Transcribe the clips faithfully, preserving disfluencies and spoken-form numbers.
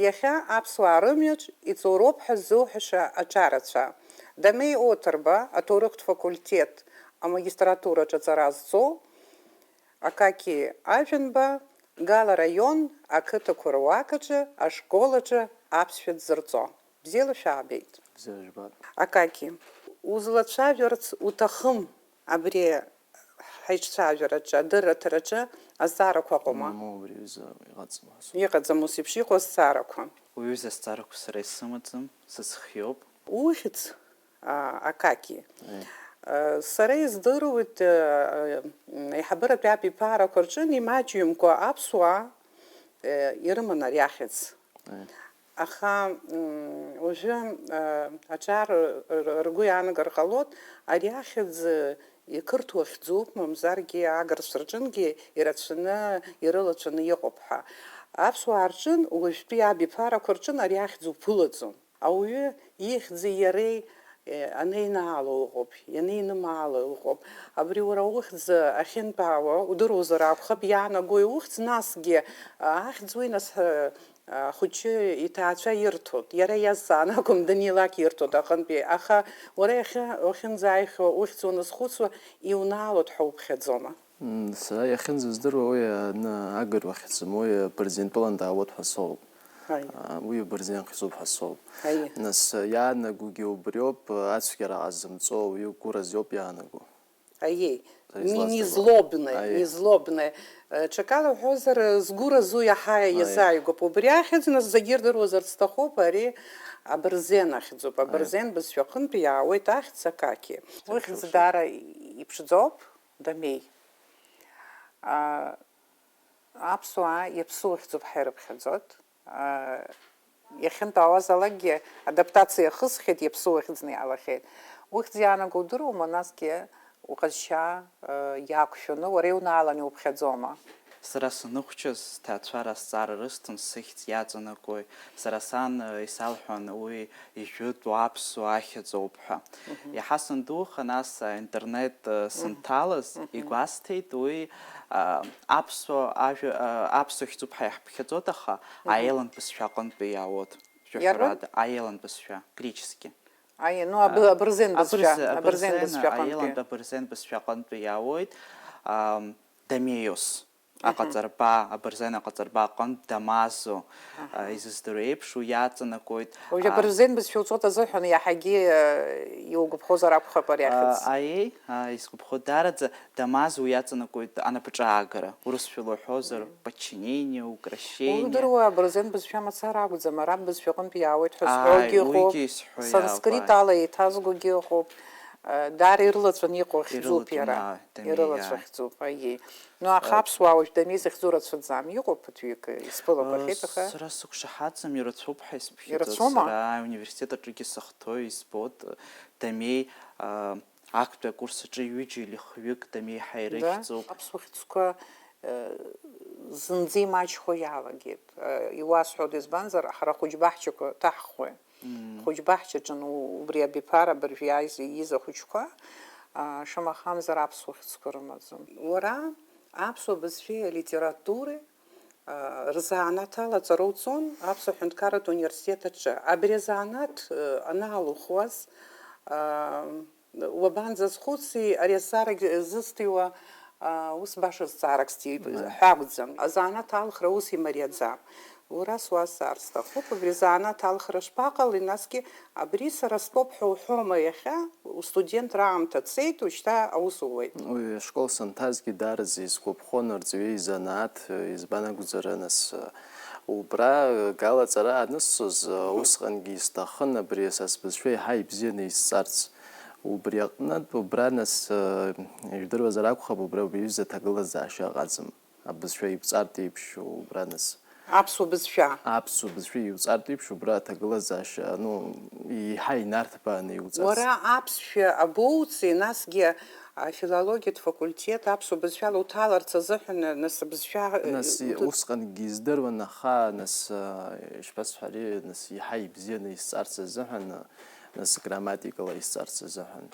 Иахьа аԥсуаа рымҩаҿ иҵоуроуп ҳәа ззуҳәаша аҿарацәа, Дамеи Оҭырба, аҭоурыхтә факультет амагистратураҿы аҵара зҵоу, Акаки Ажәанба, Гала раион ақыҭақәа руак аҿы ашкол аҿы аԥсшәа дзырҵо. Бзиала шәаабеит. Бзиара жәбап. Акаки, узлацәажәарц уҭахым абри ҳаиҿцәажәараҿы, адырраҭараҿы азҵаарақәа ыҟоума? Мамоу, абри аҩыза иҟаҵам ус. Иҟаӡам ус еиԥш иҟоу азҵаарақәа. Уи аҩыза азҵаарақәа сара исымаӡам, сыцхиоуп. Ухьӡ, а, Акаки. Аиеи. А, сара издыруеит, а, а, аиҳабыратәи абиԥарақәа рҿы имаҷҩымкәа аԥсуаа, э, ирыман ари ахьӡ. Аиеи. Аха, м, уажәы, а, аҿар р-, р-, ргәы иаанагар ҟалоит, ари ахьӡ, э, иқырҭуа хьӡуп, мамзаргьы агырцәа рҿынгьы ирацәаны, ирылацәаны иҟоуп ҳәа. Аԥсуаа рҿын уажәтәи абиԥарақәа рҿын ари ахьӡ уԥылаӡом. Ауаҩы ихьӡи иареи, э, анеинаало ыҟоуп, ианеинымаало ыҟоуп. Абри уара ухьӡ ахьынтәаауа удыруазар акәхап, иаанагои ухьӡ, насгьы, а, ахьӡ уи нас, э, ахәыҷы иҭаацәа ирҭоит. Иара иазҵаан акәым, данилак ирҭоит аҟынтәи. Аха уара иахьа уахьынӡааихьоу ухьӡ уаназхәыцуа, иунаалоит ҳәа уԥхьаӡома? М, сара иахьынӡаздыруа уи аны агыруа хьӡым, уи Бырзентәылан даауеит ҳәа соуп. Аиеи. А, уи Бырзен хьӡуп ҳәа соуп. Аиеи. Нас иаанагогьы убриоуп, ацәгьара ҟазымҵо, уи гәыраз иоуп иаанаго. Аиеи. Сара Не-, изласдыруа. Незлобное, Аиеи. Незлобное. Э, ҽакала уҳәозар, згәыразу иаҳа Аиеи. Иазааигәоуп. Убри ахьӡ нас зегьы ирдыруазарц сҭахуп, ари абырзен ахьӡуп. Аиеи. Абырзен бызшәа аҟынтә иаауеит ахьӡ Акаки. Сара Ухьӡ сылшоит. Даара иԥшӡоуп. Дамеи. А, аԥсуаа иаԥсу хьӡуп ҳәа ирыԥхьаӡоит. А, иахьынтәаауазалакгьы адаптациа ахысхьеит, иаԥсу хьӡны иаалахьеит. Ухьӡ иаанаго удыруама, насгьы уҟазшьа, а, иақәшәаны, уара иунааланы иуԥхьаӡома? Сара саныхәҷыз, сҭаацәара азҵаара рысҭон, сыхьӡ иаҵанакуеи, сара сан, э, исалҳәон уи ижәытәу аԥсуа ахьӡ ауп ҳәа. Мгм. Иаҳа сандуха, нас, а, интернет, а, Мгм. Санҭалаз, Мгм. Игәасҭеит уи, а, аԥсуа ажәа, а, аԥсуа хьӡуп ҳәа иаҳԥхьаӡоит, аха Мгм. Аелан бызшәа аҟынтәи иаауеит. Иарбан? Жәаҳәарада, аелан бызшәа, греческий. Аи, ну, аб-, А, абырзен бызшәа, абырзен, абырзен абырзен, бызшәа аҟынтәи. Аелан абырзен бызшәа аҟынтәи иаауеит, ам, Дамеиос. Аҳа. Аҟаҵарба, абырзен аҟаҵарба аҟынтә Дамазо, Аҳа. А, изыздыруа еиԥш, уи иаҵанакуеит, Уажә а, абырзен бызшәа уҵот азыҳәан иаҳагьы, а, иугәаԥхозар акәхап ари А, ахьӡ. Аиеи, а, исгәаԥхо даараӡа, Дамазо уи иаҵанакуеит анапаҿы аагара, урысшәала уҳәозар, Мм. Подчинение, укрощение. Удыруа, абырзен бызшәа мацара акәӡам, араб бызшәа аҟынтә иаауеит ҳәа Ааи, зҳәогьы ыҟоуп, уигьы исҳәо санскрит иаауааит. Ала еиҭазгогьы ыҟоуп. Э, даара ирылаҵәаны иҟоу хьӡуп Ирылаҵәаны, иара. Аҳ, Дамеи, Ирылацәа иааи. Хьӡуп, аиеи. Ну, аха Э, аԥсуаа уажә Дамеи зыхьӡу рацәаӡам. Иҟоуп ԥыҭҩык, э, исԥылақәахьеит, Э, аха сара сықәшаҳаҭӡам, ирацәоуп ҳәа исԥхьаӡоит. Ирацәоума? Сара ауниверситет аҿгьы сыхҭои избоит, э, Дамеи, э, актәи акурс аҿы ҩыџьа или хҩык Дамеи ҳәа Да? Ирыхьӡуп. Аԥсуа хьӡқәа, э, зынӡа имаҷхо иалагеит. Э, иуасҳәоит, избанзар, ҳара ахәыҷбаҳчақәа ҭаҳхуеит. Мм. Хәыҷбаҳчаҿын у-, убри абиԥара абыржә иааиз, ииз ахәыҷқәа, а, шамахамзар аԥсуа хьӡқәа рымаӡам. Уара аԥсуа бызшәеи алитературеи, а, рзанааҭ ала аҵара уҵон Аԥсуа ҳәынҭқарратә университет аҿы. Абри азанааҭ, э, анаалухуаз, а, уабанӡазхәыци, ари азҵаарагь зысҭиуа, а, ус баша зҵаарак сҭиит Мм. Ҳәа акәӡам. Азанааҭ алхра ус имариаӡам. Уара суазҵаар сҭахуп, абри азанааҭ алхра шԥаҟалеи, насгьы абри сара стәоуп ҳәа уҳәома иахьа, устудент раамҭа цеит, ушьҭа аус ууеит. Уи ашкол санҭазгьы даараӡа исгәаԥхон арҵаҩы изанааҭ, избан акәзар, нас, убра, галаҵара анысҵоз, Мгм. Усҟангьы исҭахын абри са сбызшәа еиҳа ибзианы исҵарц. Убри аҟнытә, убра нас, ижәдыруазар акәхап, убра уаҩы изы аҭагылазаашьа ыҟаӡам. Абызшәа иуҵартә еиԥш убра нас. Аԥсуа бызшәа. Аԥсуа бызшәа иуҵартә еиԥш убра аҭагылазаашьа, ну, еиҳа инарҭбааны иуҵарц. Уара аԥсшәа абоуцеи, насгьы афилологиатә факультет аԥсуа бызшәала уҭаларц азыҳәан, нас абызшәа, э, Нас и-, уҭ- усҟангьы издыруан, аха нас, э, ишԥасҳәари, нас еиҳа ибзианы исҵарц азыҳәан, э, нас грамматикала исҵарц азыҳәан.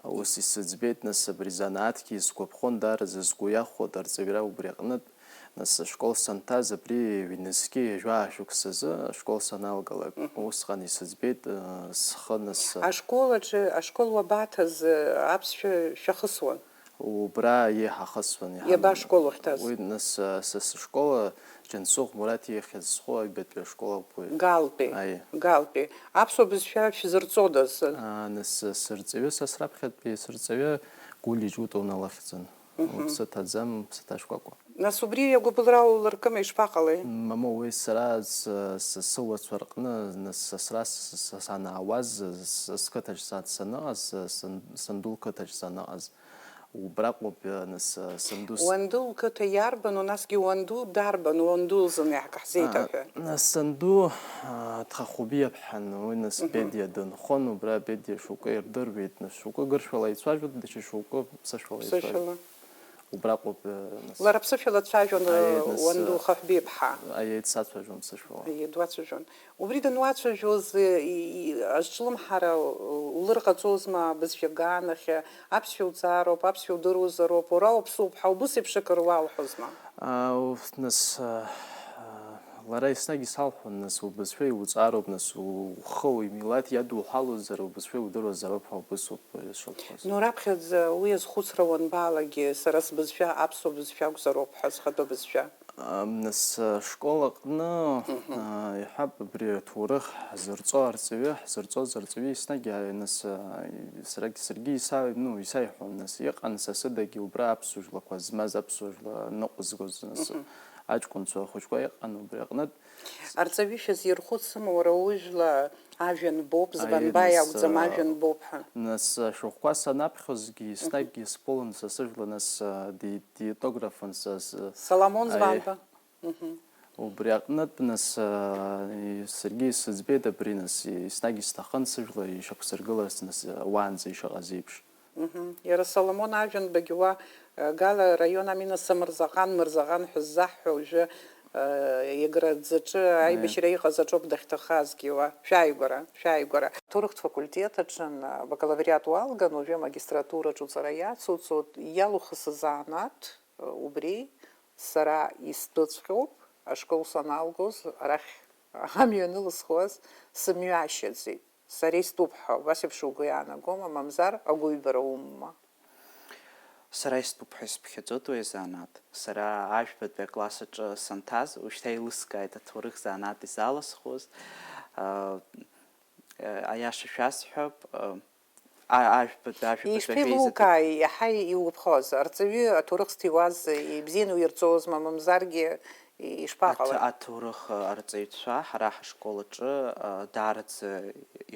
Ус исыӡбеит, нас, абри занааҭгьы исгәаԥхон, даараӡа сгәы иахәоит арҵаҩра убри аҟнытә. Нас ашкол санҭаз абри ҩнызқьи жәаа шықәсазы ашкол саналгалак, Мгм. усҟан исыӡбеит, э, схы нас. Ашкол аҿы, ашкол уабаҭаз, аԥсшәа шәахысуан? Убра еиҳа хысуан, иҳаман. Иаба школ уахьҭаз? Уи нас, э, са сышкол, э, Џьансыхә Мураҭ ихьӡ зху аҩбатәи ашкол ауп уи. Галтәи. Аиеи. Галтәи. Аԥсуа бызшәа шәзырҵодаз? А, нас, э, сырҵаҩы са сраԥхьатәи сырҵаҩы Гулиа Џьутуа уналыхьӡын. Мгм. Лыԥсы ҭаӡам, лыԥсы ҭашкәакәа. Нас убри агәыбылра улыркыма, ишԥаҟалеи? Мамоу, уи сара с-, с-, сыуацәа рҟны, нас сасра с-, с-, санаауаз, с-, сқыҭаҿ са-, саныҟаз, с-, сан-, санду лқыҭаҿ саныҟаз, убраҟоуп, нас, санду с-, Уанду лқыҭа иарбану, насгьы уанду дарбану, уанду лзын иаҳкаҳзеиҭаҳәа? А, нас санду, а, Ҭхахәыбиа ԥҳан, уи нас Мгм. Бедиа дынхон, убра Бедиа шьоукы ирдыруеит, нас шьоукы гыршәала ицәажәоит, даҽа шьоукы ԥсышәала ицәажәоит. Ԥсышәала. Убраҟоуп, э, нас. Лара ԥсышәала дцәажәон, Аиеи, нас, уанду э, Хахәбиа иԥҳа. Аиеи, дсацәажәон ԥсышәала. Аиеи, дуацәажәон. Убри дануацәажәоз, э, и-, и-, азҿлымҳара, э, улырҟаҵозма абызшәаганахьы, аԥсшәа уҵаароуп, аԥсшәа удыруазароуп, уара уаԥсуоуп ҳәа убыс еиԥш акы руалҳәозма? А, уф, нас, э, э, лара еснагь исалҳәон, нас, убызшәа иуҵаароуп, нас, у-, ухы, уимилаҭ иадуҳәалозар, убызшәа иудыруазароуп ҳәа убысоуп. Ишылҳәаз. Ну, раԥхьаӡа уи азхәыцра уанбаалак, сара сбызшәа аԥсуа бызшәа акәзароуп ҳәа, схатәы бызшәа. Ам, нас, ашкол аҟны, Мгм. а, иҳәап, абри аҭоурых ҳзырҵо арҵаҩы, ҳзырҵоз арҵаҩы еснагь, а, нас, а, сарагь-, саргьы иса-, ну, исаиҳәон, нас, иҟан са сыдагьы убра аԥсуа жәлақәа змаз, аԥсуа жәла ныҟәызгоз, нас, Мгм. аҷкәынцәа ахәыҷқәа иҟан убри аҟнытә. Арҵаҩы шәазирхәыцым, уара ужәла ажәҩан боуп, Аиеи, збанба нас, иакәӡам, а, ажәҩан боуп ҳәа. Нас, а, шәҟәқәа санаԥхьозгьы, еснагь исԥылон са сыжәла, нас, а, ди-, диетографын са с-, Соломон аи-, Званба. Мгм. Убри аҟнытә, нас, а, и-, саргьы исыӡбеит абри, нас, и-, еснагь исҭахын сыжәла ишьақәсыргыларц, нас, а, уаанӡа ишыҟаз еиԥш. Мгм. Иара Соломон Ажәанбагьы уа, э, Гала араион ами, нас, Мырзаҟан, Мырзаҟан ҳәа ззаҳҳәо уажәы, э, Еграӡаҿы аибашьра иҟаз аҿоуп дахьҭахазгьы уа. Шәааигәара, шәааигәара. Аҭоурыхтә факультет аҿы, э, абакалавриат уалган, уажәы амагистратураҿ уҵара иацуҵоит, иалухыз азанааҭ, э, убри сара истәыҵәҟьоуп, ашкол саналгоз, арахь амҩа анылысхуаз сымҩашьаӡеит. Сара истәуп ҳәа убас еиԥш угәы иаанагома, мамзар агәыҩбара умоума? Сара истәуп ҳәа исԥхьаӡоит уи азанааҭ. Сара ажәбатәи акласс аҿы санҭаз, уажәшьҭа еилыскааит аҭоурых занааҭ изаласхуаз. Аиаша шәасҳәап, а, ажәбатәи, ажәабатәи ажәа изатәуп. Ишԥеилукааи, иаҳа иугәаԥхоз, арҵаҩы аҭоурых зҭиуаз ибзианы уирҵозма, мамзаргьы Ишԥаҟалеи? Аҭ-, аҭоурых, арҵаҩцәа ҳара ҳашкол аҿы, а, даараӡа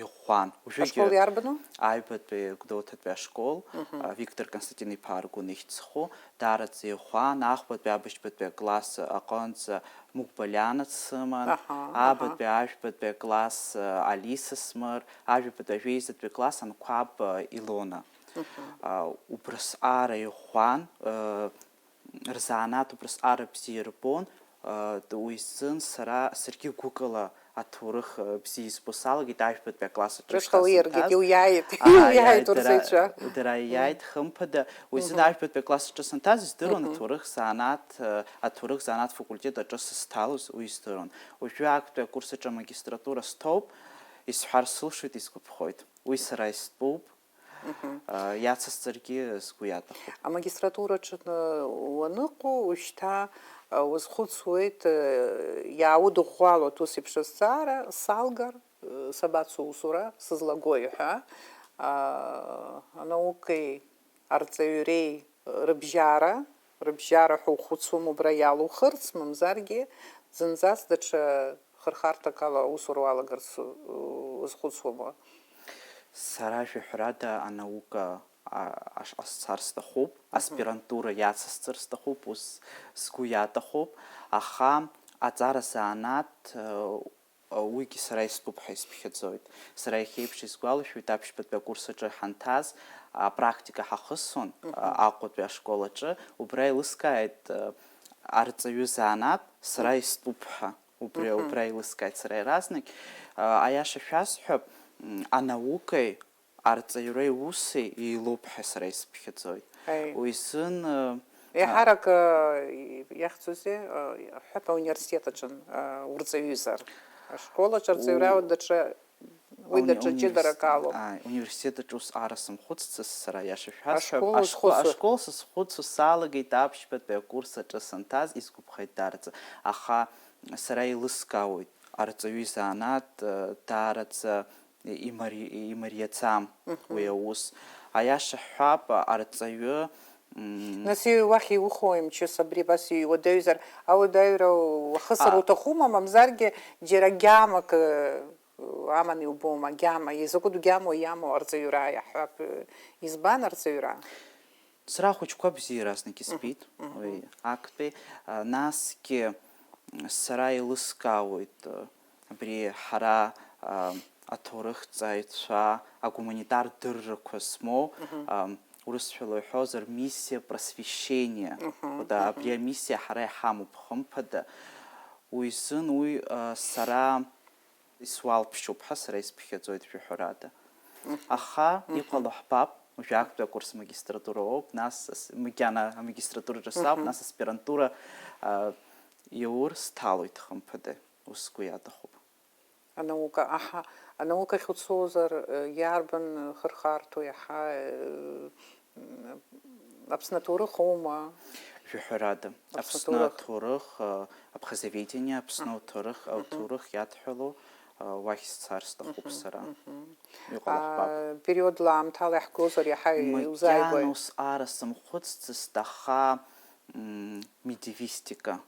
иӷәӷәан. Уажәыгьы ашкол иарбану? Аҩбатәи Гәдоуҭатәи ашкол, Мгм. а, Виктор Константин-иԥа Аргәын ихьӡ зху, даараӡа иӷәӷәан, ахԥатәи абыжьбатәи акласс аҟынӡа Мукәба Лиана дсыман, Аҳа, аҳа. Аабатәи ажәбатәи акласс, а, Алиса Смыр, ажәабатәи ажәеизатәи акласс Анқәаб, а, Илона. Мгм. А, убрысҟара иӷәӷәан, а, рзанааҭ убрысҟара бзиа ирбон, уи азын сара, саргьы гәыкала аҭоурых бзиа избо салагеит, ажәбатәи акласс аҿы Рышҟа уи иаргеит, ишҭасырҭаз. Иуиааит, Ааи, иуиааит ааи, дара, урҵаҩцәа. Дара Мгм. Ииааит, хымԥада. Уи азын Мгм. Ажәбатәи акласс аҿы санҭаз, издыруан Мгм. Аҭоурых занааҭ, аҭоурых занааҭ факультет аҿы сызҭалоз, уи издыруан. Уажәы актәи акурс аҿы амагистратура сҭоуп, исҳәар сылшоит, исгәаԥхоит. Уи сара истәуп. Мгм. Иацысҵаргьы сгәы иаҭахуп. Амагистратураҿы уаныҟоу, уажәшьҭа уазхәыцуеит, иааудыӷәӷәалоит ус еиԥш азҵаара, салгар, сабацо усура сызлагои ҳәа, анаукеи арҵаҩреи рыбжьара, рыбжьара ҳәа ухәыцуам убра иалухырц, мамзаргьы зынӡас даҽа хырхарҭак ала аусура уалагарц у-, узхәыцуама? Сара, жәаҳәарада, анаука, а, аш-, ҟасҵар сҭахуп, Мгм. Аспирантура иацысҵар сҭахуп, ус сгәы иаҭахуп, аха аҵара занааҭ, а, уигьы сара истәуп ҳәа исԥхьаӡоит. Сара иахьеиԥш исгәалашәоит, аԥшьбатәи акурс аҿы ҳанҭаз, апрактика ҳахысуан, Мгм. Аҟәатәи ашкол аҿы, убра еилыскааит, а, арҵаҩы занааҭ сара Мгм. Истәуп ҳәа. Убри, Мгм. Убра еилыскааит сара иаразнак. А, аиаша шәасҳәап, м, анаукеи арҵаҩреи уси еилоуп ҳәа сара исԥхьаӡоит. Аи. Уи азын, э, Еиҳарак, э, иахьӡузеи, э, ҳәап ауниверситет аҿын, э, урҵаҩызар. Ашкол аҿы арҵаҩра уи даҽа, уи даҽа ҷыдарак алоуп. Ааи, университет аҿы ус ара сымхәыццызт сара, иаша шәасҳәап. Ашкол узхәыцуа? Ашкол сызхәыцуа салагеит аԥшьбатәи акурс аҿы санҭаз, исгәаԥхеит даараӡа. Аха сара еилыскаауеит, арҵаҩы изанааҭ, э, даараӡа имари-, имариаӡам уи аус. Аиаша ҳҳәап, арҵаҩы, м, Нас иуаҩ уахь иухои, мчыс, абри абас иуадаҩзар, ауадаҩра уахысыр А. уҭахума, мамзаргьы џьара гьамак, э, аман иубома, гьама, изакәытә гьамоу иамоу арҵаҩра, иаҳҳәап, э, избан арҵаҩра? Сара ахәыҷқәа бзиа иаразнак избеит, уи актәи, а, насгьы, м, сара еилыскаауеит, а, абри ҳара, а, аҭоурыхҭҵааҩцәа, агуманитар дыррақәа змоу, а, урысшәала иҳәозар, миссиа просвещения. Абри амиссиа ҳара иҳамоуп, хымԥада. Уи изын уи, а, сара исуалԥшьоуп ҳәа сара исԥхьаӡоит, жәаҳәарада. Аха иҟало ҳбап, уажәы актәи акурс магистратура ауп, нас ас-, макьана амагистратураҿы сауп, нас аспирантура, а, иаур сҭалоит, хымԥада, ус сгәы иаҭахуп. Анаука, аҳа, анаукахь уцозар, э, иарбан хырхарҭоу иаҳа, э, Аԥсны аҭоурых аума? Жәаҳәарада, Аԥсны Аԥсны аҭоурых. Аҭоурых, а, Абхазоведение, Аԥсны аҭоурых, аҭоурых иадҳәалоу, а, уахь сцар сҭахуп сара. Иҟало ҳбап. А, периодла аамҭала иаҳгозар иаҳа иузааигәои? Макьана ус ара сымхәыццызт, аха, м, медиевистика.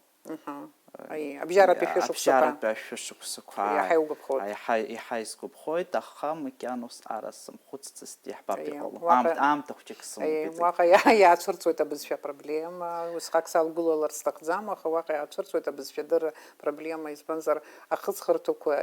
Аи, абжьаратәи шәышықәсақәа. Абжьаратәи ашәышықәсақәа, Иаҳа ааи. Иугәаԥхоит. Аиҳа, иаҳа исгәаԥхоит, аха макьана ус ара сымхәыццызт, иаҳбап Аи, иҟало. уаҟа, Аамҭ-, аамҭа хәҷык аи, сымоуп, уаҟа иа-, иаацәырҵуеит абызшәа проблема, усҟак салгылалар сҭахӡам, аха уаҟа иаацәырҵуеит абызшәадырра проблема, избанзар, ахыҵхырҭақәа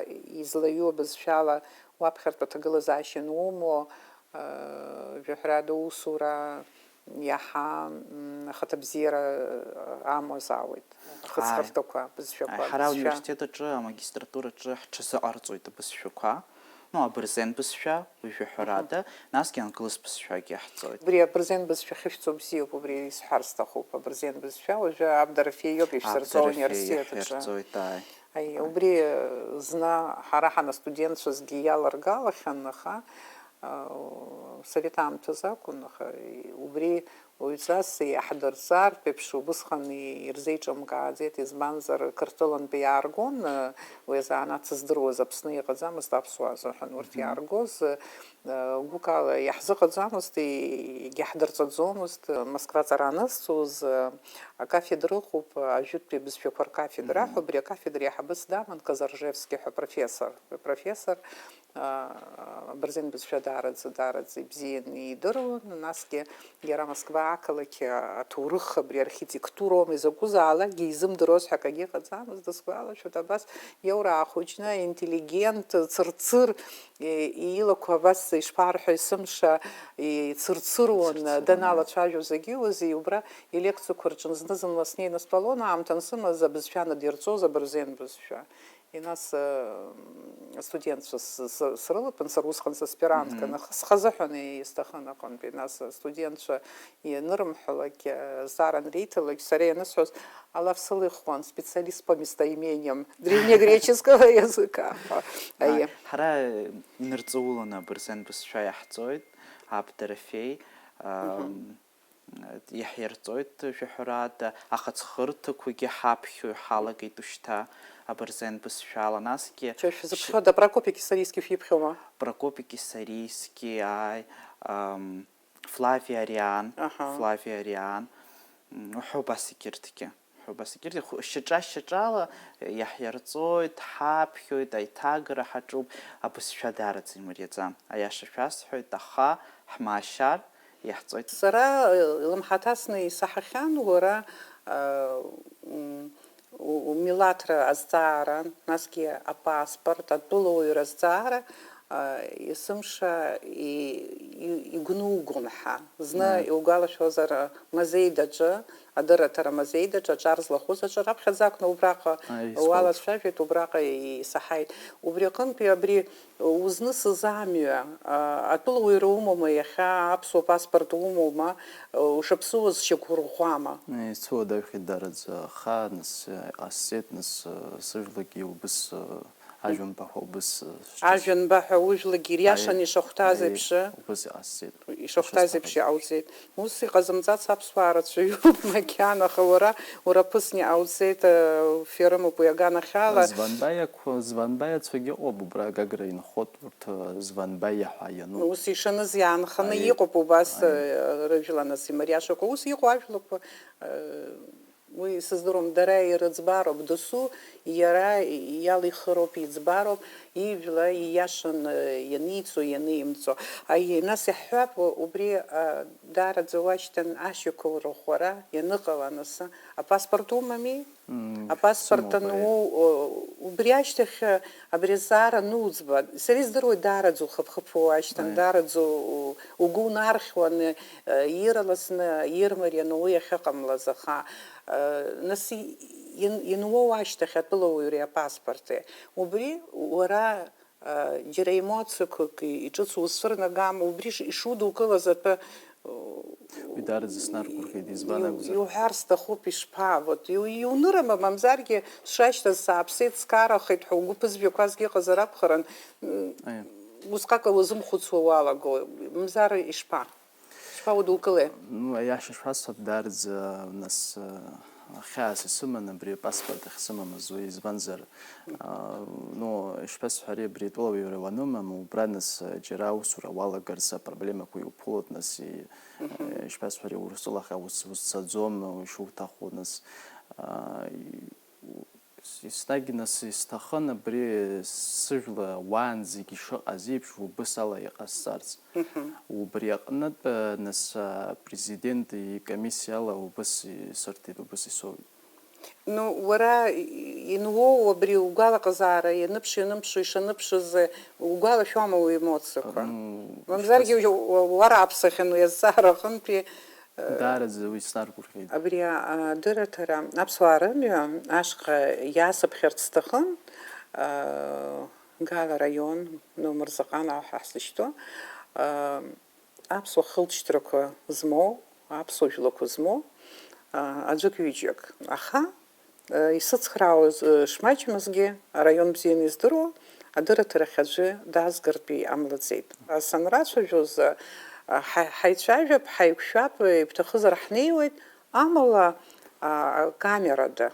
излаҩу абызшәала уаԥхьартә аҭагылазаашьа анумоу, э, жәаҳәарада усура, Иаҳа, м, ахаҭабзиара, э, амазаауеит. Ахыҵхырҭақәа, абызшәақәа, Ҳара абызшәа. Ауниверситет аҿы, амагистратура аҿы ҳҽазыҟарҵоит абызшәақәа. Ну, абырзен бызшәа, уажәы ҳәарада, насгьы англыз бызшәагьы иаҳҵоит. Убри абырзен бызшәа ахьышәҵо бзиоуп, убри исҳәар сҭахуп. Абырзен бызшәа уажәы Аб Дорофеи иоуп ишәзырҵо Аб Дорофеи ауниверситет аҿы. Иаҳирҵоит, ааи. Аи, убри, э, зны ҳара ҳанастудентцәазгьы иаларгалахьан, аха, э, совет аамҭазы акәын, аха, и-, убри уаҩҵас иаҳдырҵартә еиԥш, убысҟан и-, ирзеиҿымкааӡеит, избанзар, Қырҭтәылантәи иааргон, э, уи азанааҭ сыздыруаз Аԥсны иҟаӡамызт, аԥсуаа азыҳәан урҭ Мгм. иааргоз, э, гәыкала иаҳзыҟаҵамызт, и-, егьаҳдырҵаӡомызт. Москва ҵара анысҵоз, э, акафедра ыҟоуп, ажәытәтәи абызшәақәа ркафедра Мгм. ҳәа, убри акафедра иаҳабыс даман Казаржевски ҳәа профессор, профессор, а, абырзен бызшәа даараӡа, даараӡа ибзианы идыруан, насгьы иара Москва ақалақь аҭоурых, абри архитектуроума, изакәызаалакгьы изымдыруаз ҳәа акагьы ыҟаӡамызт, дысгәалашәоит, абас иаура аахәыҷны, интеллигент, цырцыр, и-, илақәа абас ишԥарҳәо, есымша ицырцыруан, Ицырцыруан, даналацәажәоз егьиуаз, убра илекциақәа рҿы зны-зынла снеины стәалон, аамҭа ансымаз абызшәа надирҵоз абырзен бызшәа. И нас, э, м, студентцәа с-, с-, срылатәан, сара усҟан саспиранткан, Мгм. аха схазыҳәан исҭахын аҟынтәи. Нас астудентцәа ианырымҳәалак, э, зҵаара анреиҭалак, сара ианысҳәоз, алаф сылихуан, специалист по местоимениям древнегреческого языка. Ҳа-, Аиеи. Ҳара инырҵауланы абырзен бызшәа иаҳҵоит, Аб Дорофеи, Мгм. ам, Иаҳирҵоит жәаҳәарада, ахыҵхырҭақәагьы ҳаԥхьо иҳалагеит ушьҭа абырзен бызшәала, насгьы Џьа шәзыԥхьода, Прокопи Кисарийски шәиԥхьома? Прокопи Кисарийски, ааи, ам, Флави Ариан, Аҳа. Флави Ариан, м, уҳәа убас егьырҭгьы, уҳәа убас егьырҭгьы, ху-, шьаҿа-шьаҿала иаҳирҵоит, ҳаԥхьоит, аиҭагара ҳаҿуп, абызшәа даараӡа имариаӡам, аиаша шәасҳәоит, аха ҳмаашьар, Иаҳҵоит. Сара, э, илымҳа ҭасны исаҳахьан уара, э, м, у-, умилаҭра азҵаара, насгьы апаспорт, атәылауаҩра азҵаара, Есымша игәнугон ҳәа. Зны иугәалашәозар, Мазеидаҿы, адырраҭара Мазеидаҿы, аҿар злахәыз аҿы, раԥхьаӡа акәны убраҟа уалацәажәеит, убраҟа исаҳаит. Убри аҟынтәи абри узнысыз амҩа, атәылауаҩра умоума иахьа, аԥсуа паспорт умоума, ушаԥсыуаз шьақәырӷәӷәама? Исцәуадаҩхеит даараӡа, аха нас иҟасҵеит, нас сыжәлагьы убыс Ажәанба ҳәа убыс, э, сҿы- Ажәанба ҳәа ужәлагьы ириашаны Аи, ишахәҭаз аи, еиԥш, э? Убыс иҟасҵеит. Ишахәҭаз еиԥш Ишысҭахыз. Иҟауҵеит. Ус иҟаӡамҵац аԥсуаа рацәаҩуп макьана, аха уара урыԥысны иҟауҵеит, э, ферымоуп уи аганахьала. Званба иақәа-, званба иацәагьы ыҟоуп, убра Гагра инхоит урҭ, э, званба иаҳәа иануп. Ус ишаныз иаанханы Аи, иҟоуп убас, аи. Э, рыжәла нас имариашақәа. Ус иҟоу ажәлақәа, э, Уи сыздыруам, дара ирыӡбароуп, досу иара иалихыроуп, иӡбароуп, ижәла ииашан, э, ианиҵо, ианиимҵо. Аиеи, нас иаҳҳәап, убри, а, даараӡа уашьҭан ашьақәырӷәӷәара ианыҟала, нас, апаспорт умами? Мм, Апаспорт сымоуп, аиеи. Ануу, о, убри ашьҭахь, э, Абри азҵаара ануӡба, сара издыруеит, даараӡа ухыԥхыԥуа уашьҭан, Аиа. Даараӡа у-, угәы унархьуан, э, ирласны, ирмарианы уи ахьыҟамлаз, аха, э, нас и-, ин-, инуоу ашьҭахь атәылауаҩреи апаспорти. Убри уара, э, џьара емоциақәак и-, иҿыцу узцәырнагама, убри ш-, ишудукылаз атәы, Уи даараӡа снаргәырӷьеит, избан Иу-, акәзар? Иуҳәар сҭахуп, ишԥа, вот, иу-, иунырама, мамзаргьы сшашьҭаз сааԥсеит, скарахеит ҳәа угәы ԥызжәақәазгьы ыҟазар акәхарын, м, Аиа. Усҟак уазымхәыцуа уалаго, мамзар ишԥа? Ишԥа удукылеи? Ну, аиаша шәасҳәап, даараӡа, нас, э, хьаас исыман абри апаспорт ахьсымамыз, уи избанзар, а, ну, ишԥасҳәари, абри атәылауаҩра уанымам, убра, нас, э, џьара аусура уалагарц апроблемақәа иуԥылоит, нас, и-, Мгм. Э, ишԥасҳәари, Урыстәылахь аус узцаӡом, ишуҭаху, нас, а, и-, у-, с-, еснагь, нас, исҭахын абри сыжәла уаанӡагь ишыҟаз еиԥш убыс ала иҟасҵарц. Мгм. Убри аҟнытә, э, нас, а, президент икомиссиала убыс исырҭеит, убыс исоуит. Ну, уара и-, инуоу абри угәалаҟазаара, ианыԥш-ианымԥшуа ишаныԥшыз, э, угәалашәома уи эмоциақәа? М, Мамзаргьы ишԥас- уа-, уа-, уара аԥсахьан уи азҵаара аҟынтәи, э, Даараӡа уи снаргәырӷьеит. Абри а-, адырраҭара аԥсуаа рымҩа ашҟа иаасыԥхьарц сҭахын, э, Гала раион, ну, Мырзаҟан ауаа ҳәа ҳзышьҭоу, э, Аԥсуа хылҵшьҭрақәа змоу, аԥсуа жәлақәа змоу, а, аӡәык-ҩыџьак. Аха, а, исыцхраауаз, а, шмаҷмызгьы, араион бзианы издыруа, адырраҭарахь аӡәы даазгартә иҟамлаӡеит. А, санрацәажәоз, а, ҳа-, ҳаицәажәап, ҳаиқәшәап, ибҭахызар ҳнеиуеит, амала, а, камерада.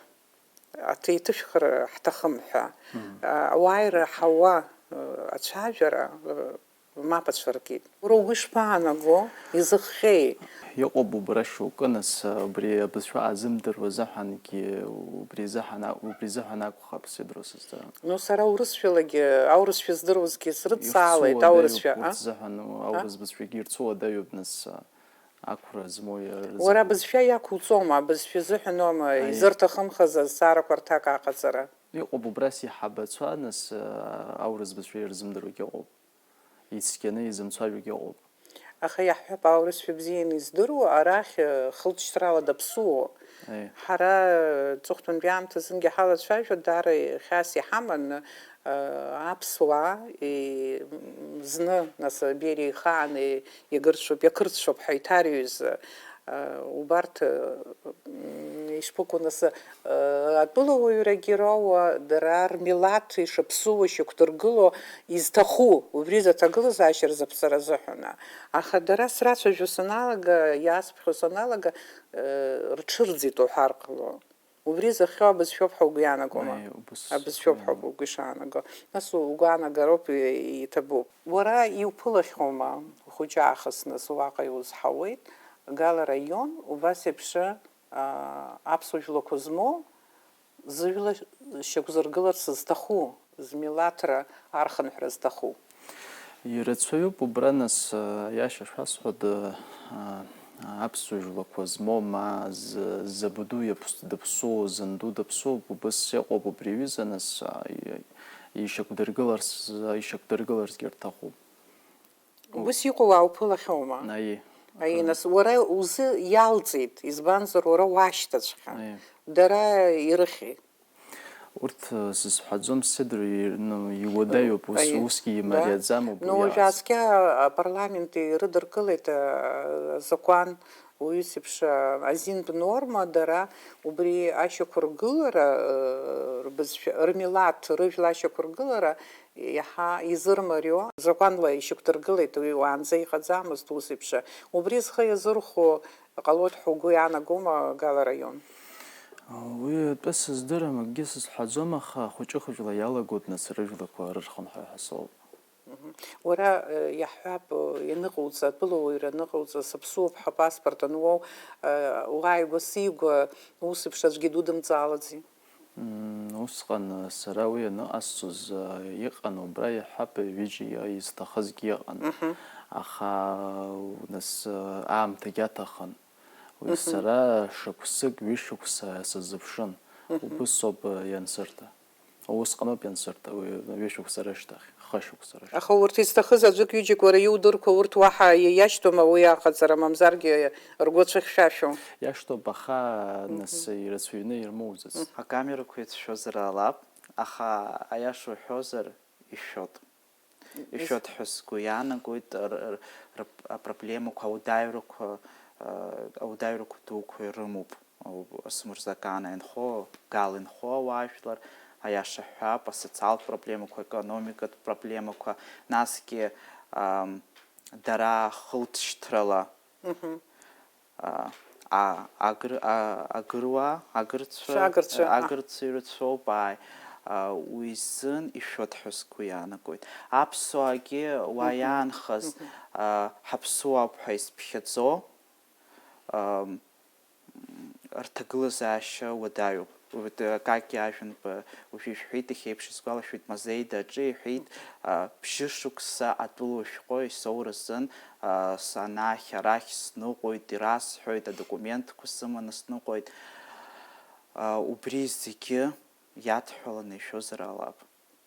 Аҭеиҭышәхра ҳҭахым ҳәа, Мгм. а, ауаа ираҳауа, а, ацәажәара, а, мап ацәыркит. Уара угәы ишԥаанаго, изыхҟьеи? Иҟоуп убра шьоукы, нас, а, убри абызшәа аазымдыруа азыҳәангьы, убри азыҳәан а-, убри азыҳәан акәхап, сеидру сыздырам. Ну, сара урысшәалагьы, аурысшәа здыруазгьы срыдҵаалеит, Ирцу аурысшәа, уадаҩуп, а? Урҭ зыҳәан, а? Аурыс бызшәагьы ирцу уадаҩуп, нас, а, Ақәра змоу иа-, рзы. Уара абызшәа иақәуҵома, абызшәа изыҳәанома, Аи. Изырҭахымхаз азҵаарақәа рҭак аҟаҵара? Иҟоуп убрас иҳабацәа, нас, а, аурыс бызшәа ирзымдыруагьы ыҟоуп. Ицқьаны изымцәажәогьы ыҟоуп. Аха иаҳҳәап, аурысшәа бзианы издыруа, арахь, э, хылҵшьҭрала даԥсуо. Аи. Ҳара, э, ҵыхәтәантәи аамҭазынгьы ҳалацәажәо, даара хьаас иҳаман, Аԥсуаа, и-, зны, нас, Бериа ихаан и-, иагырцәоуп, иақырцәоуп ҳәа иҭарҩыз, а, убарҭ, м, ишԥыкәу, нас, а, атәылауаҩрагьы роуа, дара рмилаҭ ишаԥсуа, ишьақәдыргыло, изҭаху, убри изы аҭагылазаашьа рзаԥҵара азыҳәан. Аха дара срацәажәо саналага, иаасыԥхьо саналага, э, рҽырӡит уҳәар ҟало. Убри зыхҟьо абызшәоуп ҳәа угәы иаанагома? Аи, убыс Абызшәоуп ҳәа сыхҟьома. Угәы ишаанаго. Нас угәаанагароуп, и-, иҭабуп. Уара иуԥылахьоума, ухәыҷы аахыс нас уаҟа иузҳауеит, Гала раион, убас еиԥш, аа, аԥсуа жәлақәа змоу, зыжәла шьақәзыргыларц зҭаху? Змилаҭра архынҳәра зҭаху. Ирацәаҩуп убра, нас, аиаша шәасҳәоит, а, аԥсуа жәлақәа змоу, ма з-, забду иаԥс-, дыԥсу, занду дыԥсу, убыс иҟоуп убри аҩыза, нас, а, и-, ишьақәдыргыларц, ишьақәдыргыларцгьы рҭахуп. Ус иҟоу уаауԥылахьоума? Аиеи. Аиеи, нас уара узы иалҵит, избанзар уара уашьҭаҵәҟьа. Аиеи. Дара ирыхьи? Урҭ, э, сызҳәаӡом, сыдырҩ-, ну, иуадаҩуп, ус, Аиеи. Усгьы Да. имариаӡам убри Ну, уажә иааз. Ааскьа апарламент ирыдыркылеит, э, азакәан, уаҩы сеиԥш, э, азинтә норма, дара убри ашьақәыргылара, э, рбызшәа, рмилаҭ, рыжәла ашьақәыргылара иаҳа изырмарио, закәанла ишьақәдыргылеит, уи уаанӡа иҟаӡамызт ус еиԥш. Убри зхы иазырхәо ҟалоит ҳәа угәы иаанагома, Гал араион? Уи атәы сыздырам, акгьы сызҳәаӡом, аха хәыҷы-хәыҷла иалагоит, нас, рыжәлақәа рырхынҳәы ҳәа соуп. Мгм. Уара, э, иаҳҳәап, э, ианыҟауҵа, атәылауаҩра аныҟауҵа, саԥсуоуп ҳәа апаспорт ануоу, э, уааигәа-сигәа ус еиԥш аӡәгьы дудымҵаалаӡеи? Мм, усҟан, э, сара уи аныҟасҵоз, э, иҟан, убра иаҳҳәап, ҩыџьа изҭахызгьы ыҟан. Мгм. Аха, э, нас, э, аамҭагьы аҭахын. Уи Мгм. сара шықәсык, ҩышықәса сазыԥшын. Мгм. Убыс ауп, э, иансырҭа. Усҟаноуп иансырҭа, уи ҩышықәса рышьҭахь, хышықәса рышьҭахь. Аха урҭ изҭахыз аӡәык-ҩыџьак уара иудырқәа урҭ уаҳа иашьҭоума уи аҟаҵара, мамзаргьы ргәы цәыхьшәашәо? Иашьҭоуп, аха нас ирацәаҩны ирмоуӡац. Мгм. Акамерақәа ицәшәозар ҟалап, аха аиаша уҳәозар, ишәот. Ишәот ҳәа сгәы иаанагоит, р-, р-, рп-, апроблемақәа, ауадаҩрақәа, а, ауадаҩрақәа дуқәа ирымоуп, у-, Асмырзакан инхо, Гал инхо ауаажәлар, аиаша ҳҳәап, асоциалтә проблемақәа, аекономикатә проблемақәа, насгьы, ам, дара хылҵшьҭрала, Мгм. а, а, агр-, а, агыруа, агырцәа, Шәагырцәа, аҳ. Агырцәа ирацәоуп, ааи. А, уи изын ишәот ҳәа сгәы иаанагоит. Аԥсуаагьы уа Мгм. Иаанхаз, Мгм. а, ҳаԥсуаауп ҳәа изԥхьаӡо, ам, рҭагылазаашьа уадаҩуп. Уи, э, Какьи Ажәанба уажәы ишәҳәеит, иахьеиԥш исгәалашәоит, Мазеида аҿы иҳәеит, а, бжьышықәса атәылоушәҟәы исоуразын, а, санахь арахь сныҟәоит, ирасҳәоит, адокументқәа сыманы сныҟәоит. А, убри зегьы иадҳәаланы ишәозар ҟалап.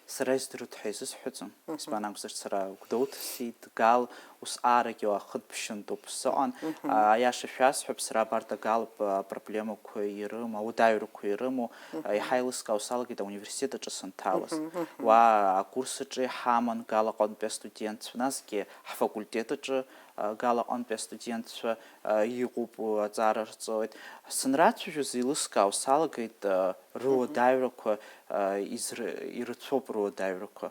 Сара издыруеит ҳәа изысҳәаӡом. Мгм. Избан акәзар, сара Гәдоуҭа сиит, Гал ус аарагьы уаахыԥшьынтә ауп сыҟан. Мгм. А, аиаша шәасҳәап, сара абарҭ Агал п-, апроблемақәа ирым-, ауадаҩрақәа ирымоу, Мгм. Еиҳа еилыскаау салагеит ауниверситет аҿы санҭалаз. Мгм, мгм. Уа акурс аҿы иҳаман Гал аҟынтәи астудентцәа, насгьы ҳфакультет аҿы, а, Гал аҟынтәи астудентцәа, а, иҟоуп, аҵара рҵоит. Санрацәажәоз еилыскаау салагеит, а, Мгм. Руадаҩрақәа, а, изр-, ирацәоуп руадаҩрақәа.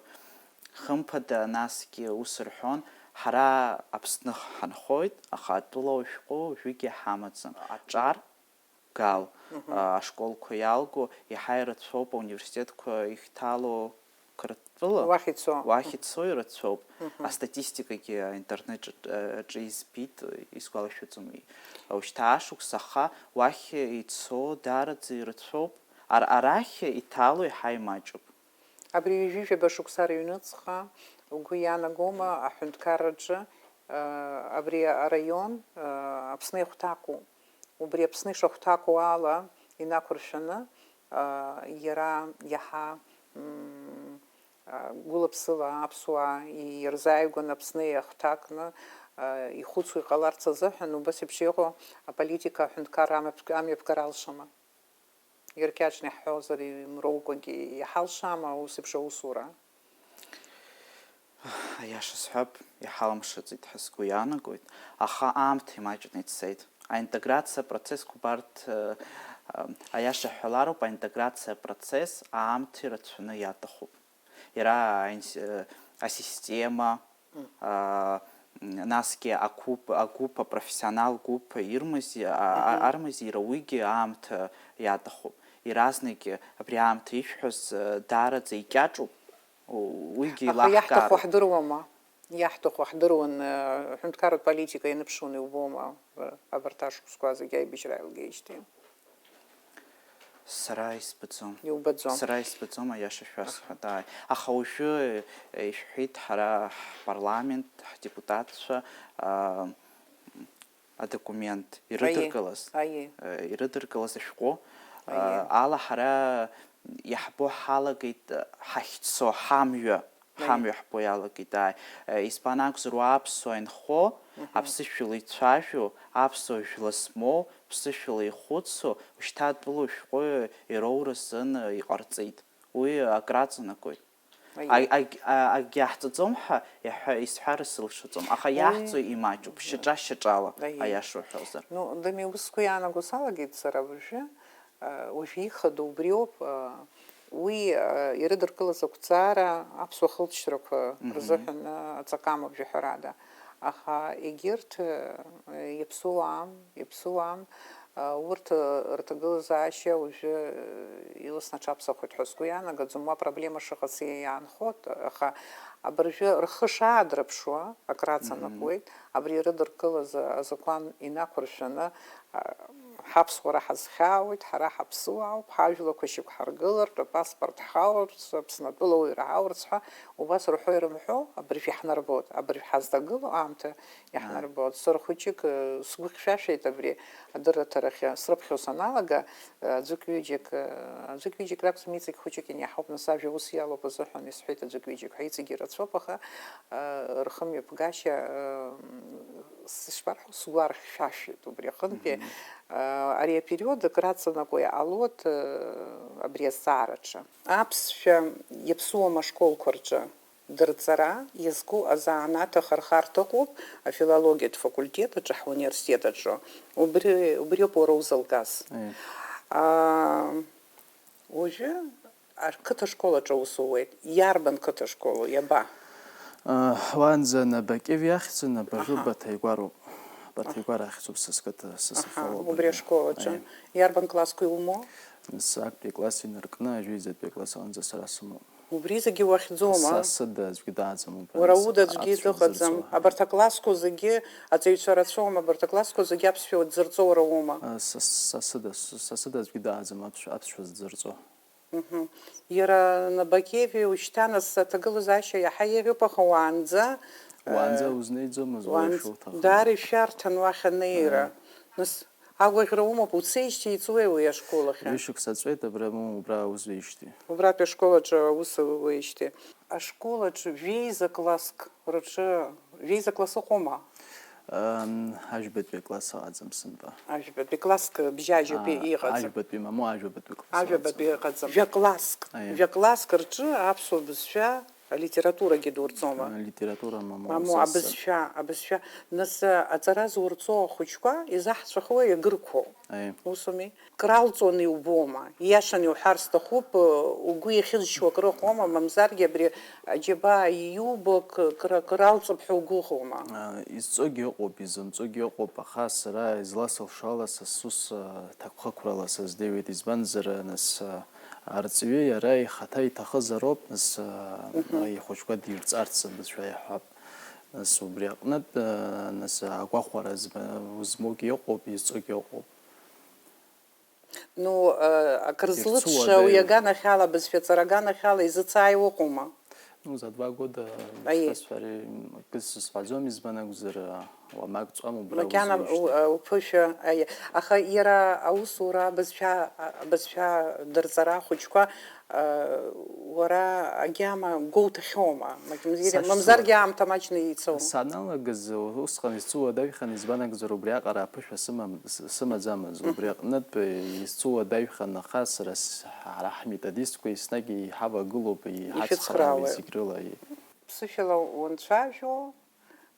Хымԥада, насгьы ус рҳәон, ҳара Аԥсны ҳанхоит, аха атәылауаҩ шәҟәы уажәыгьы ҳамаӡам. Аҿар Гал, Мгм. А, ашколқәа иалго, иаҳа ирацәоуп ауниверситетқәа ихҭало Қырҭтәыла. Уахь ицо. Уахь ицо ирацәоуп. Мгм. Астатистикагьы аинтернет аҿ-, аҿы избит, исгәалашәаӡом, уажәшьҭа ашықәс, аха уахь ицо даараӡа ирацәоуп. Ар-, арахь иҭало иаҳа имаҷуп. Абри ҩажәижәаба шықәса рыҩныҵҟа угәы иаанагома аҳәынҭқарраҿы, э, абри араион, э, Аԥсны иахәҭакуп? Убри Аԥсны ишахәҭакуа ала инақәыршәаны, э, иара иаҳа, м, э, гәыла-ԥсыла аԥсуаа ирзааигәан Аԥсны иахәҭакны, э, ихәыцуа иҟаларц азыҳәан, убас еиԥш иҟоу аполитика аҳәынҭқарра амҩаԥг-, амҩаԥгара алшама? Иркьаҿны иаҳҳәозар, имроукәагьы иҳалшама ус еиԥш аусура? Аиаша сҳәап, иҳалымшаӡеит ҳәа сгәы иаанагоит, аха аамҭа имаҷны ицеит. Аинтеграциа апроцессқәа убарҭ, э, э, аиаша ҳҳәалароуп, аинтеграциа апроцесс аамҭа ирацәаны иаҭахуп. Иара аинс-, э, асистема, а, насгьы агәыԥ-, агәыԥ, апрофессионал гәыԥ ирмази, а, а, Мгм. армази, иара уигьы аамҭа иаҭахуп. Иаразнакгьы абри аамҭа ишәҳәаз, э, даараӡа икьаҿуп, у-, уигьы Аха иаҳҭаху еилаҳкаароуп. Ҳдыруама? Иаҳҭаху ҳдыруан, э, ҳәынҭқарратә политика ианыԥшуан иубома, э, абарҭ ашықәсқәа зегьы аибашьра ааилгеижьҭеи? Сара избаӡом. Иубаӡом. Сара избаӡом, аиаша шәасҳәап, ааи. Аха уажәы, э, ишәҳәеит, ҳара ҳпарламент, ҳдепутатцәа, а, адокумент Аиеи, ирыдыркылаз, аиеи. э, ирыдыркылаз ашәҟәы, а, Аиеи. ала ҳара Иаҳбо ҳалагеит, ҳахьцо ҳамҩа, ҳамҩа ҳбо иалагеит, ааи. Избан акәзар, уа аԥсуаа инхо, аԥсышәала ицәажәо, аԥсуа жәла змоу, ԥсышәала ихәыцу, шьҭа атәыла шәҟәы ироуразын иҟарҵеит. Уи акраҵанакуеит. Аг-, аг-, а-, акгьы ааҳҵаӡом ҳәа иаҳәа-, исҳәар сылшаӡом, аха иаҳҵо имаҷуп, шьаҿа-шьаҿала, аиаша уҳәозар. Ну, Дами, усқәа иаанаго салагеит сара уажәы, а, уажәы ихадоу убриоуп, а, уи, а, ирыдыркылаз ақәҵара аԥсуа хылҵшьҭрақәа рзыҳәан, а, аҵакы амоуп, жәаҳәарада. Аха егьырҭ, а, иаԥсуа аам, иаԥсуа аам, Урҭ рҭагылазаашьа уажәы иласны аҽаԥсахуеит ҳәа сгәы иаанагаӡом, уа проблема шыҟац иаанхоит, аха абыржәы рхы шаадырԥшуа акраҵанакуеит, абри ирыдыркылаз азакәан инақәыршәаны, ҳаԥсуара ҳазхьаауеит, ҳара ҳаԥсуаауп, ҳажәлақәа шьақәҳаргылартә, апаспорт ҳхаларц, Аԥсны атәыла уаҩра ҳаурц ҳәа убас рҳәо ирымҳәо абыржә иаҳнарбоит, абыржә ҳазҭагылоу аамҭа Иаҳнарбоит. Сара хәыҷык, э, сгәы хьшәашәеит абри адырраҭарахьы. Срыԥхьо саналага, э, аӡәык-ҩыџьак, э, аӡәык-ҩыџьак ракәӡам, иҵегь хәыҷык ианиаҳауп, нас ажәа ус иалоуп азыҳәан исҳәеит аӡәык-ҩыџьак ҳәа, иҵегь ирацәоуп, аха, э, рхымҩаԥгашьа, э, с-, ишԥарҳәо, сгәы архьшәашәеит убри аҟынтәи. Э, ари апериод акраҵанакуа иҟалоит, э, абри азҵаараҿы. Аԥсшәа иаԥсуам ашколқәа рҿы. Дырҵара иазку азанааҭ ахырхарҭа ыҟоуп афилологиатә факультет аҿы, ҳуниверситет аҿы. Убри, убриоуп уара узылгаз. Ыы. Аа, уажәы ақыҭа школ аҿы аус ууеит. Иарбан қыҭа школу, иаба? Ыы, уаанӡа Набакьев иахьӡын, абыржәы Аҳа. Баҭаигәароуп. Баҭаигәар ахьӡуп са сқыҭа, са Аҳа, сахьалоу убри абыржәы. Ашкол аҿы. Ыы. Иарбан классқәа иумоу? Нас актәи акласс инаркны, ажәеизатәи акласс аҟынӡа сара сымоуп. Убри зегьы уахьӡома? Са сыда аӡәгьы дааӡам убра. Уара ус уда аӡәгьы аԥсшәа дыҟаӡам. Зырҵо. Абарҭ аклассқәа зегьы аҵаҩцәа рацәоума, абарҭ аклассқәа зегьы аԥсшәа дзырҵо уара уоума? А, са, са сыда, са, са сыда аӡәгьы дааӡам аԥсшәа, аԥсшәа ззырҵо. Мгм. Иара Набакьеви ушьҭа нас аҭагылазаашьа иаҳа еиӷьуп, аха уаанӡа, Уаанӡа э, узнеиӡомызт, уара уаанӡ-, ишуҭахыз. Даара ишәарҭан уахь анеира. Ага. Нас Агәаӷьра умоуп, уцеижьҭеи иҵуеи уи ашкол ахь? Ҩышықәса ҵуеит, абра, убра аус зуеижьҭеи. Убратәи ашкол аҿы аус уеижьҭеи. Ашкол аҿы жәеиза класск рҿы, жәеиза класс ыҟоума? Ам, ажәбатәи акласс ыҟаӡам сынтәа. Ажәбатәи класск бжьажьоуп А, иҟаӡам. Ажәбатәи мамоу, ажәабатәи класс Ажәабатәи ыҟаӡам. ыҟаӡам. Жәа класск, Аиа. Жәа класск рҿы аԥсуа бызшәа Алитературагьы дурҵома? Алитература мамоу, Мамоу, са, са. Абызшәа, абызшәа. Нас, аҵара зурҵо ахәыҷқәа изаҳцәахуеи, агырқәоу? Аиеи. Усуми? Кралҵуаны иубома? Ииашаны иуҳәар сҭахуп, угәы иахьызшьуа акрыҟоума, мамзаргьы абри аџьабаа иубо к-, кра-, кралҵып ҳәа угәыӷуама? А, изҵогьы ыҟоуп, изымҵогьы ыҟоуп, аха сара изласылшо ала са сус, а, ҭакԥхықәрала саздеиуеит, избанзар, нас, а, Арҵаҩы иара ихаҭа иҭахызароуп, нас, аа, Мгм. ихәыҷқәа дирҵарц абызшәа иаҳҳәап. Нас убри аҟнытә, аа, нас агәахәара зма-, змоугьы ыҟоуп, изҵогьы ыҟоуп. Ну, э, акыр Ирцу злыҵша уадаҩу. Уи аганахьала, абызшәа аҵара аганахьала изыцааиуа ыҟоума? Ну, за два года Аиеи. Шәасҳәари, акы сызҳәаӡом, избан акәзар, уамак ҵуам убра Макьана узуижьҭеи. У-, уԥышәа, аиеи. Аха иара аусура абызшәа, абызшәа дырҵара ахәыҷқәа, а, уара агьама гәоуҭахьоума? Мамзаргьы, Сашьцылар. Мамзаргьы аамҭа маҷны ицома? Саналагаз усҟан изҵу уадаҩханы, избан акәзар, убриаҟара аԥышәа сымам-, с-, сымаӡамызт. Мгм. Убри аҟнытә изҵу уадаҩханы, аха сара с-, ҳара ҳметодистқәа еснагь иҳавагылоуп, иҳацхраауеит Ишәыцхраауеит. Зегь рыла. Ԥсышәала уанцәажәо,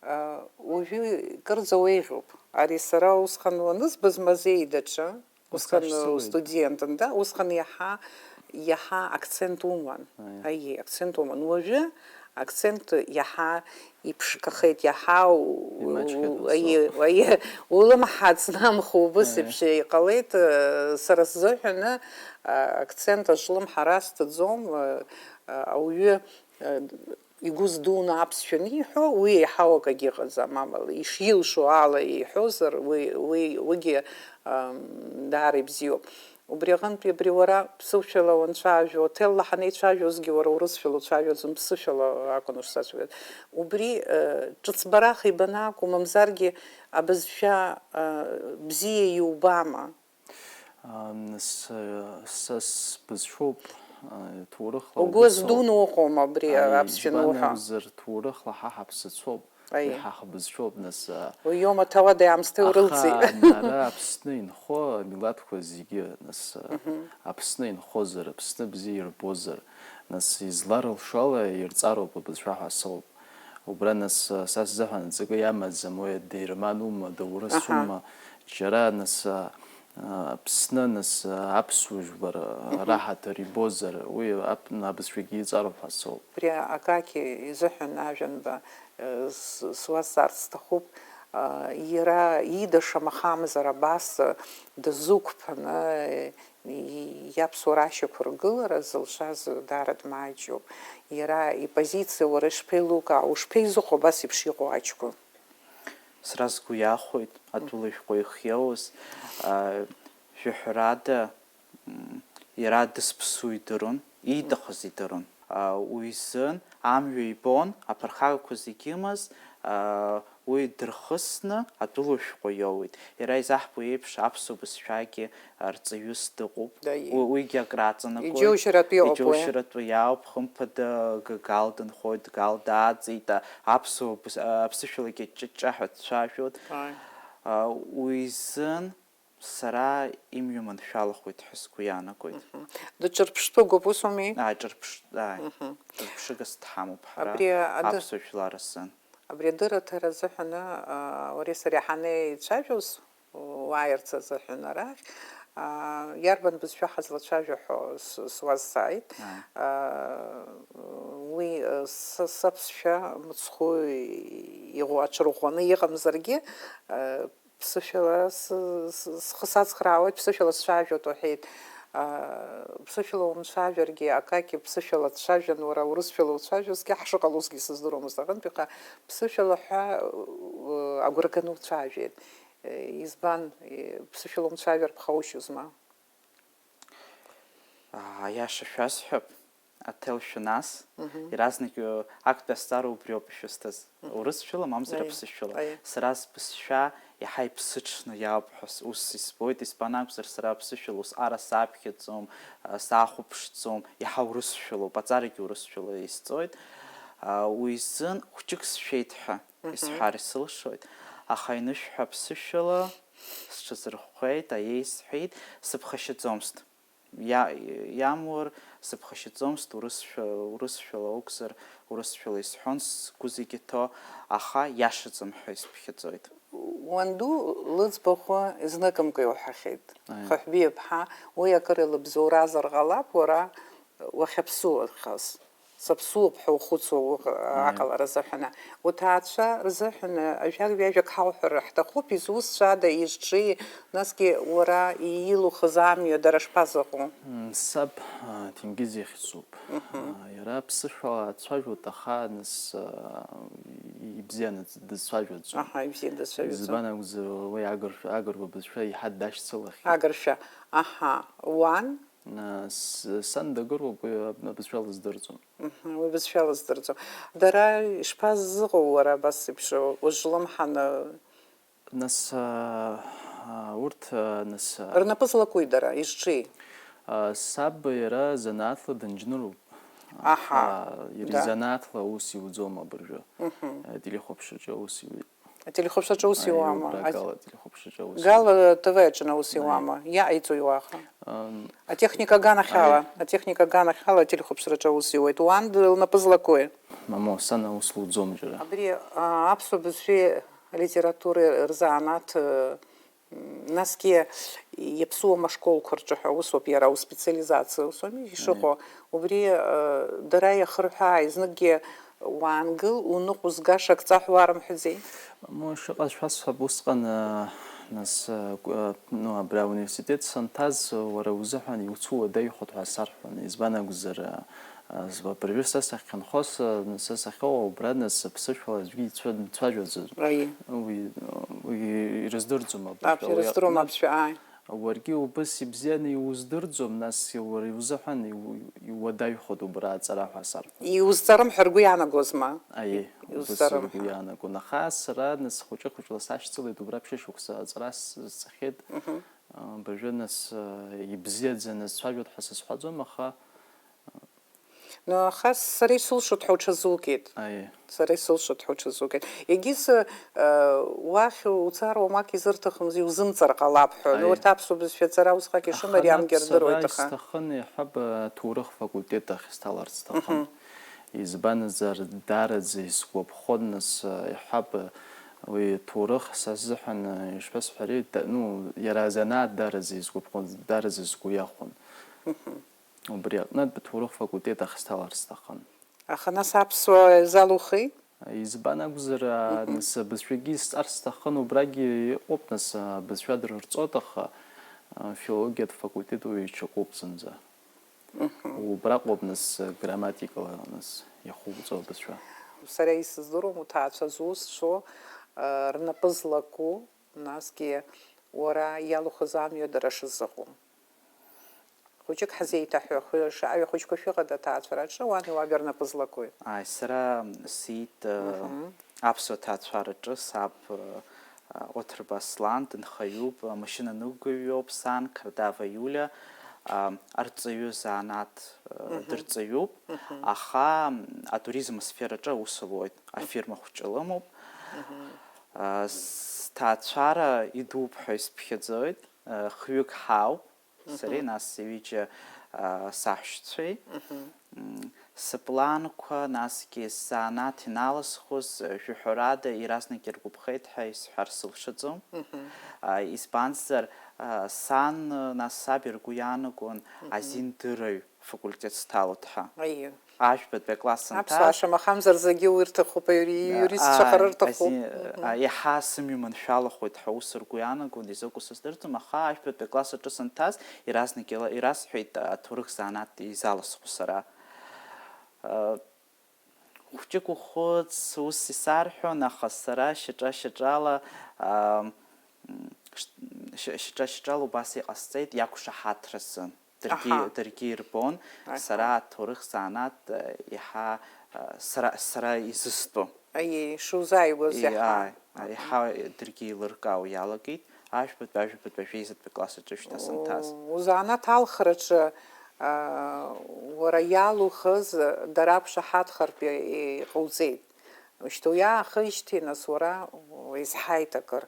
а, уажәы кырӡа уеиӷьуп. Ари сара усҟан уанызбаз мазеи даҽа, усҟан Сашьцылеит. Студентын, да, усҟан иаҳа, иаҳа акцент уман. Аиеи. Аиеи, акцент уман. Уажәы акцент иаҳа иԥшқахеит, иаҳа у-, Имаҷхеит у-, ус аиеи, ауп. Аиеи, улымҳа ацнамхо убыс Аиеи. Еиԥш иҟалеит, э, сара сзыҳәаны, а, акцент аҿлымҳара сҭаӡом, э, э, ауаҩы, э, Игәы здуны аԥсшәа аниҳәо, уи еиҳау акагьы ыҟаӡам, амала, ишилшо ала иҳәозар, уи, уи, уигьы, ам, даара ибзиоуп. Убри аҟынтәи абри уара ԥсышәала уанцәажәо, ҭелла ҳанеицәажәозгьы уара урысшәала уцәажәаӡом, ԥсышәала акәын ушсацәажәоз. Убри, э, ҿыцбараха ибанакәу, мамзаргьы абызшәа, э, бзиа иубама? Ам, с-, са сбызшәоуп, а, ҭоурыхла Угәы убыс ауп. здуны уҟоума абри Аи, аԥсшәа избан ануҳәа? Акәзар, ҭоурыхла ҳа ҳаԥсацәоуп, Аи. уи ҳа ҳбызшәоуп, нас, а, Уи иоума ҭауади-аамсҭеи урылҵи? Аха ара Аԥсны инхо амилаҭқәа зегьы, нас, Аԥсны инхозар, Аԥсны бзиа ирбозар, нас, изларылшо ала ирҵароуп абызшәа ҳәа соуп. Убра, нас, са сзыҳәан ҵакы иамаӡам, уи адерман ума, даурыс Аҳа. Ума, џьара, нас, а, Аԥсны, нас, аԥсуа жәлар раҳаҭыр ибозар, уи ап-, абызшәагьы иҵароуп ҳәа соуп. Убри акаки изыҳәан ажәанба, э, с-, суазҵаарц сҭахуп, а, иара иида шамахамзар абас, э, дазықәԥаны, э, и-, иаԥсуара ашьақәыргылара зылшаз даара дмааџьоуп. Иара ипозициа уара ишԥеилукаау, ушԥеизыҟоу абас еиԥш иҟоу аҷкәын? Сара сгәы иахәоит атәыла шәҟәы ихиоуз, а, жәаҳәарада, м, иара дызԥсу идырун, ииҭахыз идырун. А, уи изын амҩа ибон, аԥырхагақәа зегь имаз, а, уи дырхысны атәыла шәҟәы иоуит. Иара изаҳбо еиԥш, аԥсуа бызшәагьы арҵаҩыс дыҟоуп. Даи. Уи, уигьы акраҵанакуеит. Иџьоушьаратәы иҟоуп уи. Иџьоушьаратәы иауп, хымԥада, г-, Гал дынхоит, Гал дааҵеит, а, аԥсуа быз-, а, аԥсышәалагьы ҷыҷҷаҳәа дцәажәоит. Ааи. А, уи изын сара имҩа маншәалахоит ҳәа сгәы иаанагоит. Мгм. Дыҿырԥштәыгоуп, ус ауми? Ааи, ҿырԥш-, ааи. Мгм. Ҿырԥшыгас дҳамоуп ҳара Абри ад- аԥсуа жәлар азын. Абри адырраҭара азыҳәаны, аа, уареи сареи ҳанеицәажәоз, уааирц азыҳәан арахь, аа, иарбан бызшәа ҳазлацәажәо ҳәа с-, суазҵааит. Ааи. Аа, уи, са, саԥсшәа мыцхәы иӷәӷәа-, аҽырӷәӷәаны иҟамзаргьы, аа, ԥсышәала с-, с-, схы сацхраауеит, ԥсышәала сцәажәоит уҳәеит. Аа, ԥсышәала умцәажәаргьы, акаки ԥсышәала дцәажәан, уара урысшәала уцәажәозгьы ҳшыҟалозгьы сыздыруамызт аҟынтәи, аха ԥсышәала ҳәа, э, агәра ганы уцәажәеит. Э, избан, э, ԥсышәала умцәажәар ԥхаушьозма? Аиаша шәасҳәап, аҭел шәанас, Мгм. Иаразнак, э, актәи азҵаара убриоуп ишәысҭаз. Мгм. Урысшәала, мамзар Аиа. Аԥсышәала. Аиа. Сара сбызшәа иаҳа иԥсыҽны иауп ҳәа с-, ус избоит, избан акәзар, сара аԥсышәала ус ара саԥхьаӡом, а, сахәаԥшӡом, иаҳа урысшәалоуп, аҵарагьы урысшәала исҵоит. А, уи изын хәҷык сшәеит ҳәа Мгм. Исҳәар исылшоит, аха инышәҳәа аԥсышәала сҽазырхәхәеит, аиеи сҳәеит, сыԥхашьаӡомызт. Иа-, иамур, сыԥхашьаӡомызт, урысшәа, урысшәала акәзар, урысшәала исҳәон, сгәы зегь иҭоу, аха иашаӡам ҳәа исԥхьаӡоит. Уанду лыӡбахә зныкымкәа иуҳәахьеит. Аиа. Хыҳәбиаԥҳа, уи акыр илыбзоуразар ҟалап, уара уахьаԥсуахаз. Саԥсуоуп ҳәа ухәыцуа уҟ-, Аиа. Аҟалара азыҳәан. Уҭаацәа рзыҳәан ажәак-ҩажәак ҳауҳәар ҳҭахуп, изусҭцәада, изҿи, насгьы уара иилухыз амҩа дара шԥазыҟоу? М, саб, а, Ҭенгиз ихьӡуп. Мгм. А, иара аԥсышәала дцәажәоит, аха нас, а, ибзианы дызцәажәаӡом. Аҳа, ибзианы дызцәажәаӡом. Избан акәзар, уи агыршәа, агырба бызшәа иаҳа дашьцылахьеит. Агыршәа, аҳа, уан? Нас, сан дагыруп, уи абызшәа лыздырӡом. Мгм, уи бызшәа лыздырӡом. Дара ишԥазыҟоу, уара, абас еиԥш, ужәлымҳаны? Нас, а, а, урҭ, а, нас, а, Рнапы злакуи дара, изҿи? А, саб иара занааҭла дынџьныруп. Аҳа, Аха, иара да. Изанааҭла аус иуӡом абыржәы. Мгм. А, телехәаԥшраҿы аус иуеит. Ателехәаԥшраҿы аус Аиа, иуама? убра Ат-, Гала ателехәаԥшраҿы аус Гала иуеит. Т В аҿы аус Аиа. Иуама? Иааиҵои уаха? Ам, Атехника аганахьала, Аиа. Атехника аганахьала ателехәаԥшраҿы аус иуеит. Уан д-, лнапы злакуи? Мамоу, сан аус луӡом џьара. Абри, а, аԥсуа бызшәеи алитературеи рзанааҭ, э, м, насгьы иаԥсуам ашколқәа рҿы ҳәа усоуп иара, аус специализациа усоуми ишыҟоу. Аиа. Убри, э, дара иахырҳәааи, зныкгьы Уаангыл, уныҟәызгаша акы ҵаҳәа уарымҳәаӡеи? Мамоу, ишыҟаз шәасҳәап, усҟан, а, нас, а, ку-, а, ну, абри ауниверситет санҭаз, уара узыҳәан иуцу уадаҩхоит ҳәа сарҳәон. Избан акәзар, а, а, зба-, абыржәы са сахьынхоз, а, са сахьоуа убра, нас, аԥсышәала аӡәгьы ицәа-, дцәажәаӡом. Аиеи. Уи, уи ирыздырӡом абыржәы. Аԥхьа ирыздыруам аԥсшәа, ааи. Уаргьы убыс ибзианы иуздырӡом, нас уара иузыҳәан иу-, иуадаҩхоит убра аҵара ҳәа сарҳәон. Иузҵарым ҳәа ргәы иаанагозма? Аиеи, убыс Иузҵарым ргәы ҳәа. Иаанагон. Аха сара, нас, хәыҷы-хәыҷла сашьцылеит, убра ԥшьышықәса аҵара с-, сҵахьеит. Мгм. Абыржәы нас, ибзиаӡаны сцәажәоит ҳәа сызҳәаӡом, аха Ну, аха сара исылшоит ҳәа уҽазукит. Аиеи. Сара исылшоит ҳәа уҽазукит. Егьыс, э, уахь уцар уамак изырҭахымзи, иузымҵар ҟалап ҳәа. Ну, Аиеи. Урҭ аԥсуа бызшәа аҵара усҟак Аха ишымариамгьы нас сара рдыруеит, аха. Исҭахын еиҳаб аҭоурых факультет ахь сҭаларц сҭахын. Мгм. Избанзар, даараӡа исгәаԥхон нас, еиҳаб уи ҭоурых са сзыҳәан, ишԥасҳәари, да-, ну, иара азанааҭ даараӡа исгәаԥхон, даараӡа сгәы иахәон. Мгм. Убри аҟнытә аҭоурых факультет ахь сҭалар сҭахын. Аха нас аԥсуа залухи? Избан акәзар, а, Мгм. нас абызшәагьы изҵар сҭахын, убрагьы иҟоуп, нас, а, абызшәа дырырҵоит, аха, а, филологиатә факультет уи иҽакуп зынӡа. Мгм. Убраҟоуп, нас, грамматикала, нас, иахуҵо абызшәа. Сара исыздыруам уҭаацәа зусҭцәоу, а, рнапы злаку, насгьы уара иалухыз амҩа дара шызыҟоу. Хәыҷык ҳзеиҭаҳәа, хәы-, шаҩа хәыҷқәа шәыҟада аҭаацәараҿы, уани уаби рнапы злакуи? Ааи, сара сиит, э, Мгм. аԥсуа ҭаацәараҿы саб, э, Оҭырба Аслан дынхаҩуп, амашьынаныҟәгаҩ иоуп сан, Қардава Иулиа, а, арҵаҩы занааҭ, э, Мгм. дырҵаҩуп, Мгм. аха, м, атуризм асфераҿы аус луеит, афирма хәҷы лымоуп. Мгм. А, сҭаацәара идууп ҳәа исԥхьаӡоит, э, хҩык ҳауп. Сареи, Мгм. нас, ҩыџьа, а, саҳәшьцәеи. Мгм. М, сыпланқәа, насгьы сзанааҭ иналысхуаз, э, жәаҳәарада, иаразнак иргәаԥхеит ҳәа исҳәар сылшаӡом. Мгм. А, избанзар, а, сан, э, нас саб иргәы иаанагон Мгм. азиндыраҩ факультет сҭалоит ҳәа. Аиеи. Ажәбатәи акласс Аԥсуаа анҭаз, шамахамзар зегьы уи рҭахуп, аҩ-, иуристцәа ааи, хара рҭахуп. Ази-, Мгм. а, иаҳа сымҩа маншәалахоит ҳәа ус ргәы иаанагон, изакәу сыздырӡом, аха ажәбатәи акласс аҿы санҭаз, иаразнак ила-, ирасҳәеит, а, аҭоурых занааҭ изаласхәу сара. А, хәҷык ухәыц, ус исарҳәон, аха сара шьаҿа-шьаҿала, а, м, ш-, шьаҿа-шьаҿала убас иҟасҵеит, иақәшаҳаҭразы. Даргьы, Аҳа. даргьы ирбон, Аҳа. сара аҭоурых занааҭ, э, иаҳа, э, сара, сара изыстәу. Аиеи, шузааигәаз И-, иаҳа. ааи, Аҳа. иаҳа даргьы еилыркаауа иалагеит, ажәбатәи, ажәабатәи, ажәеизатәи класс аҿы шьҭа санҭаз. О, узанааҭ алхраҿы, а, уара иалухыз дара ақәшаҳаҭхартә и-, иҟауҵеит. Шьҭа уиаахижьҭеи, нас, уара уеизҳаит акыр.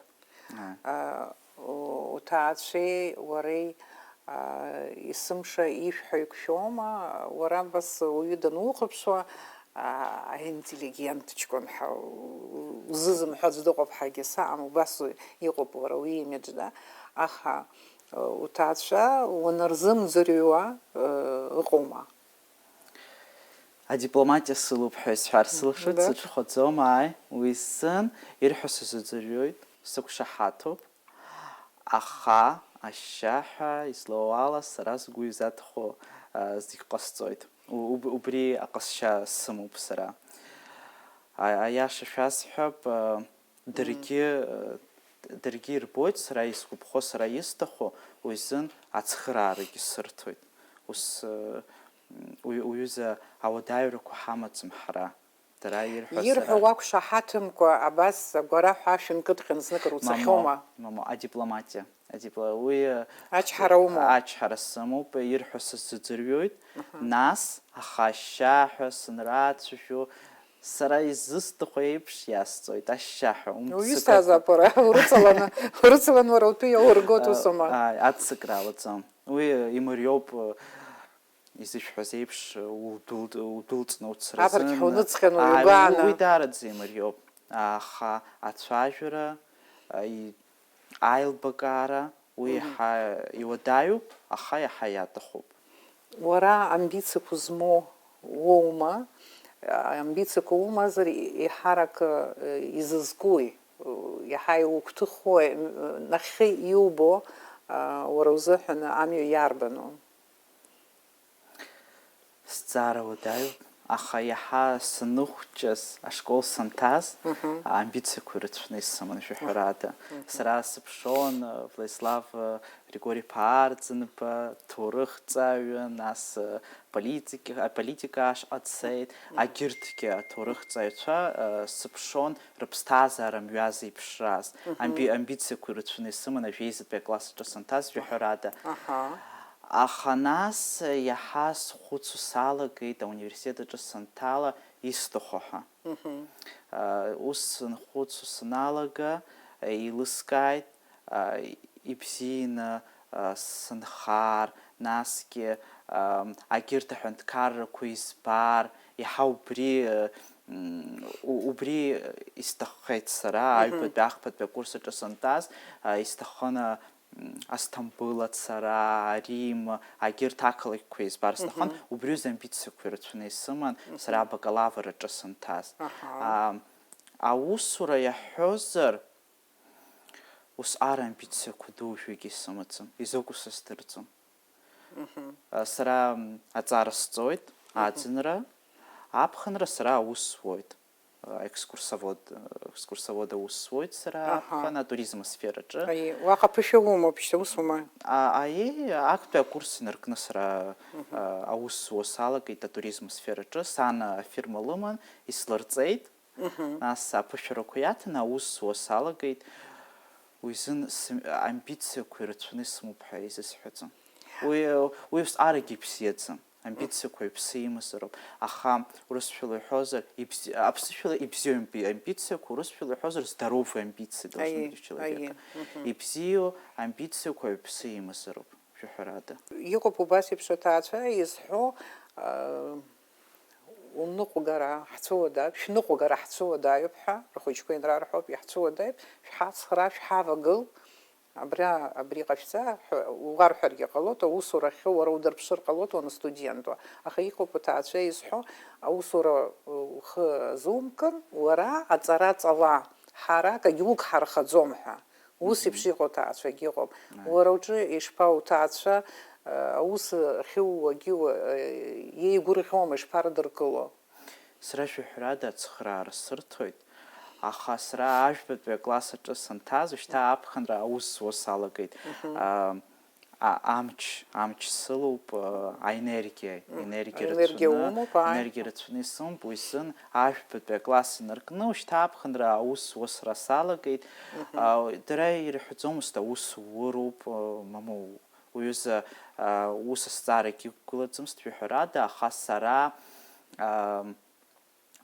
Ааи. А, у-, уҭаацәеи уареи, а, есымша ишәҳәо иқәшәома, уара абас уаҩы данухәаԥшуа, а, аинтеллигент ҷкәын ҳәа у-, узызымҳәо аӡә дыҟоуп ҳәагьы саам, убас иҟоуп уара уимидж, да? Аха, а, уҭаацәа уанырзымӡырҩуа, а, ыҟоума? Адипломатиа сылоуп ҳәа исҳәар сылшоит, Да. сыҽхәаӡом, ааи, уи сзын ирҳәо сазыӡырҩуеит, сықәшаҳаҭуп, аха ашьшьаҳәа излоу ала сара сгәы изаҭаху, а, зегь ҟасҵоит. У-, уб-, убри аҟазшьа сымоуп сара. А-, аиаша шәасҳәап, а, Даргьы, даргьы ирбоит сара исгәаԥхо, сара исҭаху, уи азын ацхыраарагьы сырҭоит. Ус, уи-, уҩыза ауадаҩрақәа ҳамаӡам ҳара. Дара ирҳәо сара Ирҳәо уақәшаҳаҭымкәа, абас агәараҳәа ашә нкыдҟьан зныкыр Мамо, уцахьоума? мамо, адипломатиа. Адипла-, уи, э, Ачҳара умоуп? Ачҳара сымоуп, ирҳәо сазыӡырҩуеит. Аҳа. Нас, аха ашьшьаҳәа сынрацәажәо, сара изысҭаху еиԥш иасҵоит, ашьшьаҳәа, умцыкәа. Уҩызҭаазаап уара, урыцаланы, урыцаланы уара утәы иаургоит, Э, усоума? Ааи, аццакра алаӡам. Уи, э, имариоуп, э, изышәҳәаз еиԥш, э, удәылҵ-, удәылҵны уцразын. Абарҭ ҳәа уныҵҟьаны Ааи, уи, уҩбааны. Уи даараӡа имариоуп. Аха ацәажәара, э, и-, аилбакаара, уи Мгм. иаҳа иуадаҩуп, аха иаҳа иаҭахуп. Уара амбициақәа змоу уоума? Амбициақәа умазар, еиҳарак, э, изызкуи? Иаҳа иугәҭыхуа, нахьхьи иубо, а, уара узыҳәан амҩа иарбану? Сзҵаара уадаҩуп, Аха иаҳа саныхәҷыз, ашкол санҭаз, амбициақәа ирацәаны исыман, жәаҳәарада. Сара сыԥшуан, э, Владислав, э, Григори-иԥа Арӡынба, ҭоурыхҭҵааҩы, нас, э, политики-, аполитика ашҟа дцеит. Агьырҭгьы аҭоурыхҭҵааҩцәа, э, сыԥшуан, рыԥсҭазаара мҩа зеиԥшраз. Амби-, амбициақәа ирацәаны исыман, ажәеизатәи акласс аҿы санҭаз, жәаҳәарада. Аха нас, э, иаҳа схәыцуа салагеит ауниверситет аҿы санҭала исҭаху ҳәа. Ус сынхәыцуа саналага, еилыскааит, ибзианы сынхар, насгьы агьырҭ аҳәынҭқаррақәа избар, иаҳа убри, убри исҭаххеит сара, аҩбатәи, ахԥатәи акурс аҿы сантәаз, исҭахын Асҭамбыл ацара, Рим, агьырҭ ақалақьқәа избар сҭахын, убри азы амбициақәа ирацәаны исыман, сара абакалавр аҿы санҭаз. Аха. А, аусура иаҳҳәозар, усҟар амбициақәа ду уажәыгьы исымаӡам, изакәу сыздырӡом. А, сара, м, аҵара сҵоит, аӡынра, аԥхынра сара аус зуеит. Экскурсовод, экскурсовод аус зуеит сара. Аха. Аԥхын атуризм асфераҿы. Аиеи, уаҟа ԥышәа умоуп, шьҭа ус ума? А, аиеи, актәи акурс инаркны сара, а, аус зуа салагеит атуризм асфераҿы. Сан афирма лыман, ислырҵеит. Нас аԥышәарақәа иаҭаны аус зуа салагеит. Уи азын сым-, амбициақәа ирацәаны исымоуп ҳәа изысҳәаӡом. Уи, уи усҟарагьы ибзиаӡам. Амбициақәа иԥсы имазароуп. Аха урысшәала иҳәозар, ибзи-, аԥсышәала ибзиоу амби-, амбициақәа, урысшәала иҳәозар, здоровые амбиции должны быть у человека. Ибзиоу амбициақәа иԥсы имазароуп, жәаҳәарада. Иҟоуп убас еиԥш аҭаацәа изҳәо, а, уныҟәгара ҳцәыуадаҩуп, шәныҟәгара ҳцәыуадаҩуп ҳәа, рхәыҷқәа инрарҳәоуп, иаҳцәыуадаҩуп, шәҳацхраа, шәҳавагыл, Абра, абри ҟашәҵа ҳәа уарҳәаргьы ҟалоит, аусура ахьы уара удырԥшыр ҟалоит уанстудентуа. Аха иҟоуп аҭаацәа изҳәо, аусура ухы азумкын, уара аҵара ҵала, ҳара акагьы угҳархаӡом ҳәа. Ус еиԥш иҟоу аҭаацәагьы ыҟоуп. Уара уҿы ишԥа уҭаацәа, аус ахьууагьы уа-, еигәырӷьома, ишԥардыркыло? Сара шәаҳәарада ацхыраара сырҭоит, аха сара ажәбатәи акласс аҿы санҭаз, шьҭа аԥхынра аус зуа салагеит. А, а, амч, амч сылоуп, а, аенергиа, енергиа рацәаны, умоуп, ааи. Енергиа рацәаны исымоуп, уи азын ажәбатәи акласс инаркны, шьҭа аԥхынра аус зуа сара салагеит. А, дара ирҳәаӡомызт, аус уроуп, а, мамоу. Уҩыза, а, ус азҵаарагьы иқәгылаӡомызт, жәаҳәарада, аха сара, а,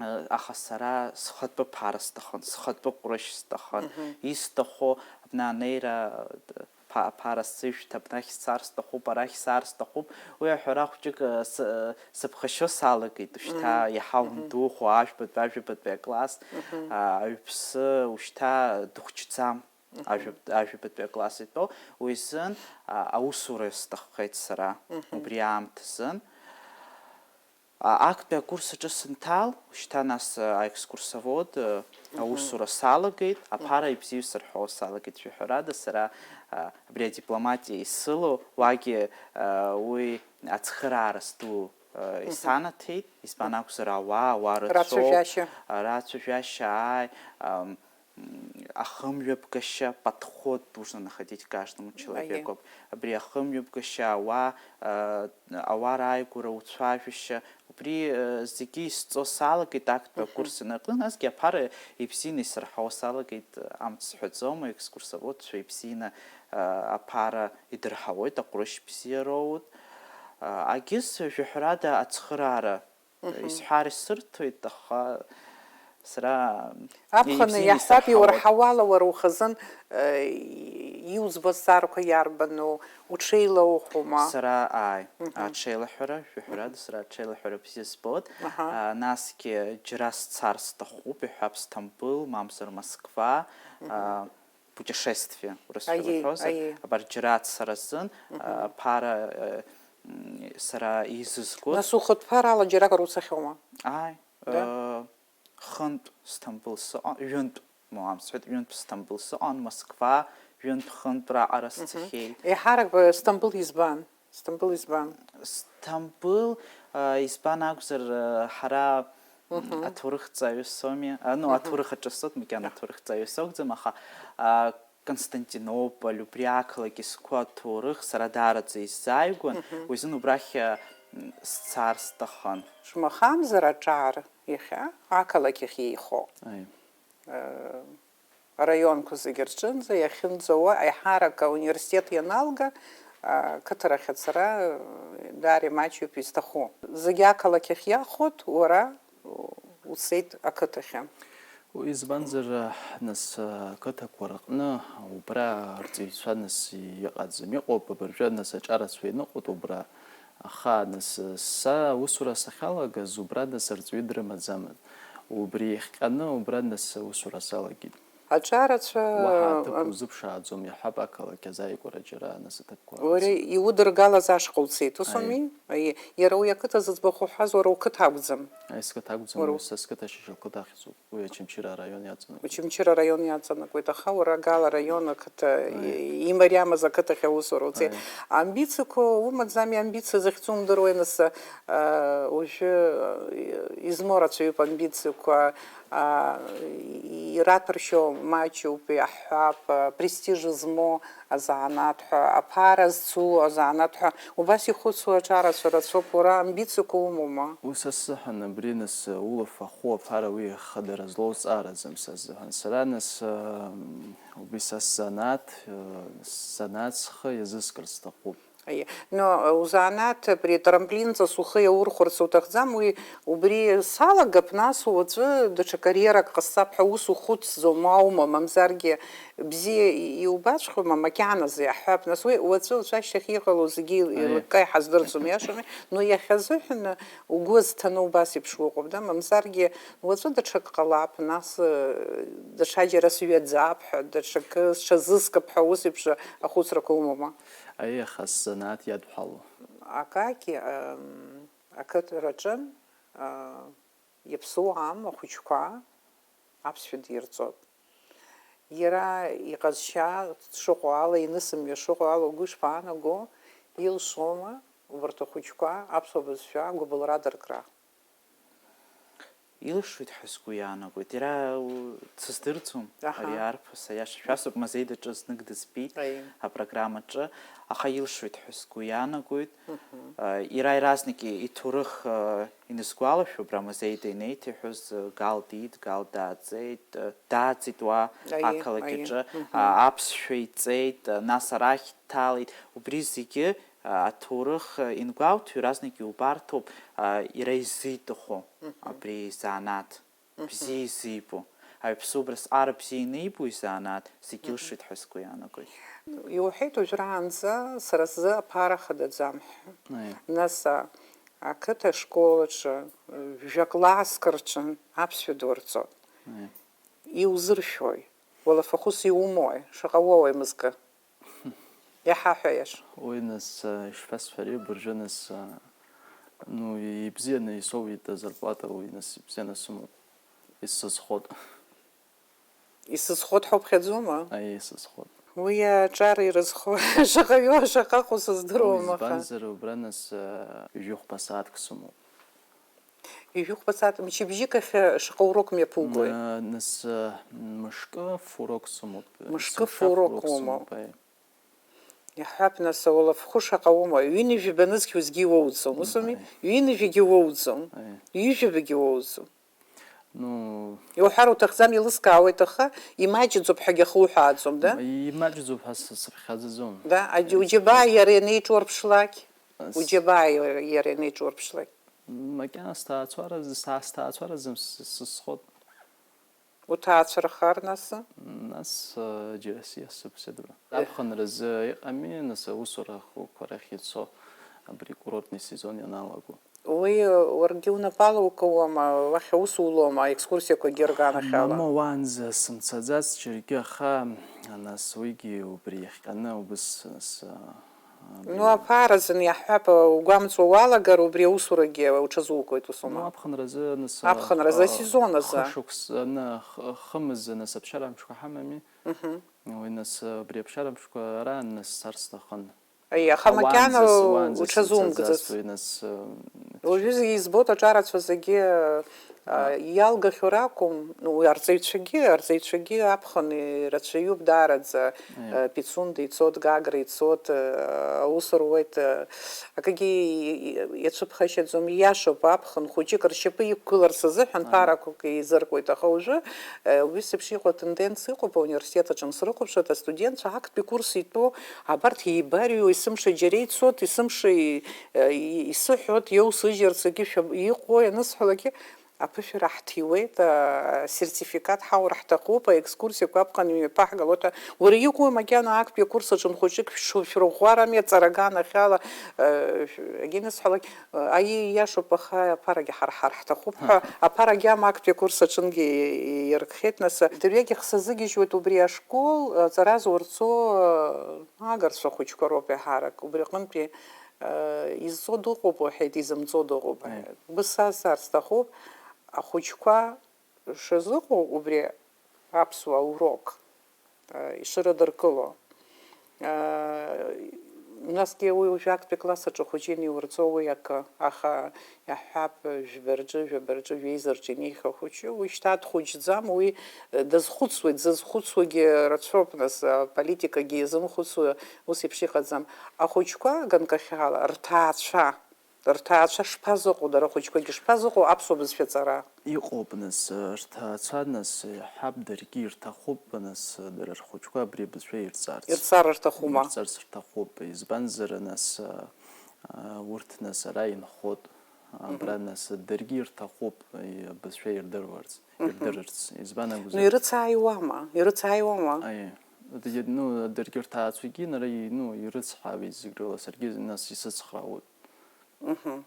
а, аха сара схатәы ԥара сҭахын, схатәы ҟәрышь сҭахын. Исҭаху, абна анеира, ԥа-, аԥара сзышәҭ, абнахь сцар сҭахуп, арахь сцар сҭахуп. Уи аҳәара хәҷык, а, с-, сыԥхашьо салагеит, ушьҭа иаҳа ундухо, ажәбатәи, ажәабатәи акласс, а, аҩԥсы, ушьҭа дыхәҷӡам. Ажәаб-, ажәабатәи акласс итәоу, уи азын, а, аусура сҭаххеит сара, убри аамҭазын. А, актәи акурс аҿы сынҭал, шьҭа нас, а, аекскурсовод, а, аусура салагеит, аԥара ибзиоу сырҳәо салагеит, жәаҳәарада, сара, а, абри адипломатиа исылоу, уагьы, а, уи ацхыраара зду, а, исанаҭеит, избан акәзар, ауаа, ауаа рацәоуп, рацәажәашьа, а, рацәажәашьа, ааи, ам, м, ахымҩаԥгашьа, подход должен находить каждому человеку. Абри ахымҩаԥгашьа, ауаа, а, ауаа рааигәара уцәажәашьа, убри, а, зегьы изҵо салагеит актәи акурс инаркны, насгьы аԥара ибзианы исырҳауа салагеит, амц сҳәаӡом, аекскурсоводцәа ибзианы, а, аԥара идырҳауеит, аҟәрышь бзиа роуеит. А, агьыс жәаҳәарада ацхыраара Исҳәар исырҭоит, аха сара аԥхын ибзианы иаҳҳәап, исырҳауеит. Иурҳауала уара ухазын, э, иузбо азҵаарақәа иарбану, уҽеилаухума? Сара, ааи, аҽеилаҳәара, жәаҳәарада, сара аҽеилаҳәара бзиа збоит. Аха. А, насгьы џьара сцар сҭахуп, иҳәап, Сҭамбыл, мамзар Москва, а, путешествие, урысшәала иҳәозар, абар џьара ацара азын, а, аԥара, э, м, сара еизызгоит. Нас ухатә ԥарала џьаракыр уцахьоума? Ааи, э, хынтә Сҭамбыл сыҟан, ҩынтә, мамзар сҳәеит, ҩынтә Сҭамбыл сыҟан, Москва ҩынтә-хынтә раҟара сцахьеит. Еиҳарак, э, Сҭамбыл избан? Сҭамбыл избан? Сҭамбыл, Избан акәзар, ҳара аҭоурыхҵаҩыс соуми, ну, аҭоурых аҿы соуп, макьана аҭоурыхҵаҩыс соугӡам, аха Константинополь, убри ақалақь зқәу аҭоурых сара даараӡа исзааигәан, уи азын убрахь сцар сҭахын. Шамахамзар аҿар иахьа ақалақь ахь еихоу араионқәа зегьы рҿынӡа иахьынӡауа, аиҳарак ауниверситет ианалга, ақыҭарахь ацара даара имаҷҩуп изҭаху. Зегьы ақалақь ахь иахәоит, уара уцеит ақыҭахьы. Избанзар, нас, ақыҭақәа рҟны убра арҵаҩцәа нас иҟаӡам. Иҟоуп абыржәы, нас, аҿарацәа ианыҟоуп убра. Аха, нас, са аусура сахьалагаз, убра, нас, арҵаҩы дрымаӡамызт. Убри иахҟьаны, убра, нас, аусура салагеит. Аҿарацәа, Уаҳа аҭыԥ узыԥшааӡом, иаҳҳәап, ақалақь азааигәара џьара, нас, аҭыԥқәа Уара иудыргалаз ашҟа уцеит, ус Аиеи. Ами? Аиеи. Иара уи ақыҭа зыӡбахә уҳәаз уара уқыҭа акәӡам. Аи, сқыҭа акәӡам, Уара уи у- са сқыҭа Шьыжьлқыҭ ахьӡуп. Уи Очамчыра араион иаҵанакуеит. Очамчыра араион иаҵанакуеит, аха уара Гал араион ақыҭа Аиеи. и-, имариамыз ақыҭахь аусура уцеит. Аиеи. Амбициақәа умаӡами, амбициа захьӡу умдыруеи, нас, а, уажәы, а, измоу рацәаҩуп амбициақәа, а, и-, ираҭәыршьо маҷуп, иаҳҳәап, а, престиж змоу азанааҭ ҳәа, аԥара зцу азанааҭ ҳәа, убас ихәыцуа аҿарацәа рацәоуп, уара амбициақәа умоума? Ус асзыҳәан абри, нас, улаф ахәы аԥара уи хадара злоу зҵаараӡам са сзыҳәан. Сара, нас, м, убри са сзанааҭ, э, сзанааҭ схы иазыскырц сҭахуп. Аиеи. Но, э, узанааҭ абри трамплинҵас ухы иаурхәарц уҭахӡам, уи убри салагап, нас уаҵәы даҽа кариерак ҟасҵап ҳәа ус ухәыцӡом аума, мамзаргьы бзиа и-, иубаҵәҟьома, макьаназы иаҳҳәап, нас уи уаҵәы уцәашьҭахь иҟало зегьы Аиеи. еилыкка иҳаздырӡом, иашами, но иахьазыҳәаны угәы азҭаны убас еиԥш уҟоуп, да, мамзаргьы уаҵәы даҽак ҟалап, нас, э, даҽаџьара сҩаӡап ҳәа, даҽакы сҽазыскып ҳәа ус еиԥш ахәыцрақәа умоума? Аиеи, аха сзанааҭ иадҳәалоу. Акаки, ам, ақыҭараҿы, а, иаԥсоу аам ахәыҷқәа аԥсшәа дирҵоит. Иара иҟазшьа дшыҟоу ала, инысымҩа шыҟоу ала угәы ишԥаанаго, илшома убарҭ ахәыҷқәа аԥсуа бызшәа агәыбылра адыркра? Илшоит ҳәа сгәы иаанагоит. Иара, у, дсыздырӡом, Аҳа. ари арԥыс, аиаша шәасҳәап, Мазеидаҿы знык дызбеит, Аиеи. апрограммаҿы, аха илшоит ҳәа сгәы иаанагоит. Мгм. А, иара иаразнак и-, иҭоурых, а, инысгәалашәо, абра Мазеида инеиҭеиҳәоз, а, Гал диит, Гал дааӡеит, а, дааӡеит уа Аиеи, ақалақь аиеи. аҿы, Мгм. а, аԥсшәа иҵеит, а, нас арахь дҭалеит. Убри зегьы, а, аҭоурых, а, ингәауҭо, иаразнак иубарҭоуп, а, иара изиҭаху Мгм. абри изанааҭ. Мгм. Бзиа изибо. Аҩԥсуба зҵаара бзиа ианибо изанааҭ, зегь Мгм. илшоит ҳәа сгәы иаанагоит. Иуҳәеит уажәраанӡа сара сзы аԥара хадаӡам ҳәа. Аиеи. Нас, а, ақыҭа ашкол аҿы, жәа-класск рҿы аԥсшәа ду рҵоит. Аиеи. Иузыршәои? Уалафахәыс иумои? Шаҟа уоуеи мызкы? Иаҳаҳәа иаша. Уи, нас, а, ишԥасҳәари, абыржәы, нас, а, ну, ибзианы исоуеит азарплата, уи, нас, ибзианы сымоуп. Исызхоит. Исызхоит ҳәа уԥхьаӡома? Аиеи, исызхоит. Уи аҿар ирызхо шаҟаҩы, шаҟа ыҟоу сыздыруам, Уи аха. Избанзар, убра, нас, а, ҩажәихәба сааҭк сымоуп. Ҩажәихәба сааҭ, мчыбжьык ахь шаҟа урок мҩаԥугои? Н-, нас, а, мышкы фурок сымоуп. Мышкы Сымшаф фурок урок умоуп. сымоуп, аиеи. Иаҳҳәап, нас, ауалафахәы шаҟа уоума? Ҩынҩажәи банызқь уеизгьы иуоуӡом, ус ауми? Мгм. Ҩынҩажәигьы уоуӡом. Аиеи. Ҩажәабагьы уоуӡом. Ну. Иуҳәар уҭахӡам, еилыскаауеит, аха имаҷӡоуп ҳәагьы ахуҳәааӡом, да? М, имаҷӡоуп ҳәа сы-, сыԥхьаӡаӡом. Да? Аџь-, Ес-, уџьабаа иара ианеиҿурԥшлак? Ес- Уџьабаа иара ианеиҿурԥшлак? Макьана сҭаацәаразы, са сҭаацәаразы м-, с-, сызхоит. Уҭаацәарахар, нас? Нас, э, џьара сиасып сыдра. Еҳ. Аԥхынразы иҟами, нас, аусура ахықәкқәа рахь ицо, абри курортный сезон ианалаго. Уи, э, уаргьы унапала укуама, уахь аус улома, аекскурсиақәагьы рганахьала? Мама уаанӡа сымцаӡац џьаргьы, аха, нас, уигьы убри иахҟьаны убыс, нас, э, Ну, аԥаразын иаҳҳәап, угәамҵуа уалагар, убри аусурагьы уҽазукуеит, ус Ну, ума? аԥхынразы, нас, Аԥхынразы, а, асезон азы. хышықәс-, аны, х-, хымз, нас, аԥсшьара амшқәа ҳамами? Мгм. Уи, нас, абри аԥсшьара амшқәа араан, нас, сцар сҭахын. Аиеи, аха макьана Уаанӡа с- уаанӡа уҽазумгӡацт. сынцаӡазтәи, нас, э, Уажәы зегьы избоит аҿарацәа зегьы, а, иалгахьоу ракәым, ну, уи арҵаҩцәагьы, арҵаҩцәагьы аԥхын ирацәаҩуп даараӡа, э, Пицунда ицот, Гагра ицот, э, аус руеит, э, акгьы и- и- иацәыԥхашьаӡом, ииашоуп, аԥхын хәыҷык ршьапы иқәгыларц азыҳәан ԥарақәак еизыркуеит, аха уажәы, э, убри еиԥш иҟоу атенденциа ыҟоуп, ауниверситет аҿы срыхәаԥшуеит, астудентцәа актәи курс итәоу, абарҭ еибарыҩуа, есымша џьара ицот, есымша и- Исыҳәоит, иоусыжьырц егьи шәа-, иҟои анысҳәалакгьы, аԥышәара ҳҭиуеит, асертификат ҳаура ҳҭахуп, аекскурсиақәа аԥхын имҩаԥаҳгалоит ҳәа. Уара иҟоуи макьана актәи акурс аҿы хәыҷык шәырӷәӷәарами, аҵара аганахьала, егьи анысҳәалак, аиеи, ииашоуп, аха аԥарагьы ҳара ҳар ҳҭахуп ҳәа, аԥарагьы ам актәи акурс аҿынгьы иркхьеит, нас, дырҩегьых сазыгьежьуеит убри ашкол, аҵара зурцо, агарцәа хәыҷқәа роуп еиҳарак, убри аҟынтәи Изҵо дыҟоуп уҳәеит, изымҵо дыҟоуп уҳәеит. Бысазҵаар сҭахуп, ахәыҷқәа шазыҟоу убри аԥсуа урок ишырыдыркыло. Насгьы уи уажәы актәи класс аҿы ахәыҷы ианиурҵо уи акы, аха иаҳҳәап, жәба рҿы, жәаба рҿы, жәеиза рҿы инеихьоу ахәыҷы, уи шьҭа дхәыҷӡам, уи дазхәыцуеит, дзызхәыцуагьы рацәоуп, нас, аполитикагьы иазымхәыцуа ус еиԥш иҟаӡам. Ахәыҷқәа ганкахьала рҭаацәа, рҭаацәа шԥазыҟоу, дара ахәыҷқәагьы шԥазыҟоу аԥсуа бызшәа аҵара? Иҟоуп, нас, рҭаацәа, нас, иаҳҳәап, даргьы ирҭахуп, нас, дара рхәыҷқәа абри абызшәа ирҵарц. Ирҵар рҭахума? Ирҵарц рҭахуп, избанзар, нас, урҭ, нас, ара инхоит, абра, нас, даргьы ирҭахуп, и-, абызшәа ирдыруарц, ирдырырц. Избан акәзар? Ну, ирыцааиуама? Ирыцааиуама? Аиеи. Д-, ну, даргьы рҭаацәагьы нара и-, ну, ирыцҳауеит зегь рыла, саргьы, нас, исыцхраауеит. Мгм.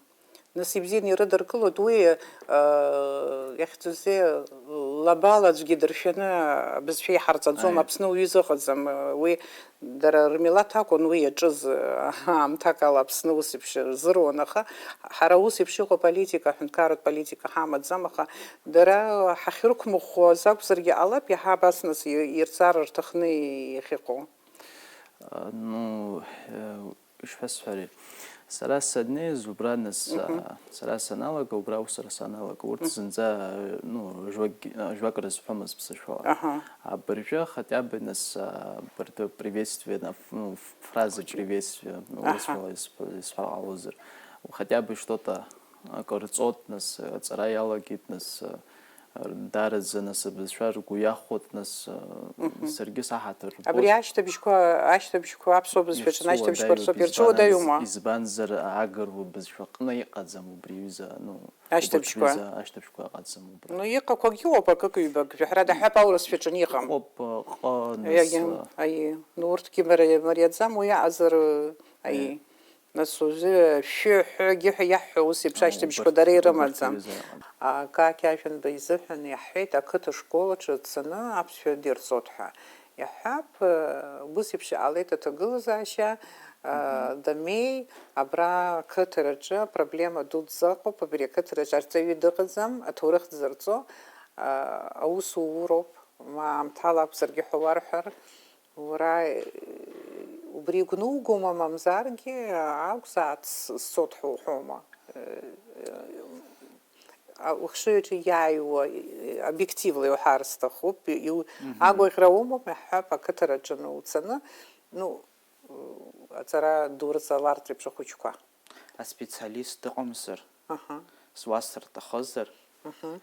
Нас ибзианы ирыдыркылоит уи, э, иахьӡузеи, лабала аӡәгьы дыршәаны абызшәа иҳарҵаӡом, Аиеи. Аԥсны уаҩы изыҟаӡам, э, уи дара рмилаҭ акәын уи иаҿыз, э, аамҭак ала Аԥсны ус еиԥш рзыруан, аха ҳара ус еиԥш иҟоу политика, аҳәынҭқарратә политика ҳамаӡам, аха дара ҳахьрықәмыӷәӷәаз акәзаргьы ҟалап, иаҳа абас нас и-, ирҵар рҭахны иахьыҟоу. А, ну, э, ишԥасҳәари, сара саннеиз убра, нас, Мгм. а, сара саналага, убра аусура саналага, урҭ Мгм. зынӡа, э, ну, жәакгьы, а, жәак рызҳәомызт ԥсышәала. Аҳа. Абыржәы хотя бы, нас, а, абарҭ приветствие, на, ну, ф-, фраза Хәыҷы. Приветствие, ну, Аҳа. Урысшәала исҳәо-, исҳәар ҟалозар. Хотя бы что-то акы рҵот, нас, аҵара иалагеит, нас, а, Даараӡа, нас, абызшәа ргәы иахәоит, нас, Мгм. Саргьы саҳаҭыр рбоит. Абри ашьҭыбжьқәа, ашьҭыбжьқәа, аԥсуа бызшәаҿы Иаԥсуа анаашьҭыбжьқәа рацәоуп, уадаҩума, избанзар, избанзар агыруа бызшәаҟны иҟаӡам убри аҩыза, ну, Ашьҭыбжьқәа. Убарҭ рҩыза ашьҭыбжьқәа ыҟаӡам убра. Ну, иҟақәагьы ыҟоуп, акык-ҩбак, жәаҳәарада, ҳәап аурысшәаҿы иҟам. Иҟоуп, ыҟоуп, нас, Иагьа, аиеи, ну, урҭгьы мари-, мариаӡам, уи аҟазар, аиеи. Аиеи. Нас уажәы шәы, ҳәыгьы ҳәа иаҳҳәо ус еиԥш Ау, ашьҭыбжьқәа убарҭ, дара убарҭ ирымаӡам. Рҩыза иҟан. Акакь Ажәанба изыҳәан иаҳҳәеит, ақыҭа школ аҿы дцаны аԥсшәа дирҵот ҳәа. Иаҳҳәап, ус еиԥш иҟалеит аҭагылазаашьа, Мгм. Дамеи, абра ақыҭараҿы апроблема дуӡӡа ыҟоуп, абри ақыҭараҿы арҵаҩы дыҟаӡам, аҭоурых дзырҵо, аус ууроуп, ма аамҭала акәзаргьы ҳәа уарҳәар, Уара, э, убри игәнугома, мамзаргьы, акәзааит, с-, сцот ҳәа уҳәома? Э, э, а, ухшыҩ аҿы иааиуа, э, объективла иуҳәар сҭахуп, иу-, Мгм. Агәаӷьра умоума, иаҳҳәап, ақыҭараҿы уцаны, ну, э, аҵара ду рыҵалартә еиԥш ахәыҷқәа. Аспециалист дыҟамзар, Аҳа. Суасыр рҭахызар, Мгм.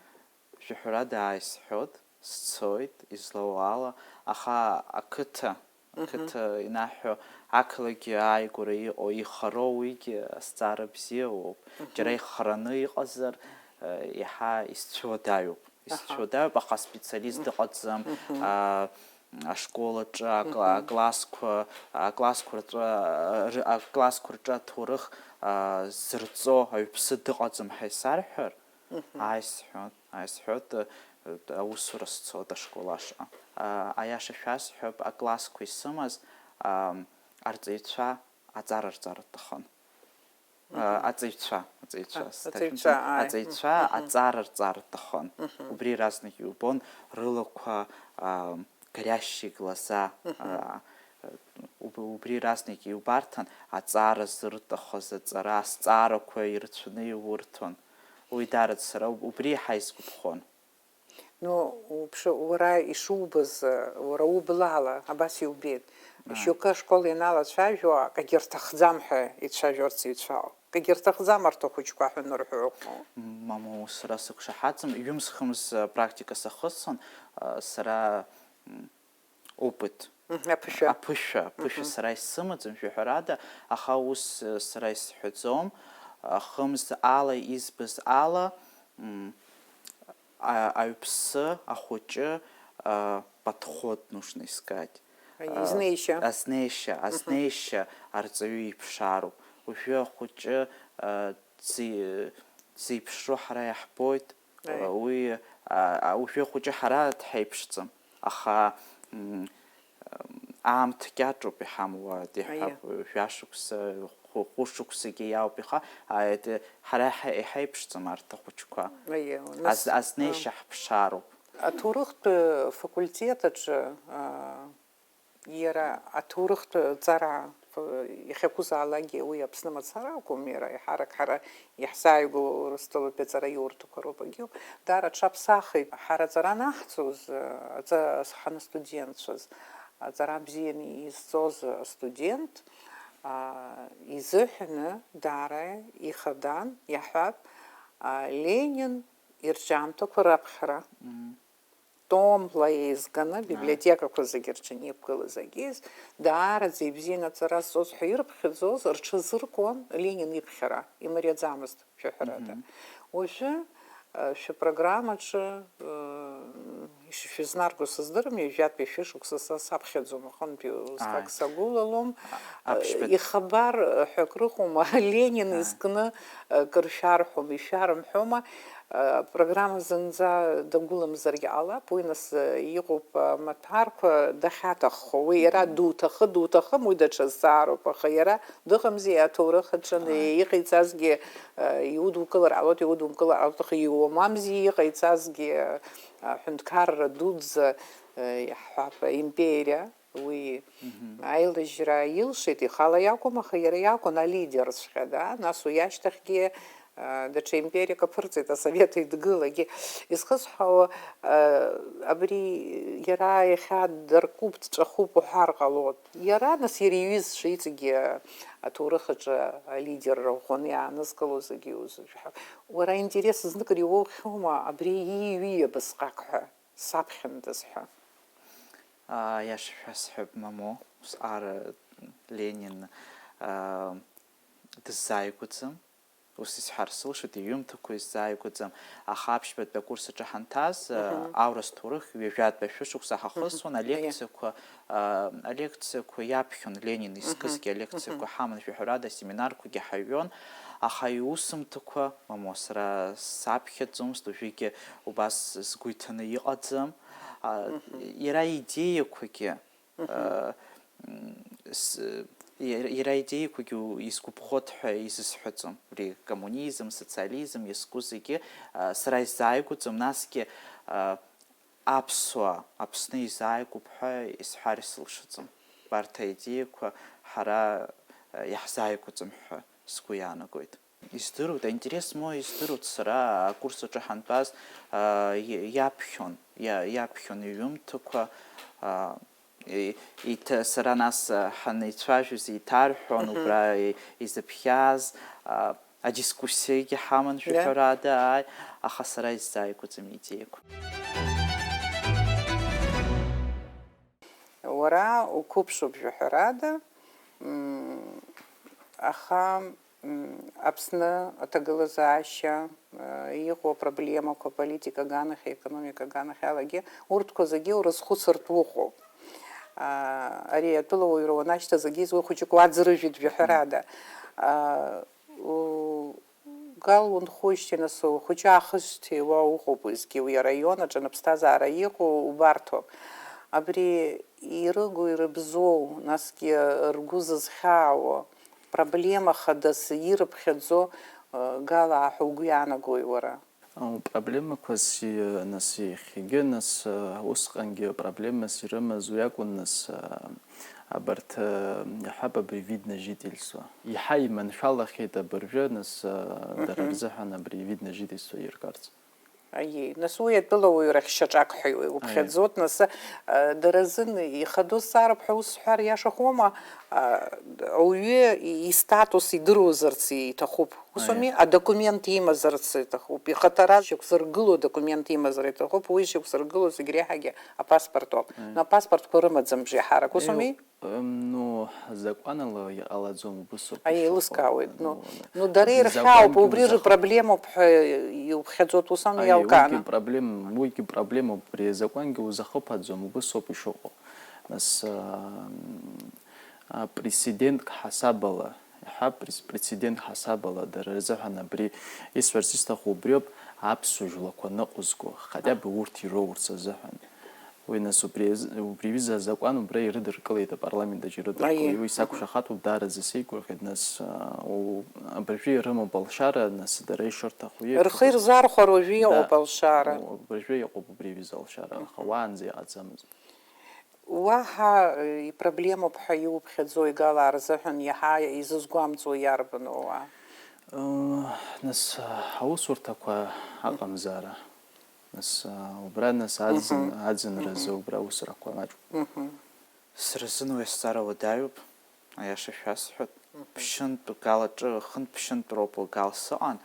Шәаҳәарада ааисҳәот, сцоит, излоу ала, аха ақыҭа, Мгм. Ақыҭа инаҳҳәо ақалақь ааигәара иҟоу, ихароу уигьы азҵаара бзиа уоуп. Мгм. Џьара ихараны иҟазар, э, иаҳа исцәыуадаҩуп. Аҳа. Исцәыуадаҩуп, аха аспециалист Мгм. Дыҟаӡам, Мгм. А, ашкол аҿы, акла-, Мгм. Аклассқәа, аклассқәа рҿы, а, ры-, аклассқәа рҿы аҭоурых, а, зырҵо аҩԥсы дыҟаӡам ҳәа исарҳәар, Мгм. Ааи, сҳәот, ааи, сҳәот, э, аусура сцот ашкол ашҟа. А, аиаша шәасҳәап, аклассқәа исымаз, ам, арҵаҩцәа аҵара рҵара рҭахын. А, Мгм. Аҵаҩцәа, аҵаҩцәа, А, сҭашәымҵан, аҵаҩцәа, ааи. Аҵаҩцәа Мгм. Аҵара рҵара рҭахын. Мгм. Убри иаразнак иубон, рылақәа, ам, горящие глаза, Мгм. А, Уб-, убри иаразнак иубарҭан, аҵара зырҭахыз аҵара, азҵаарақәа ирацәаны иурҭон. Уи даараӡа сара уб-, убри иаҳа исгәаԥхон. Ну, уԥшы, уара ишубаз, уара ублала абас иубеит. Ааи. Шьоукы ашкол ианалацәажәо, акгьы рҭахӡам ҳәа ицәажәарц еицәоу. Акгьы рҭахӡам арҭ ахәыҷқәа ҳәа анырҳәо ыҟоу. Мамоу, сара сықәшаҳаҭӡам, ҩымз-хымз, а, практика сахысцон, а, сара, м, опыт. Мгм, аԥышәа. Аԥышәа, аԥышәа Мгм. Сара исымаӡам, жәаҳәарада, аха ус, э, сара исҳәаӡом. А, хымз ала избаз ала, м, а, аҩԥсы, ахәыҷы, а, подход нужно искать. Ай, А, изнеишьа. Азнеишьа, Мгм. Азнеишьа арҵаҩы иԥшаароуп. Уажәы ахәыҷы, а, дзы-, дзеиԥшроу ҳара иаҳбоит. Аи. Уи, а, а, уажәы ахәыҷы ҳара дҳаиԥшӡам, аха, м, аамҭа кьаҿуп иҳамоу, Аиеи. Иҳа-, жәашықәса, хә-, хәышықәсагьы иауп иха-, а, ет-, ҳара иҳа-, иҳаиԥшӡам арҭ ахәыҷқәа. Аиеи, нас, Аз-, азнеишьа а. Ҳԥшаароуп. Аҭоурыхтә факультет аҿы, а, Иара аҭоурыхтә ҵара, ф-, иахьакәызаалакгьы уи Аԥсны мацара акәым, иара еиҳарак ҳара иаҳзааигәоу Урыстәылатәи аҵара иурҭақәа роуп, агьоуп. Даара аҽаԥсахит. Ҳара аҵара анаҳҵоз, аҵа-, ҳанастудентцәаз, аҵара бзианы изҵоз астудент, а, изыҳәаны даара ихадан, иаҳҳәап, а, Ленин ирҿиамҭақәа раԥхьара. Мм. Томла еизганы, Ааи. Библиотекақәа зегьы рҿы иқәгылаз агьыс, даараӡа ибзианы аҵара зҵоз ҳәа ирыԥхьаӡоз рҽазыркуан Ленин иԥхьара, имариаӡамызт, шәаҳәарада. Мгм. Уажәы, э, шәыпрограммаҿы, э, ишшәызнарго сыздырам, ҩажәатәи шәышықәса са саԥхьаӡом аҟынтәи усҟак Ааи. Сагәылалом. А-, аԥшьбатә- Ихабар, э, ҳәа акрыҟоума, Ленин Ааи. Изкны, э, кыр шәарҳәома, ишәарымҳәома? Апрограмма зынӡа дагәыламзаргьы ҟалап, уи нас иҟоуп амаҭәарқәа дахьаҭаххо, уи иара Мгм. Дуҭахы, дуҭахым, уи даҽа зҵаароуп, аха иара дыҟамзи аҭоурых аҿы, Ааи. Иҟаиҵазгьы, а, иудукылар ҟалоит, иудумкылар ҟалоит, аха иумамзи иҟаиҵазгьы, а, аҳәынҭқарра дуӡӡа, а, иаҳҳәап, аимпериа. Уи Мгм. Аилыжьра илшеит, ихала иакәым, аха иара иакәын алидерҵәҟьа, да, нас уи ашьҭахьгьы, а, даҽа империак аԥырҵеит, Асовет Еидгылагьы. Изхысҳәаауа, а, абри иара иахьа даркуп, дҵәахуп уҳәар ҟалоит. Иара, нас, иара иҩызцәа иҵегьы аҭоурых аҿы алидерра ӷәӷәаны иаанызкыло зегьы иузыжәҳәа. Уара интерес зныкыр иуоухьоума, абри ииҩи абасҟак ҳәа? Саԥхьандаз ҳәа. Аа, аиаша шәасҳәап, мамоу, усҟара Ленин, аа, дысзааигәаӡам. Ус исҳәар сылшоит, иҩымҭақәа исзааигәаӡам. Аха аԥшьбатәи акурс аҿы ҳанҭаз, аа, Мгм. Аурыс ҭоурых ҩажәатәи ашәышықәса ҳахысуан, Мгм. Аиа. Алекциақәа, аа, алекциақәа иаԥхьон Ленин Мгм. Изкызгьы алекциақәа Мгм. Ҳаман, жәаҳәарада, асеминарқәагьы ҳаҩон. Аха иусумҭақәа, мамоу, сара саԥхьаӡомызт, уажәыгьы убас сгәы иҭаны иҟаӡам. А, Мгм. Иара идеиақәагьы, Мгм. а, м, с-, иара, иара идеиақәагьы у-, изгәаԥхоит ҳәа изысҳәаӡом. Убри коммунизм, социализм, изку зегьы, а, сара исзааигәаӡом, насгьы, а, аԥсуаа Аԥсны изааигәоуп ҳәа исҳәар исылшаӡом. Убарҭ аидеиақәа ҳара, а, иаҳзааигәаӡом ҳәа сгәы иаанагоит. Издыруеит, аинтерес змоу издыруеит, сара акурс аҿы ҳантәаз, аа, иа-, иаԥхьон, иа-, иаԥхьон иҩымҭақәа, аа, и-, иҭ-, сара нас, а, ҳанеицәажәоз еиҭарҳәон, Мгм. Убра и-, изыԥхьаз, а, адискуссиагьы ҳаман, Иа. Шәаҳәарада, ааи, аха сара исзааигәаӡам идеиақәа. Уара уқәыԥшуп, жәаҳәарада, м, аха, м, Аԥсны аҭагылазаашьа, м, иҟоу апроблемақәа, аполитика аганахьи аекономика аганахьалагьы, урҭқәа зегьы урызхәыцыртә уҟоуп. А, ари атәылауаҩра уанашьҭаз агьиз уи хәыҷык уаӡрыжәит, жәаҳәарада. А, у-, Гал унхоижьҭеи, нас, ухәыҷы аахышьҭеи уа уҟоуп, уеизгьы уи араион аҿы аԥсҭазаара иҟоу убарҭоуп. Абри ирыгу, ирыбзоу, насгьы ргәы зызхьаауа проблема хадас ирыԥхьаӡо, э, гала ааҳәа угәы иаанагои уара? О, проблемақәас, и-, нас, иахьагьы, нас, э, усҟангьы проблемас ирымаз уи акәын, нас, э, Абарҭ, э, иаҳҳәап, абри видное жительство. Иаҳа иманшәалахеит абыржәы, нас, э, дара Мгм. рзыҳәан абри видное жительство иргарц. Аиеи, нас уи атәылауаҩрахь шьаҿак ҳәа Аиеи. Иуԥхьаӡоит, нас, э, дара рзын ихадоу зҵаарап ҳәа ус сҳәар иашахома, э, ауаҩы и-, истатус идыруазарц иҭахуп. Ус Аиеи. Ауми? Адокумент имазарц иҭахуп. Ихаҭара шьақәзыргыло адокумент имазар иҭахуп. Уи шьақәзыргыло зегь реиҳагьы апаспорт ауп. Аиеи. Но апаспортқәа рымаӡам бжеиҳарак. Ус Аиеи, ауми? М, ну, закәанала иҟалаӡом, убысоуп Аиеи, ишыҟоу. Еилыскаауеит. Ну, Ну, ну, дара ирхьаауп, закәангьы убри узахәо. Рыпроблемоуп ҳәа иуԥхьаӡоит, ус ауми, Аиеи, иалкааны? Уигьы проблем-, уигьы проблемоуп, абри азакәангьы узахыԥаӡом, убысоуп ишыҟоу. Нас, а, м, а, прецедентк ҳасабала, иаҳа прец-, прецедент ҳасабала, дара рзыҳәан абри исҳәарц исҭаху убриоуп, аԥсуа жәлақәа ныҟәызго, хотя бы урҭ ироурц азыҳәан. Уи нас убри, убри аҩыза азакәан убра ирыдыркылеит, апарламент аҿы ирыдыркылеит. Аиеи. Уи сақәшаҳаҭуп, даараӡа сеигәырӷьеит, нас, а, у-, абыржәы ирымоуп алшара, нас дара ишырҭаху Рхы ирҭаху ирзархәар уажәы иҟоуп Да. алшара. У-, абыржәы иҟоуп убри аҩыза алшара, аха Мгм. уаанӡа иҟаӡамызт. Уаҳа, э, ипроблемоуп ҳәа иуԥхьаӡо игалаа рзыҳәан иаҳа изызгәамҵуа иарбану уа? Ыы, нас, а, аусурҭақәа аҟамзаара. Нас, а, убра, нас, аӡын, Мгм. аӡынразы Мгм. убра аусурақәа маҷуп. Мгм. Сара сзын уи азҵаара уадаҩуп, аиаша шәасҳәап. Мгм. Ԥшьынтә гал аҿы, хынтә ԥшьынтә роуп уи гал сыҟан,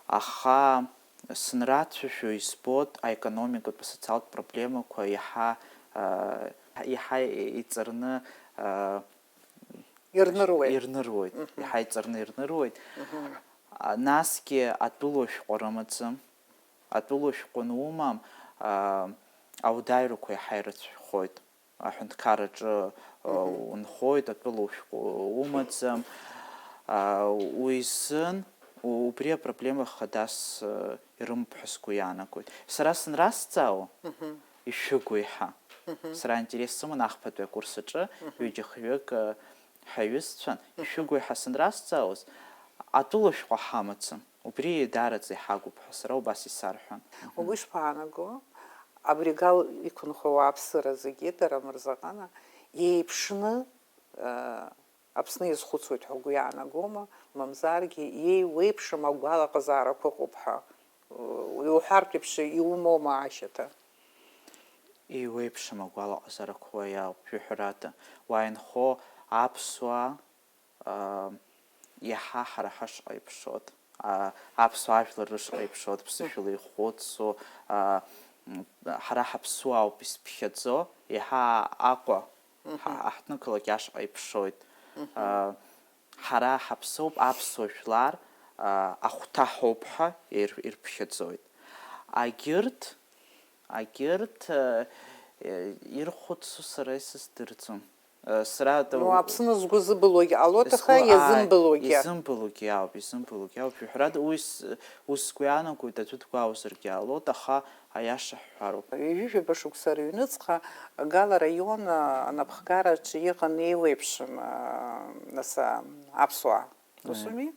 аха сынрацәажәо избоит аекономикатә, асоциалтә проблемақәа иаҳа, а, иаҳа иҵарны, а, Ирныруеит. Ирныруеит, Мгм. иаҳа иҵарны ирныруеит. Мгм. А, насгьы атәылоушәҟәы рымаӡам. Атәылоушәҟәы анумам, а, ауадаҩрақәа иаҳа ирацәахоит. Аҳәынҭқарраҿы, а, Мгм. унхоит, атәылоушәҟәы умаӡам. А, уи изын у-, убри апроблема хадас, а, ирымоуп ҳәа сгәы иаанагоит. Сара сынразҵаауа, Мгм. ишәыгу еиҳа. Мгм. Сара аинтерес сыман ахԥатәи акурс аҿы, Мгм. ҩыџьа-хҩык, а, ҳаҩызцәан, Мгм. ишәыгу еиҳа сынразҵаауаз, атәылоушәҟәы ҳамаӡам. Убри даараӡа иҳагуп ҳәа сара убас исарҳәон. Угәы ишԥаанаго, абри гал иқәынхо ауааԥсыра зегьы, дара мырзаҟана, еиԥшны, э, Аԥсны иазхәыцуеит ҳәа угәы иаанагома, мамзаргьы иеиуеиԥшым агәалаҟазаарақәа ыҟоуп ҳәа, э, иуҳәартә еиԥш иумоума ашьаҭа? Еиуеиԥшым агәалаҟазаарақәа уа иаауп, жәаҳәарада. Уа инхо аԥсуаа, аа, иаҳа ҳара ҳашҟа иԥшоит. Аа, аԥсуа ажәлар рышҟа иԥшоит, ԥсышәала ихәыцу, аа, м, ҳара ҳаԥсуаауп изԥхьаӡо, иаҳа Аҟәа, ҳа-, Мгм. аҳҭнықалақь ашҟа иԥшоит. Мгм. Аа, ҳара ҳаԥсоуп, аԥсуа жәлар, аа, ахәҭа ҳоуп ҳәа ир-, ирԥхьаӡоит. Агьырҭ, агьырҭ, э, э, ирхәыцу сара исыздырӡом. Э, сара Ну, Аԥсны згәы зыбылуагь ҟалоит, аха згәы, ааи, иазымбылуагьы. Изымбылугьы ауп, изымбылугьы ауп. Жәаҳәарада, уи с-, ус сгәы иаанагоит, аӡәы дгәаауазаргьы ҟалоит, аха аиаша ҳҳәароуп. Ҩажәижәаба шықәса рыҩныҵҟа Гала раион, а, анапхгараҿы иҟан еиуеиԥшым, а, нас, а, аԥсуаа. Ус Аиа. Ауми?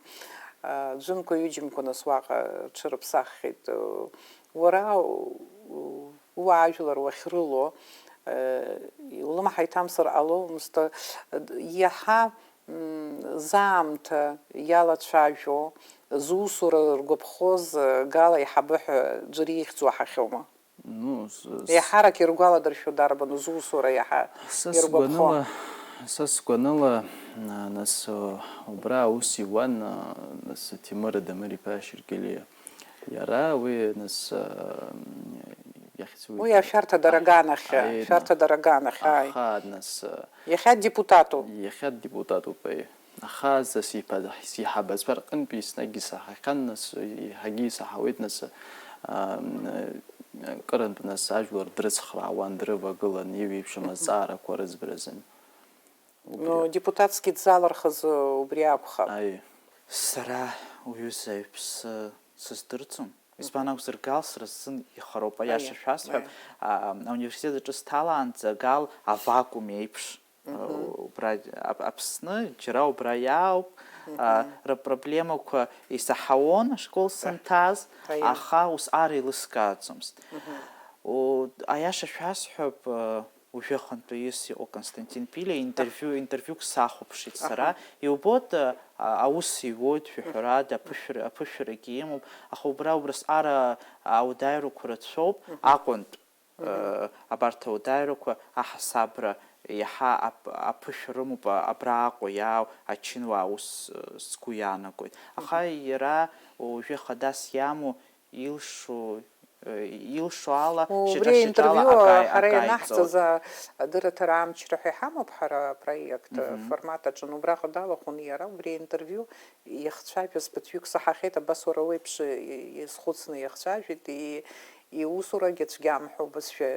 А, ӡәымкәа, ҩыџьамкәа нас уаҟа ҽырыԥсаххьеит. Уара у-, у-, ууаажәлар уахьрылоу, э, улымҳа иҭамсыр ҟаломызт, э, иаҳа, м, заамҭа иалацәажәо, зусура ргәаԥхоз, э, Гала аиҳабы ҳәа ӡәыр ихьӡ уаҳахьоума? Ну, с-, с-, Еиҳарак иргәаладыршәо дарбану зусура иаҳа Са иргәаԥхо? сгәаныла, са сгәаныла, а, нас, а, убра аус иуан, а, нас Ҭемыр Адамыр-иԥа Шьыргелиа. Иара уи, нас, а, иахьӡ-, Уи ашәарҭа Дараган ахь, аи, ашәарҭа Дараган ахь, ааи. Аха, нас, а, Иахьа депутатуп. Иахьа депутатуп, аи. Аха са сиԥа-, сеиҳабацәа рҟынтәи еснагь исаҳахьан, нас, еиҳагьы исаҳауеит, нас, ам, кырынтә, нас, ажәлар дрыцхраауан, дрывагылан, иеиуеиԥшым Мгм. азҵаарақәа рыӡбаразын. Убри. Ну, депутатский дзалырхыз убри акәхап. Аи. Сара уҩыза иԥсы сыздырӡом. Мгм. Избан акәзар, Гал сара сзын ихароуп, аиаша Аиа, шәасҳәап. аиа. А, ауниверситет аҿы сҭалаанӡа Гал авакуум еиԥш. Мгм. Убра Ап-, Аԥсны, џьара убра иаауп, а, Мгм. рыпроблемақәа исаҳауан ашкол Аҳ, сынҭаз, аиа. аха усҟар еилыскааӡомызт. Мгм. У, аиаша шәасҳәап, а, Уажәы ахантәаҩыс иҟоу Константин Пилиа интервиу, интервиук сахәаԥшит сара. Аҳа. Иубоит, а, аус иуоит, шәаҳәарада, аԥышәара, аԥышәарагьы имоуп, аха убра убрысҟара ауадаҩрақәа рацәоуп, Мгм. Аҟәантә, Мгм. Э, абарҭ ауадаҩрақәа аҳасабра иаҳа ап-, аԥышәа рымоуп, а-, абра Аҟәа иаау ачынуаа ус, э, сгәы иаанагоит. Аха Мгм. Иара уажәы хадас иамоу илшо, э, илшо ала, Убри шьаҿа-шьаҿала аинтервиу акаи-, ҳара акаиҵоит. Ианаҳҵаз, а, адырраҭара амчра ҳәа иҳамоуп ҳара апроект, Мгм. Формат аҿы, убраҟа далахәын иара, убри аинтервиу иахцәажәаз ԥыҭҩык саҳахьеит, абас уара уеиԥш и-, иазхәыцны иахцәажәеит, и-, иусурагьы цәгьам ҳәа убасшәа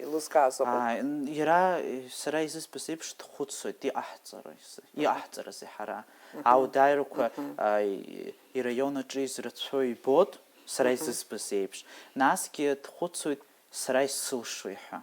еилызкааз ыҟоуп. Ааи, н-, иара, э, сара изызбаз еиԥш дхәыцуеит, иҟаҳҵара изы-, Мгм. Иҟаҳҵарызеи ҳара. Мгм. Ауадаҩрақәа, Мгм. А, и-, ираион аҿы израцәоу ибоит, сара Мгм. Изызбаз еиԥш. Насгьы дхәыцуеит, сара исылшои ҳәа.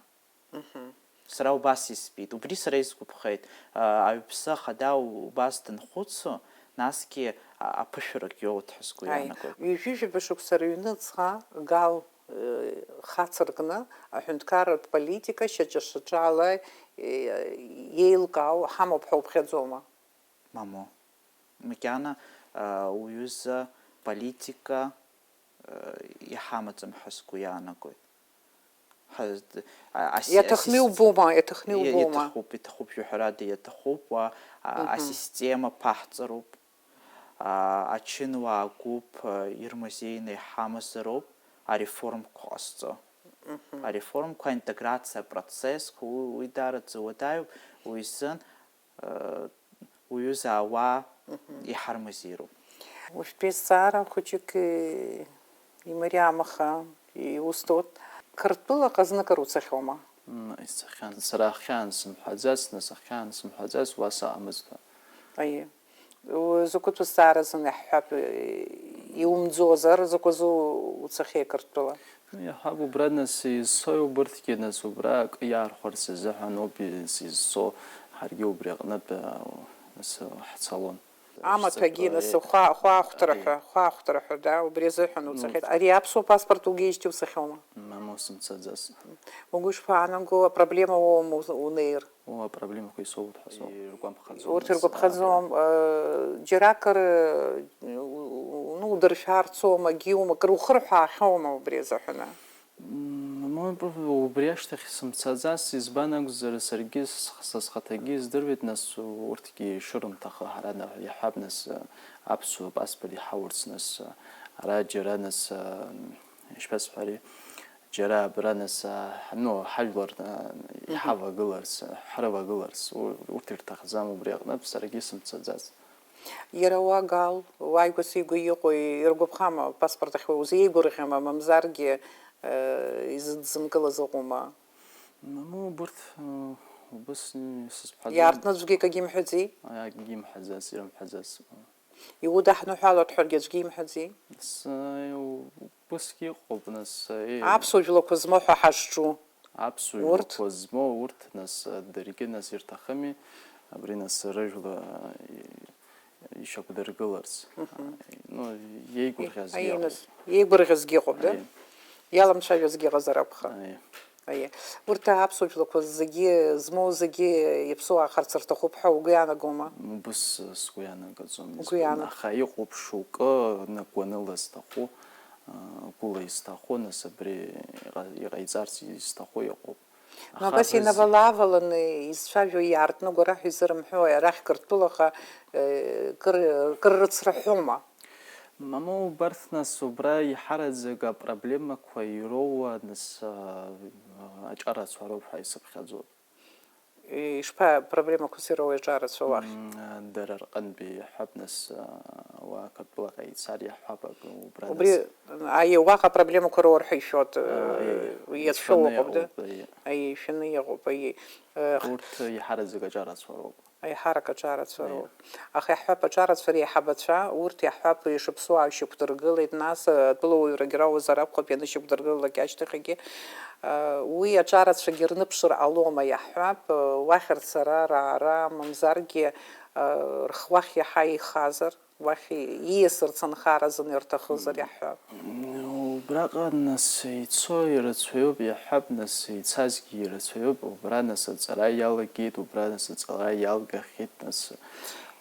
Мгм. Сара убас избеит. Убри сара исгәаԥхеит. А, аҩԥсы ахада убас данхәыцу, насгьы, а, аԥышәарак иоуеит ҳәа сгәы Аи, иаанагоит. Ҩажәижәаба шықәса рыҩныҵҟа Гал, э, хацыркны аҳәынҭқарратә политика шьаҿа-шьаҿала, э, еилкаау ҳамоуп ҳәа уԥхьаӡома? Мамоу. Макьана, а, уҩыза политика, а, иҳамаӡам ҳәа сгәы иаанагоит. Ҳа-, а, ас-, Иаҭахны асист-, иубома, иаҭахны иа-, иубома? Иаҭахуп, иаҭахуп, жәаҳәарада иаҭахуп, уа, а, Мгм. Асистема ԥаҳҵароуп, а, ачынуаа гәыԥ, а, ирмазеины иҳамазароуп ареформқәа ҟазҵо. Мгм. Ареформқәа, аинтеграциа апроцессқәа, уи, уи даараӡа уадаҩуп, уи изын, уҩыза ауаа Мгм. Иҳармазеироуп. Уажәтәи азҵаара хәыҷык, э, имариам, аха иусҭоит. Қырҭтәылаҟа зныкыр уцахьоума? М, исцахьан. Сара ахьаан сымҳәаӡац, нас ахьаан сымҳәаӡац, уа саамызт ҳәа. Аиеи. У-, закәытә зҵааразын иаҳҳәап, э, иумӡозар, закәазы уцахьеи Қырҭтәыла? Иаҳҳәап, убра нас изцои убырҭгьы, нас убра акы иаархәарц азыҳәан ауп ис-, изцо, ҳаргьы убри аҟнытә, а, нас, а, ҳцалон. Амаҭәагьы, нас, Ишцақәа-, хәа-, хәаахәҭра ҳәа, хәаахәҭра ҳәа, да, убри азыҳәан Ну. Уцахьеит. Ари аԥсуа паспорт угеижьҭеи уцахьоума? Мамоу, сымцаӡац. Угәы ишԥаанамго, апроблема уоума уз-, унеир? О, апроблемақәа исоуеит ҳәа соуп. Иргәамԥхаӡом. Урҭ нас, иргәаԥхаӡом, аа, э, џьаракыр, э, у-, у-, ну, удыршәарцоума, акгьы иума, акыр ухырҳәаахьоума убри азыҳәаны? М, мамоу, убри ашьҭахь сымцаӡац, избан акәзар, саргьы сх-, са схаҭагьы издыруеит, нас урҭгьы ишырымҭахо ҳара на-, иаҳҳәап, нас, э, аԥсуа паспорт иҳауарц, нас, э, ара џьара, нас, э, ишԥасҳәари, џьара абра, нас, а, ну, ҳажәлар, а, Мгм. Иҳавагыларц, ҳрывагыларц, у-, урҭ ирҭахӡам, убри аҟнытә саргьы сымцаӡац. Иара уа Гал, уааигәа-сигәа иҟоу иргәаԥхама, паспорт ахь узеигәырӷьама, мамзаргьы, э, изыдзымкылаз ыҟоума? Мамоу, убырҭ, э, убыс, м, сызҳәаӡом. Иаартны аӡәгьы акагьы имҳәаӡеи? Акгьы имҳәаӡац, ирымҳәаӡац. Иудаҳныҳәалоит ҳәагьы аӡәгьы имҳәаӡеи? С-, убысгьы иҟоуп, нас, э, Аԥсуа жәлақәа змоу ҳәа ҳазҿу. Аԥсуа Урҭ? Жәлақәа змоу урҭ, нас, даргьы, нас, ирҭахыми, абри, нас, рыжәла, э, ишьақәдыргыларц. Мгм. Ну, иеигәырӷьазгьы Аиныс, иҟоуп. Иеигәырӷьазгьы ыҟоуп, да? Аиеи. Иаламцәажәозгьы ыҟазар акәхап. Аиеи. Аиеи. Урҭ аԥсуа жәлақәа зегьы, змоу зегьы иаԥсоу аахарцәа рҭахуп ҳәа угәы иаанагома? Убыс сгәы иаанагаӡом, Угәы избан, иаанаг- аха иҟоуп шьоукы, нагәаныла зҭаху, а, гәыла изҭаху, нас абри иҟа-, иҟаиҵарц изҭаху иҟоуп. Но Аха абас абри з- инавала-ааваланы изцәажәо иаартны гәараҳәа изырымҳәои, арахь Қырҭтәылаҟа, э, кыр, кыр рыцраҳәома? Мамоу, убарҭ, нас, убра иҳараӡак апроблемақәа ироуа, нас, а, аҿарацәа роуп ҳәа исыԥхьаӡоит. Ишԥа, проблемақәас ироуеи аҿарацәа уахь? М, дара рҟынтәи иаҳҳәап, нас, а, уа Қырҭтәылаҟа ицар иаҳҳәап, ак убра Убри, нас. Аиеи, уаҟа апроблемақәа роур ҳәа ишәоит, А, аиеи, иацәшәо ишәаны уҟоуп, да? Иҟоуп, аиеи. Аиеи, ишәаны иҟоуп, аиеи. Э, Урҭ иаҳараӡак аҿарацәа роуп. Аиҳарак аҿарацәа Аиеи. Роуп. Аха иаҳҳәап, аҿарацәа реиҳабацәа, урҭ иаҳҳәап, ишыԥсуаа шьақәдыргылеит, нас, э, атәылауаҩрагьы роуазар акәхап, ианышьақәдыргылалак ашьҭахьгьы. Э, уи аҿарацәагьы рныԥшыр ҟалома, иаҳҳәап, э, уахь рцара, раара, мамзаргьы, э, рхы уахь иаҳа еихазар, уахь ииасырц анхара азын ирҭахызар, иаҳҳәап. Ну, Абраҟа, нас, ицо ирацәаҩуп, иаҳҳәап, нас, ицазгьы ирацәаҩуп, убра, нас, аҵара иалагеит, убра, нас, аҵара иалгахьеит, нас,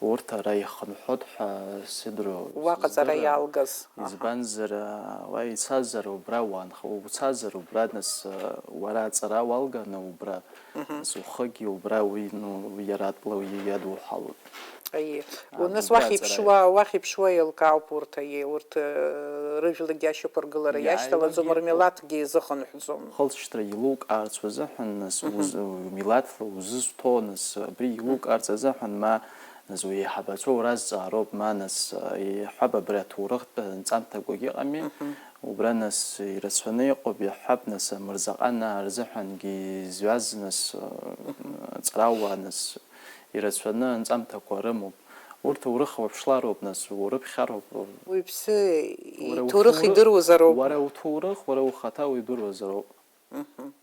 урҭ ара ихынҳәуеит ҳәа сидыруа Уаҟа аҵара сыздырам. Иалгаз. Аҳа. Избанзар, уа ицазар убра уаанха, уцазар убра, нас, уара аҵара уалганы убра, нас, ухыгьы убра, уи, ну, иара атәла уи иадуҳалоит. Аиеи. Нас уахь иԥшуа, уахь иԥшуа еилкаауп урҭ, аиеи, урҭ, э, рыжәлагьы ашьақәыргылара Иааиуагьы иашьҭалаӡом, рмилаҭгьы изыхынҳәӡом. Хылҵшьҭра еилукаарц азыҳәан, нас, уз-, милаҭла узызҭо, нас, абри еилукаарц азыҳәан, ма, нас, уеиҳабацәа уразҵаароуп, ма, нас, иҳәап, абри аҭоурыхтә нҵамҭақәагь ыҟами, убра, нас, ирацәаны иҟоуп, иаҳҳәап, нас, амырзаҟанаа рзыҳәангьы изҩаз, нас, ҵарауаа, нас, ирацәаны анҵамҭақәа рымоуп. Урҭ урых уаԥшлароуп, нас, урыԥхьароуп. Уаҩԥсы Уара иҭоурых уҭоурых, идыруазароуп. Уара уҭоурых, уара ухаҭа уидыруазароуп. Мгм.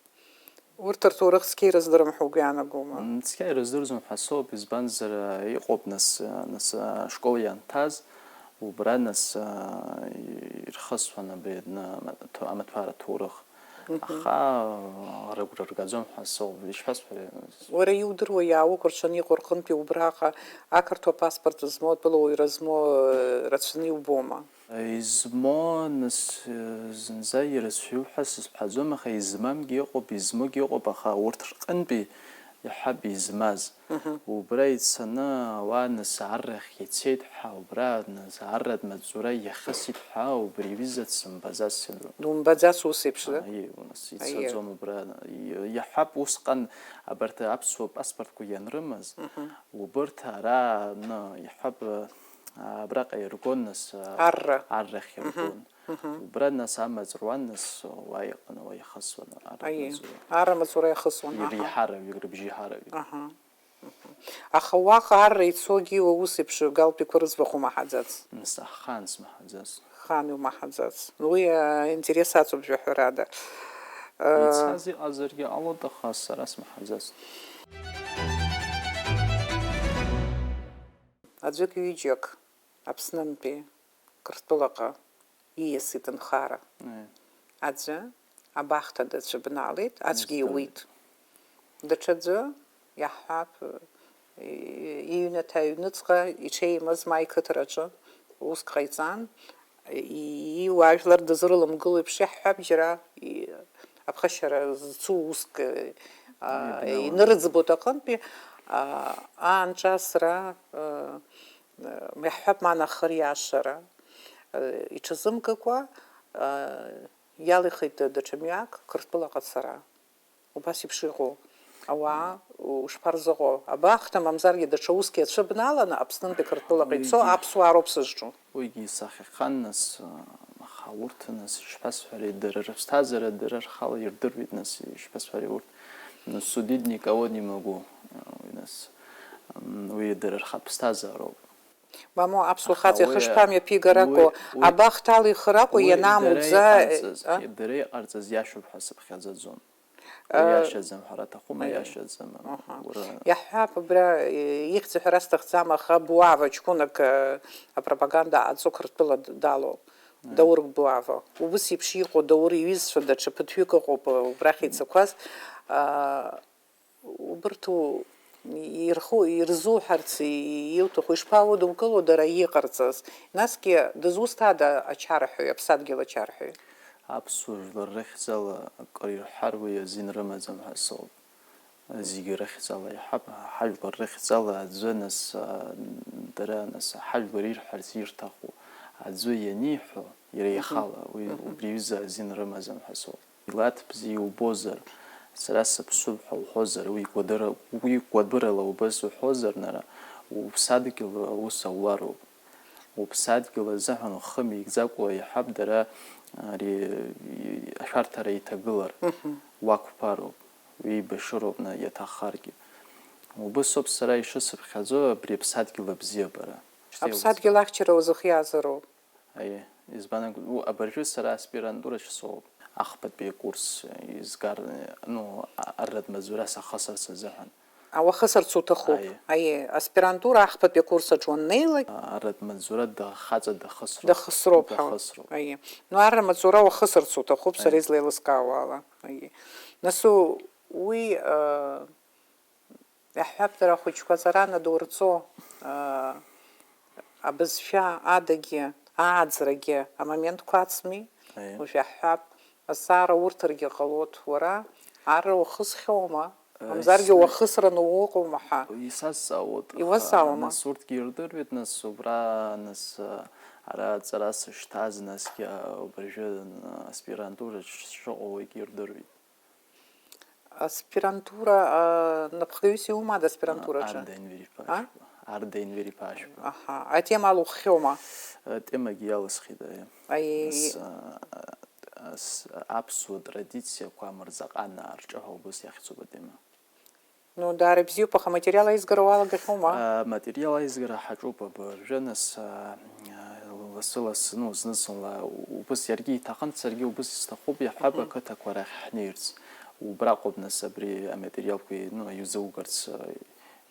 Урҭ рҭоурых цқьа ирыздырам ҳәа угәы иаанагома? М, цқьа ирыздырӡом ҳәа соуп, избанзар, иҟоуп, нас, нас, ашкол ианҭаз, убра, нас, ирхысуан абри адны амаҭ-, амаҭәар аҭоурых. Аха рыгәра ргаӡом ҳәа соуп, ишԥасҳәари? Уара иудыруа иаауеит, рҽаны иҟоу рҟынтәи убраҟа ақырҭуа паспорт змоу, атәылауаҩра змоу, э, рацәаны иубома? Измоу, нас, э, зынӡа ирацәаҩуп ҳәа сызҳәаӡом, аха измамгьы ыҟоуп, измоугьы ыҟоуп, аха урҭ рҟынтәи иаҳҳәап измаз. Убра ицаны ауаа, нас, аррахь ицеит ҳәа, убра, нас, арратә маҵзура иахысит ҳәа, убри аҩыза дсымбаӡац сыдроу. Думбаӡац ус еиԥш, да? Аиеи, нас, Аиеи. Ицаӡом убра. И-, иаҳҳәап, усҟан абарҭ аԥсуа паспортқәа ианрымаз, убырҭ ара, ну, иаҳҳәап, абраҟа иргон, нас, а, Арра. Аррахь иргон. Убра, нас, амаҵ руан, нас, уа иҟан, уа ихысуан, арра Аиеи. Маҵура. Арра маҵура иахысуан, аҳа. Иреиҳараҩык, рыбжьеиҳараҩык. Аҳа. Аха уаҟа арра ицогьы уа ус еиԥш галтәиқәа рыӡбахә умаҳаӡац. Нас, ахаан смаҳаӡац. Ахаан иумаҳаӡац. Уи, а, интерес аҵоуп, жәаҳәарада. Э, Ицаз иҟазаргьы ҟалоит, аха сара смаҳаӡац. Аӡәык-ҩыџьак Аԥснынтәи Қырҭтәылаҟа ииасит нхара. Аиеи. Аӡәы абахҭа дацәыбналеит, аӡәгьы Издырит. Иуит. Даҽаӡәы, иаҳҳәап, и-, иҩнаҭа аҩныҵҟа иҽеимаз ма иқыҭараҿы уск ҟаиҵан, и-, иуаажәлар дызрылымгыло еиԥш, иаҳҳәап, џьара и-, аԥхашьара зцу уск, а, Иабналон. Инырыӡбоит аҟынтәи, а, аанҿасра, а, Иаҳҳәап, ма анахыр иашара, э, иҽазымкыкәа, э, иалихит даҽа мҩак Қырҭтәылаҟа ацара. Убас еиԥш иҟоу ауаа ушԥарзыҟоу? Абахҭа, мамзаргьы даҽа уск иацәыбналаны Аԥснынтәи Қырҭтәылаҟа ицо Уигьы аԥсуаа роуп сызҿу. Уигьы исахьахьан, нас, аха урҭ, нас, ишԥасҳәари, дара рыԥсҭазаара дара рхала ирдыруеит, нас, ишԥасҳәари, урҭ, нас, судить никого не могу, уи, нас, м, уи дара рхатә ԥсҭазаароуп. Мамоу, аԥсуа Аха хаҵа уи, ихышԥамҩаԥигаракәу, уи, уи, абахҭала ихыракәу уи ианаамуӡа, дара иҟарҵаз, а? Дара иҟарҵаз иашоуп ҳәа сыԥхьаӡаӡом. Уи А, иашаӡам ҳәа аҭахума, аиеи. Иашаӡам. Аҳа. Ура. Иаҳҳәап, абра, э, ихьӡ ҳәара сҭахӡам, аха Буава ҷкәынак, э, апропаганда аҵо Қырҭтәыла д-, далоуп. Аиеи. Даур Буава. Убыс еиԥш иҟоу Даур иҩызцәа даҽа ԥыҭҩык ыҟоуп, э, убрахь ицақәаз. А, Убырҭ у-, ирху-, ирзуҳәарц и-, иуҭаху ишԥаудукыло дара иҟарҵаз? Насгьы дызусҭада ачарҳәаҩ, аԥсадгьыл ачарҳәаҩ? Аԥсуа жәлар рыхьӡала акыр ирҳәар уи азин рымаӡам ҳәа соуп. Зегьы рыхьӡала иаҳҳәап, ҳажәлар рыхьӡала аӡәы нас, а, дара нас ҳажәлар ирҳәарц ирҭаху аӡәы ианиҳәо, иара Мгм. Ихала, уи Мгм. Убри аҩыза азин рымаӡам ҳәа соуп. Милаҭ бзиа иубозар, сара сыԥсуп ҳәа уҳәозар, уи кәадыр-, уи кәадырала убас уҳәозар, нара, уԥсадгьыл аус аулароуп. Уԥсадгьыл азыҳәан ухы меигӡакәа иаҳҳәап, дара ари ашәарҭара иҭагылар, Мгм. Уақәԥароуп, уеибашыроуп, на, иаҭаххаргьы. Убыс ауп сара ишысыԥхьаӡо абри аԥсадгьыл абзиабара. Аԥсадгьыл ахьчара узыхиазароуп. Аиеи, избан акәу, абыржәы сара аспирантураҿ соуп. Ахԥатәи акурс изгар, ну, а-, арратә маҵзура сахысырц азыҳәан. Уахысырц уҭахуп. Аиеи. Аиеи, аспирантура ахԥатәи акурс аҿы уаннеилак. Арратә маҵзура дахаҵа дахысроуп. Дахысроуп ҳәа. Дахысроуп. Аиеи. Ну, арра маҵзура уахысырц уҭахуп, сара, аиеи, излеилыскаауа ала. Аиеи. Нас у-, уи, э, иаҳҳәап, дара ахәыҷқәа аҵара анадурҵо, э, абызшәа адагьы, ааӡарагьы амоментқәа ацми? Аиеи. Уажә иаҳҳәап, азҵаара урҭаргьы ҟалоит, уара арра уахысхьоума? Э, Мамзаргьы ис-, уахысраны уҟоума ҳәа. Исазҵаауеит, аха, иуазҵаауама? Нас урҭгьы ирдыруеит, нас убра, нас, э, ара аҵара сышҭаз, насгьы, э, абыржәы, э, аспирантураҿ сшыҟоу уигьы ирдыруеит. Аспирантура, э, напхгаҩыс иумада аспирантураҿы? Арда Енвер-иԥа А? Ашәба. Арда Енвер-иԥа Ашәба. Аҳа, атема алуххьоума? Атемагьы иалысхит, аиеи. Аиеи. Нас, а, ас-, аԥсуа традициақәа амырзаҟанаа рҿы ҳәа убас иахьӡуп атема. Ну, даара бзиоуп, аха аматериал аизгара уалагахьоума? А, аматериал аизгара ҳаҿуп абыржәы, нас, а, а, лассы-лассы, ну, зны-зынла убас иаргьы иҭахын, саргьы убас исҭахуп, иаҳҳәап, мгм, ақыҭақәа рахь ҳнеирц. Убраҟоуп, нас, абри аматериалқәа, ну, иузугарц, а,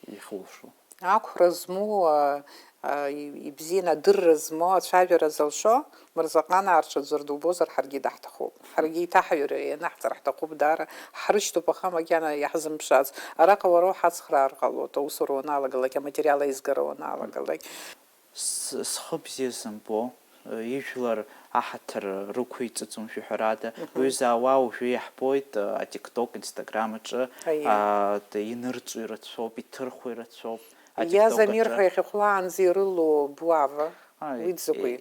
иахьулшо. Ақәра змоу, а, а, и-, ибзианы адырра змоу, ацәажәара зылшо, Мырзаҟанаа рҽаӡәыр дубозар, ҳаргьы даҳҭахуп. Ҳаргьы иҭаҳҩыр ианаҳҵар ҳҭахуп даара. Ҳрышьҭоуп, аха макьана иаҳзымԥшаац. Араҟа уара ухацхраар ҟалоит, аусура уаналагалак, аматериал аизгара уаналагалак. С-, схы бзиа сымбо, ижәлар аҳаҭыр рықәиҵаӡом шәаҳәарада. Мгм. Уҩыза ауаа уажәы иаҳбоит, а, атикток, инстаграм аҿы, аиеи, а, т-, инырҵо ирацәоуп, иҭырхуа ирацәоуп. Иазамир ҳәа иахьахәлаанӡа ирылоу буава. Ааи, уи дзакәи?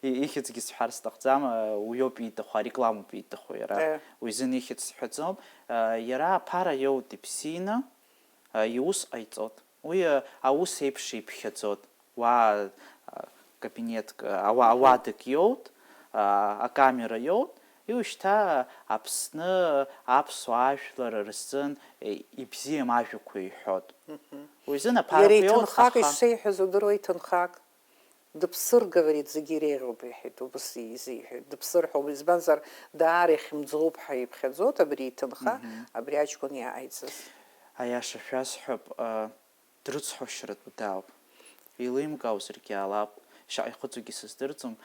И-, и-, ихьӡгьы сҳәар сҭахӡам, уиоуп ииҭаху, арекламоуп ииҭаху иара. Е. Уи изын ихьӡ сҳәаӡом. Иара аԥара иоут ибзианы, иус ҟаиҵоит. Уи аус еиԥш иԥхьаӡоит. Уа, кабинетк, ауа-, ауадак иоут, акамера иоут, иушьҭа Аԥсны аԥсуа ажәлар рзын ибзиам ажәақәа иҳәоит. Мгм. Уи изын аԥарақәа иоут, иара иҭынхак, аха ишсеиҳәаз удыруеи, иҭынхак? Дыԥсыр, говорит, зегьы иреиӷьуп, иҳәеит, убас изиҳәеит. Дыԥсыр ҳәа, избанзар, даара ихьымӡӷуп ҳәа иԥхьаӡоит абри иҭынха, мгм, абри аҷкәын иааиҵаз. Аиаша шәасҳәап, а, дрыцҳаушьаратәы дауп. Еилимгаозаргьы ҟалап, шаҟа ихыҵугьы сыздырӡом,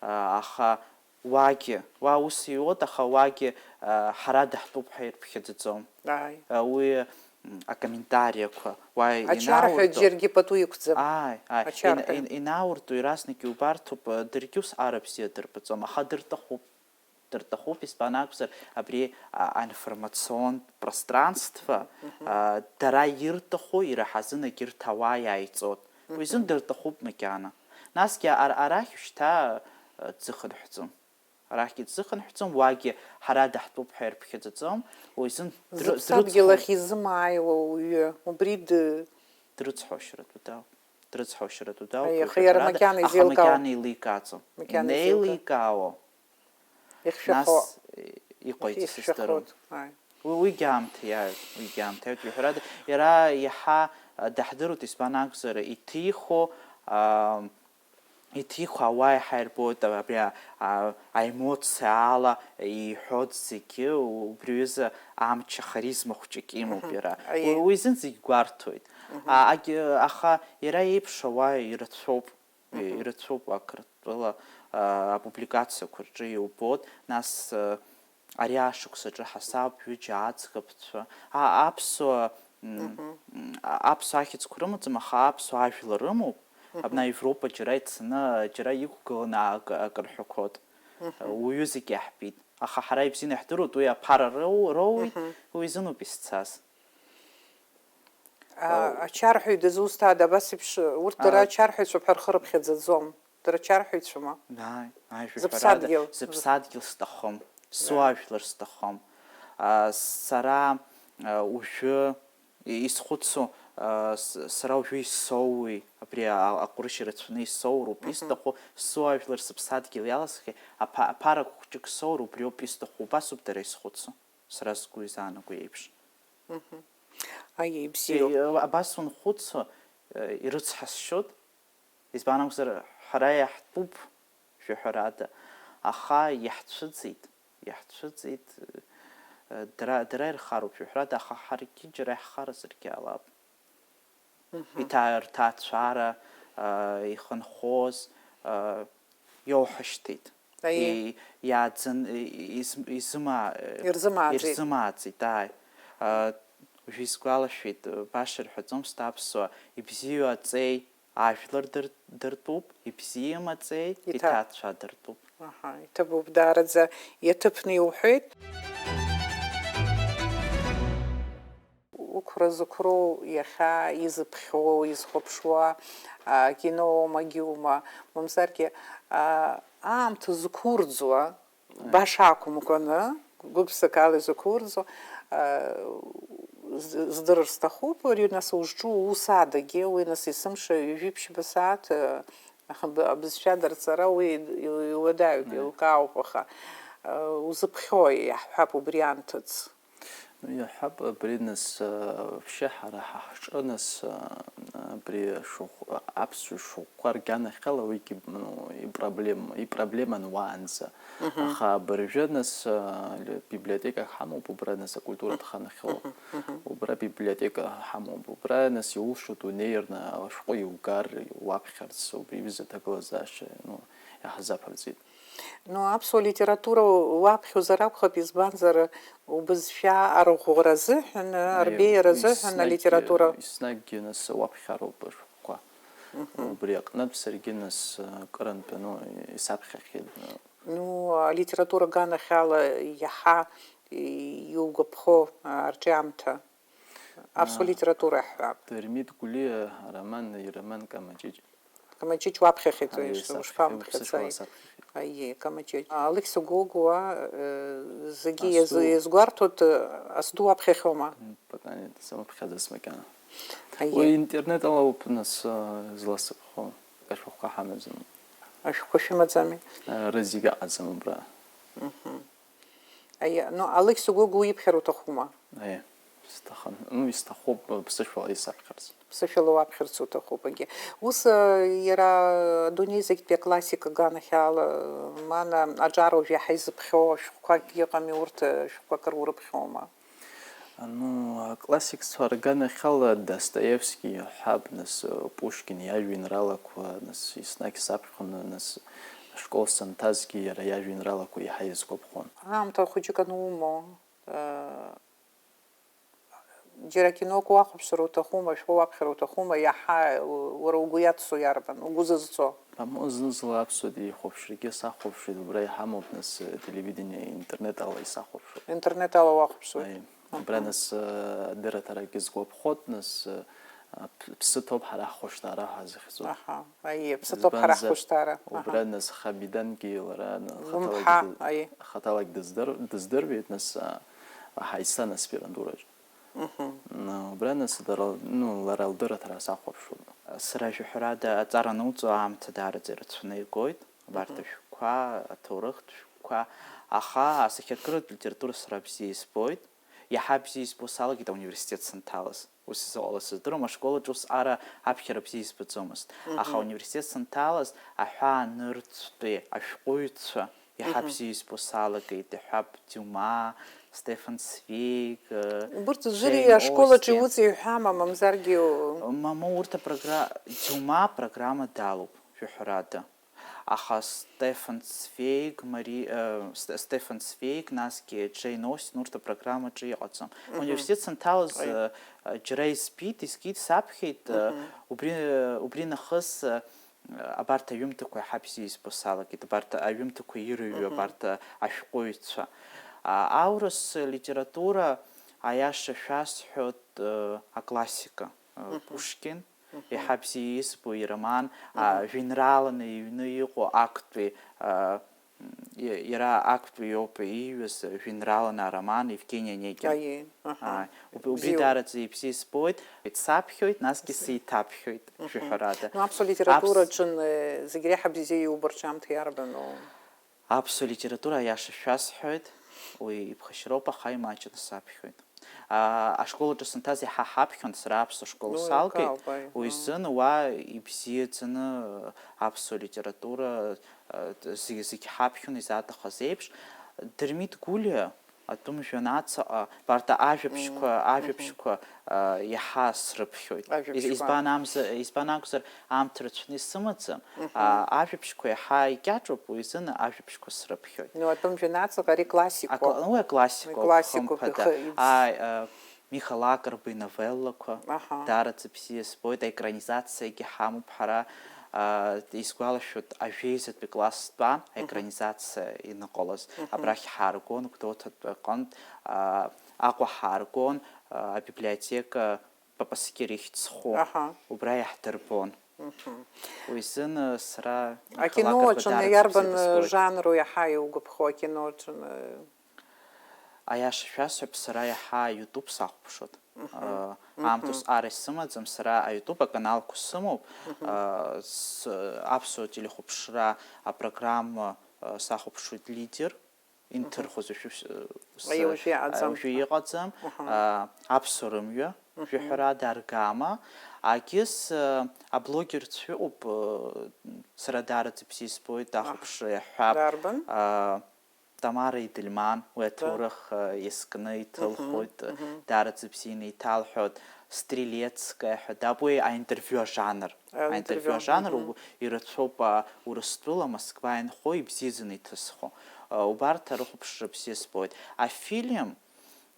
а, аха уагьы, уа ус иуеит, аха уагьы, а, ҳара даҳтәуп ҳәа ирԥхьаӡаӡом. Ааи. А, уи, м, акомментариақәа, уа ачарҳәа инауртәу џьаргьы пату иқәӡам. Ааи, ааи. Ачарҳәа. Ин-, ин-, инауртәу иаразнак иубарҭоуп, а, даргьы ус ара бзиа дырбаӡом, аха дырҭахуп. Дырҭахуп, избан акәзар, абри, а, аинформацион пространство, мгм, а, дара ирҭаху, ираҳазын егьырҭ ауаа иааиҵот. Уи изын, мгм, дырҭахуп макьана. Насгьы ар-, арахь шьҭа, а, дзыхынҳәӡом. Арахьгьы дзыхынҳәӡом, уагьы ҳара даҳтәуп ҳәа ирԥхьаӡаӡом, уи изын дры-, зыԥсадгьыл дрыцҳауп. Ахь изымааиуа уаҩы, убри ды- Дрыцҳаушьаратәы дауп. Дрыцҳаушьаратәы дауп, аиеи, аха иара уажәраҳәарада, макьана аха изеилкаау. Макьана еиликааӡом. Макьана изеилкаа- Инеиликаауа. Ихьшәахо. Нас, э, иҟаиҵаз сыздырам. Ихьшәахоит, ааи. Уи, уигьы аамҭа иааҩт, уигьы аамҭа иааҩт, уажәраҳәарада, иара иаҳа, а, даҳдыруеит, избан акәзар, иҭиху, а, иҭихуа ауаа иаҳа ирбоит, абри а, а, аемоциа ала иҳәоит зегьы, убри аҩыза амч, ахаризма хәҷык имоуп, мгм, иара. Аиеи. Уи, уи изын зегь гәарҭоит. Мгм. А, агь-, аха иара еиԥш ауаа ирацәоуп, мгм, ирацәоуп ақырҭтәыла, а, апубликациақәа рҿы иубоит, нас, а, ари ашықәсаҿы ҳасаб ҩыџьа аӡӷабцәа, а, аԥсуа, м, мгм, м, а-, аԥсуа ахьӡқәа рымаӡам, аха аԥсуа ажәлар рымоуп. Мгм. Абна Европа џьара ицаны, џьара иқәгыланы акы, акы рҳәақәоит. Мгм. Уаҩы зегь иаҳбеит. Аха ҳара ибзианы иаҳдыруеит, уи аԥара роу-, роуеит, мгм, уи изынуп исцаз. А, ау. Ачарҳәаҩ дызусҭада, абас еиԥш, урҭ дара, а, ачарҳәаҩцәоуп ҳәа рхы рыԥхьаӡаӡом. Дара чарҳәаҩцәоума? Ааи, ааи, шәаҳәарада, зыԥсадгьыл, зыԥсадгьыл сҭахым, суаажәлар сҭахым. А, сара, а, уажәы и-, исхәыцу, а, с-, сара уажәы исоуи, абри а-, аҟәрышь ирацәаны исоуроуп, мгм, исҭаху, суаажәлар сыԥсадгьыл иаласхи, аԥа-, аԥарак хәҷык соур, убриоуп исҭаху, убасоуп дара исхәыцу, сара сгәы изаанаго еиԥш. Мгм. Аиеи, бзиоуп. Е, абас унхәыцуа, е, ирыцҳасшьоит. Избан акәзар, ҳара иаҳтәуп, шәаҳәарада, аха иаҳцәыӡит, иаҳцәыӡит, Дара, дара ирхароуп, шәаҳәарада, аха ҳаргьы џьара иаҳхарызаргьы ҟалап. Иҭа-, рҭаацәара, а, ихынҳәыз, а, иоуҳашьҭит. Аиеи. И-, иааӡан-, и-, и-, из-, изыма-, Ирзымааӡеит. Ирзымааӡеит, ааи. А, уажәы исгәалашәеит, баша ирҳәаӡомызт аԥсуа, ибзиоу аҵеи, ажәлар дыр-, дыртәуп, ибзиам аҵеи, Иҭа- иҭаацәа дыртәуп. Аҳа, иҭабуп, даараӡа иаҭыԥны иуҳәеит. Уқәра зықәроу иахьа изыԥхьоу, изхәаԥшуа, а, киноума, магиума, мамзаргьы, а, аамҭа зқәурӡуа, баша ақәымкәаны, гәыԥсык ала изықәурӡуа, а, з-, здырыр сҭахуп, ари нас узҿу ус адагьы, уи нас есымша ҩажәи ԥшьба сааҭ, а, аб-, абызшәа дарҵара уи иу-, иуадаҩуп, Аиеи. Еилкаауп, аха, а, узыԥхьои, иаҳҳәап, убри анҭыҵ? Ну, иаҳҳәап, абри нас, а, вообще ҳара ҳа ҳҿы нас, а, абри шыҟә-, аԥсуа шыҟәқәа рганахьала уигьы, ну, ипроблем-, ипроблеман уаанӡа. Мгм. Аха абыржәы нас, а, ле-, библиотекак ҳамоуп убра нас акультуратә Мгм. ханахьала. Мгм, мгм. Убра библиотека ҳамоуп. Убра нас иулшоит унеирны ашәҟәы иугар, уаԥхьарц, убри аҩыза аҭагылазаашьа, ну, иаҳзаԥырҵеит. Ну, аԥсуа литература уаԥхьозар акәхап, избанзар, убызшәа арӷәӷәара азыҳәан, Аиеи, арбеиара азыҳәан еснагь-, алитература. Еснагьгьы нас уаԥхьароуп ашәҟәқәа. Мгм. Убри аҟнытә саргьы нас, акырынтә, ну, исаԥхьахьеит. Ну, алитература аганахьала иаҳа иугәаԥхо арҿиамҭа? Аԥсуа А, литература ҳҳәап. Дырмит Гәлиа ароман, ироман Камаҷыҷ. Камаҷыҷ уаԥхьахьеит, Аиеи, иш-, саԥхьахьеит, ушԥамԥхьац, ԥсышәала аи. Саԥхьахьеит. Аиеи, Камаҷыҷ. Алықьса Гогәуа, э, зегьы Асту. Иазу-, иазгәарҭоит, э, асду уаԥхьахьоума? М, пока нет, самыԥхьаӡац макьана. Аиеи. Уи интернет ала ауп нас, э, зласыԥхо, ашәҟәқәа ҳамаӡам. Ашәҟәқәа шәымаӡами? Э, рызегь ыҟаӡам убра. Мгм. Аиеи, ну, Алықьса Гогәуа иԥхьар уҭахума? Аиеи, сҭахын. Ну, исҭахуп, ԥсышәала исаԥхьарц. Ԥсышәала уаԥхьарц уҭахуп, агьи. Ус, а, иара адунеи зегьтәи аклассика аганахьала, мана аҿар уажә иаҳа изыԥхьоу ашәҟәқәакгьы ыҟами, урҭ, а, шәҟәқәак рурыԥхьома? Ну, аклассикцәа рганахьала Достоевски иаҳҳәап, нас, Пушкин иажәеинраалақәа, нас, еснагь саԥхьон, нас, ашкол санҭазгьы иара иажәеинраалақәа еиҳа изгәаԥхон. Аамҭа хәыҷык анумоу, а, џьара кинок уахәаԥшыр уҭахума, шәҟәы уаԥхьар уҭахума, иаҳа уара угәы иаҵсо иарбан, угәы зызцо? Мамоу, зны-зынла аԥсуа телехәаԥшрагьы сахәаԥшуеит, убра иҳамоуп, нас, телевидение, интернет ала исахәаԥшуеит. Интернет ала уахәаԥшуеит? Аиеи. Убра, Аҳа. Нас, адырраҭарагьы сгәаԥхоит, нас, п-, ԥсы ҭоуп ҳара ҳхәышҭаара ҳәа захьӡу. Аҳа, аиеи, ԥсы ҭоуп ҳара Избанзар, ҳхәышҭаара. Аҳа. Убра нас Хабидангьы лара, н-, Лымҳа, хаҭалагьы ды-, аиеи. Хаҭалагь дыздыр-, дыздыруеит, нас, а, ҳаиццан аспирантураҿ. Мгм. Н-, убра нас дара, ну, лара лдырраҭара сахәаԥшуан. Сара, шәаҳәарада, аҵара ануҵо аамҭа даараӡа ирацәаны игоит, абарҭ Мгм. Ашәҟәқәа, аҭоурыхтә шәҟәқәа, аха асахьаркыратә литература сара бзиа избоит. Иаҳа бзиа избо салагеит ауниверситет санҭалаз. Ус изыҟалаз сыздыруам, ашкол аҿы ус ара аԥхьара бзиа избаӡомызт. Аха Мгм. Ауниверситет санҭалаз, аҳәаанырцәтәи ашәҟәыҩҩцәа иаҳа Мгм. Бзиа избо салагеит, иҳәап, Диума, Стефан Цвейг, э, Убырҭ Џьейн зыри ашкол аҿы Остин. Иуҵеи ҳәама, мамзаргьы у- Мамоу, урҭ апрогра-, Диума апрограмма далоуп, шәаҳәарада. Аха Стефан Цвейг, Мари-, э, Ст-, Стефан Цвейг, насгьы Џьейн Остин, урҭ апрограммаҿы иҟаӡам. Мгм. Ауниверситет санҭалаз, Аи. Э, э, џьара избит, искит, саԥхьеит, э, Мгм. Убри, э, убри нахыс, э, Абарҭ аҩымҭақәа иаҳа бзиа избо салагеит, абарҭ аҩымҭақәа ирыҩуа, Мгм. Абарҭ ашәҟәыҩҩцәа. А, аурыс литература, аиаша шәасҳәоит, э, аклассика, э, Мгм. Пушкин, Мгм. Иаҳа бзиа избо ироман, а, Мгм. Жәеинрааланы иҩны иҟоу актәи, а, и-, иара актәи иоуп ииҩыз, жәеинрааланы ароман Евгений Онегин. Аиеи. Аҳа. Ааи, уб-, убри Бзиоуп. Даараӡа ибзиа избоит, саԥхьоит, насгьы Мгм. Сеиҭаԥхьоит, Мгм. Шәаҳәарада. Ну, аԥсуа литература Аԥс- аҿы, э, зегь реиҳа бзиа иубо рҿиамҭа иарбану? Аԥсуа литература, аиаша шәасҳәоит, уи иԥхашьароуп, аха имаҷны саԥхьоит. А, ашкол аҿы санҭаз иаҳа ҳаԥхьон, сара аԥсуа школ Ну, салгеит, еилкаауп, аи, уи ну. Изын уа ибзиаӡаны, э, аԥсуа литература, э, зегь-, зегь ҳаԥхьон изааҭахыз еиԥш. Дырмит Гәлиа, Атәым жәҩан аҵаҟа, барҭ ажәабжьқәа, Мм, мгм. ажәабжьқәа, а, иаҳа срыԥхьоит. Ажәабжьқәа. Из-, избан амза-, избан акәзар, аамҭа рацәаны исымаӡам, Мгм. а, ажәабжьқәа иаҳа икьаҿуп, уи изын ажәабжьқәа срыԥхьоит. Ну, атәым жәҩан аҵаҟа ари классикоуп. Акла-, уи аклассикоуп, Классикоуп, хымԥада. ихы ибз- Ааи, а, Миха Лакрба иновеллақәа, Аҳа. даараӡа бзиа збоит, аекранизациагьы ҳамоуп ҳара, а, исгәалашәоит, ажәеизатәи класс стәан, Мгм. аекранизациа иныҟалаз. Мгм. Абрахь ҳааргон, Гәдоуҭатәи аҟынтә, а, Аҟәа ҳааргон, а, абиблиотека Папасқьыр ихьӡ зху, Аҳа. убра иаҳдырбон. Мгм. Уи изын, а, сара Миха Акино Лакрба аҿы даараӡа иарбан бзиа дызбоит. жанру иаҳа иугәаԥхо акино аҿы? Аиаша шәасҳәап, сара иаҳа аиутуб сахәаԥшуан. Мгм. Э, Мгм. аамҭа ус-, ара исымаӡам, сара аиутуб аканалқәа сымоуп. Мгм. Э, с-, аԥсуа телехәаԥшра апрограмма, э, сахәаԥшуеит Лидер, Мгм. инҭырхуаз уажәы, э, с-, Аиужәы э, иҟаӡам. уажәы иҟаӡам. Мгм. Э, аԥсуа рымҩа, Мгм. жәаҳәарада аргама. Агьыс, э, аблогерцәа ыҟоуп, э, сара даараӡа бзиа избоит, Аҳ. ахәаԥшра иаҳҳәап. Дарбан? Э, Тамара Идельман, уи Да. аҭоурых, э, иазкны иҭылхуеит, Мгм, мгм. даараӡа бзианы иҭалҳәоит, Стрелецкая ҳәа, даб уи аинтервиу ажанр. Аинтервиу, Аинтервиу ажанр мгм. угәы ирацәоуп, а, Урыстәыла, Москва инхо, ибзиаӡаны иҭысхуа. А, убарҭ арыхәаԥшра бзиа збоит. Афильм,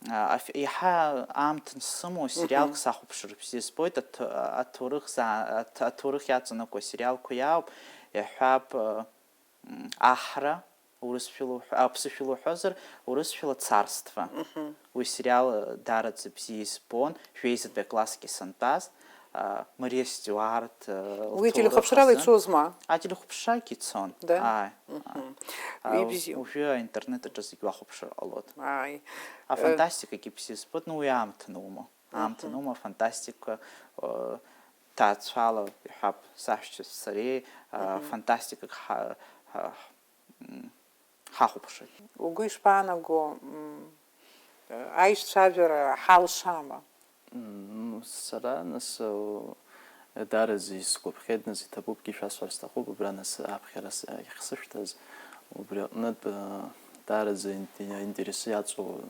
а, аф-, иаҳа аамҭа сымоу сериалк Мгм. сахәаԥшыр бзиа збоит, аҭ-, аҭоурых за-, аҭ-, аҭоурых иаҵанакуа асериалқәа иаауп, иаҳҳәап, а, м, Аҳра, урысшәала уҳәа-, аԥсышәала уҳәозар, урысшәала Царство. Мгм. Уи сериал, э, даараӡа бзиа избон, жәеизатәи аклассгьы сантәаз, а, Мариа Стиуарт, э, Уи лҭоурых телехәаԥшрала азын. ицозма? А, телехәаԥшрагьы ицон. Да? Ааи, Мгм. ааи. А, Ибзиоуп. уажәы аинтернет аҿы зегь уахәаԥшыр ҟалоит. Ааи. Э, Афантастикагьы бзиа збоит, ну, уи аамҭа анума. Аамҭа Мгм. анума, афантастика, э, ҭаацәала, иҳәап, саҳәшьцәа сареи, э, Мгм. фантастикак ҳа-, ҳа-, м, ҳахәаԥшуеит. Угәы ишԥаанаго, м, аишцәажәара ҳалшама? М, сара, нас, э, даараӡа исгәаԥхеит, нас, иҭабуп, шәасҳәар сҭахуп, убра, нас, аԥхьара с-, иахьсышәҭаз, убри аҟнытә, э, даараӡа инте-, интересы иаҵоу.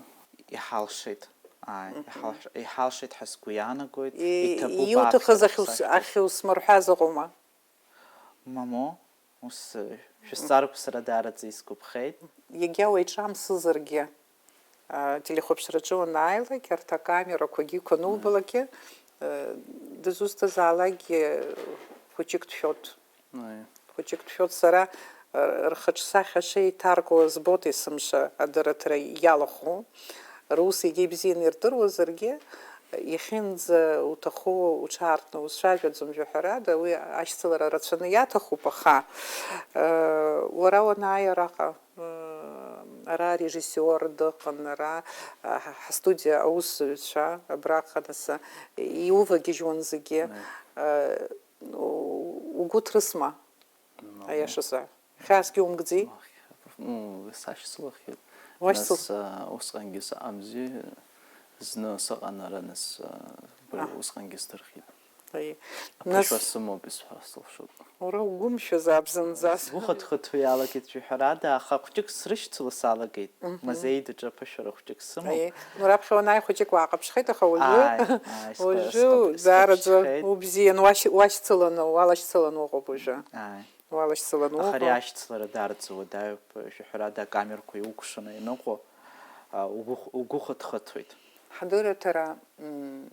Иҳалшеит, ааи, Мгм. иҳалш-, иҳалшеит ҳәа сгәы иаанагоит, И-, иҭабуп иуҭахыз аԥхьара ахьус-, сашәҭаз. ахьусмырҳәаз ыҟоума? Мамоу, ус, э, шәызҵаарақәа сара даараӡа исгәаԥхеит. Егьа уеиҿамсызаргьы, а, телехәаԥшраҿы уанааилак, арҭ акамерақәагьы иқәанубалакгьы, э, дызусҭазаалакгьы хәыҷык дшәот. Аиеи. Хәыҷык дшәот. Сара, э, рхаҿсахьа шеиҭаркуа збот есымша адырраҭара иалахәу. Рус егьа ибзианы ирдыруазаргьы, иахьынӡа уҭаху уҽаартны уцәажәаӡом, жәаҳәарада, уи ашьцылара рацәаны иаҭахуп, аха, э, уара уанааи араҟа, э, ара арежиссиор дыҟан, ара, э, ҳ-, ҳстудиа аусзуҩцәа абраҟа, нас, иувагьежьуан зегьы, Мм. э, у-, угәы ҭрысма? Мм. Аиашазы. Хьаасгьы умкӡеи? Уахь, ну, сашьцылахьеит. Уашьцыл- Нас, а, усҟангьы сыҟамзи, зны сыҟан ара, нас, а, б-, Аҳ. усҟангьы сдырхьеит. Аиеи. Аԥышәа Нас сымоуп исҳәар сылшоит. Уара угәымшәазаап зынӡа. Сгәы хыҭхыҭуа иалагеит, жәаҳәарада, аха хәҷык срышьцыло салагеит. Мгм. Мазеи даҿы аԥышәара хәҷык сымоуп. Аиеи. Уара аԥхьа уанааи хәҷык уааҟаԥшхеит, аха уажәы, Ааи, ааи, схы-, уажәы схы-, даараӡа схыччахеит. Убзиан, уашь-, уашьцыланы, уалашьцыланы уҟоуп уажәы. Ааи. Уалашьцыланы Аха ари уҟоу. ашьцылара даараӡа уадаҩуп, жәаҳәарада, акамерқәа иукәшаны ианыҟоу, а, угәы х-, угәы хыҭхыҭуеит. Ҳдырраҭара, м,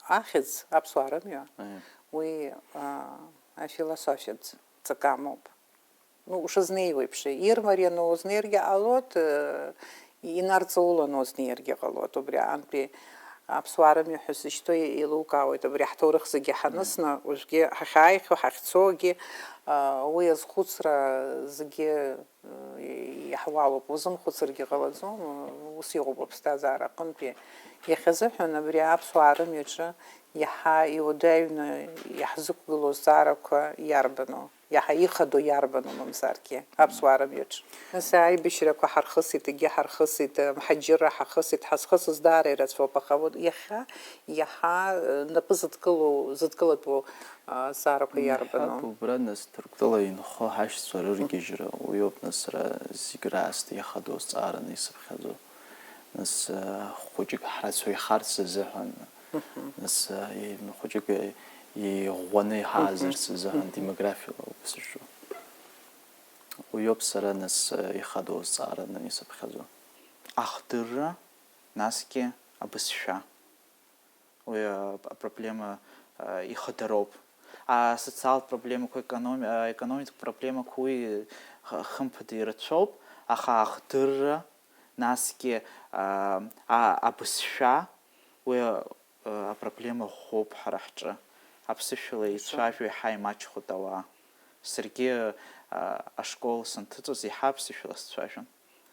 ахьӡ, Аԥсуаа рымҩа, Аиеи. уи, а, афилософиатә ҵак амоуп. Ну, ушызнеиуа еиԥш, ирмарианы узнеиргьы ҟалоит, э, инарҵауланы узнеиргьы ҟалоит. Убри аҟынтәи Аԥсуаа рымҩа ҳәа зышьҭоу еилукаауеит, абри ҳҭоурых зегьы ҳанысны, уажәгьы ҳахьааихьоу, ҳахьцогьы, а, уи азхәыцра зегьы, э, иаҳуалуп. Узымхәыцыргьы ҟалаӡом, ус иҟоуп аԥсҭазаара аҟынтәи. Иахьазыҳәан абри Аԥсуаа рымҩаҿы иаҳа иуадаҩны иаҳзықәгылоу азҵаарақәа иарбану? Иаҳа ихадоу иарбану, мамзаргьы, Аԥсуаа рымҩаҿ? Нас аибашьрақәа ҳархысит, егьи ҳархысит, амҳаџьырра ҳахысит, ҳазхысыз даара ирацәоуп, аха вот иахьа, иаҳа, э, напы зыдкылоу, зыдкылатәу, а, азҵаарақәа иарбану? Иаҳҳәап, убра нас Ҭырқәтәыла инхо ҳашьцәа рыргьежьра, уиоуп нас сара зегь раасҭа ихадоу азҵаараны исыԥхьаӡо. Нас, э, хәыҷык ҳрацәаҩхарц азыҳәан, нас, э, и-, хәыҷык, э, иӷәӷәаны иҳаазарц азыҳәан демографиала ауп сызҿу. Уиоуп сара, нас, э, ихадоу азҵаараны исыԥхьаӡо. Ахдырра, насгьы абызшәа. Уи, а, апроблема, а, ихадароуп. Асоциалтә проблемақәа, економи-, а, економикатә проблемақәа уи х-, хымԥада ирацәоуп, аха ахдырра, насгьы, а, а, абызшәа, уи, а, апроблема ӷәӷәоуп ҳара ҳҿы. Аԥсышәала еицәажәо иаҳа имаҷхоит ауаа. Саргьы, а, ашкол санҭыҵуаз иаҳа аԥсышәала сцәажәон.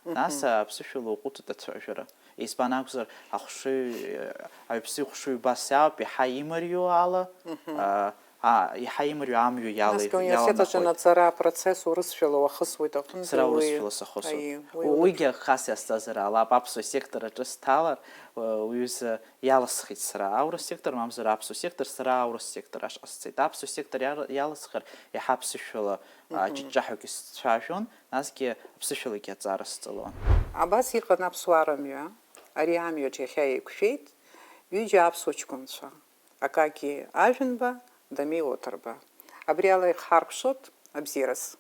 Нас, а, аԥсышәала уҟәыҵит ацәажәара. Избан акәзар, ахшыҩ, аҩԥсы ихшыҩ убас иоуп, иаҳа имариоу ала, а, а, иаҳа имариоу амҩа иала-, Насгьы университет аҿы иаланахоит. Аҵара апроцесс урысшәала уахысуеит аҟынӡа. Сара уи урысшәала сахысуеит. Аиеи, уи Уигьы логично. Хас иазҵазар ала, аԥсуа сектор аҿы сҭалар, уа-, уҩыза иалысхит сара аурыс сектор, мамзар аԥсуа сектор, сара аурыс сектор ашҟа сцеит. Аԥсуа сектор иар-, иалысхыр, иаҳа аԥсышәала, а, Мгм. ҷыҷҷаҳәагьы сцәажәон, насгьы аԥсышәалагьы аҵара сҵалон. Абас иҟан аԥсуаа рымҩа. Ари амҩаҿ иахьа еиқәшәеит ҩыџьа аԥсуа ҷкәынцәа, Акаки Ажәынба, Дамеи Оҭырба. Абри ала ихҳаркәшоит абзиараз.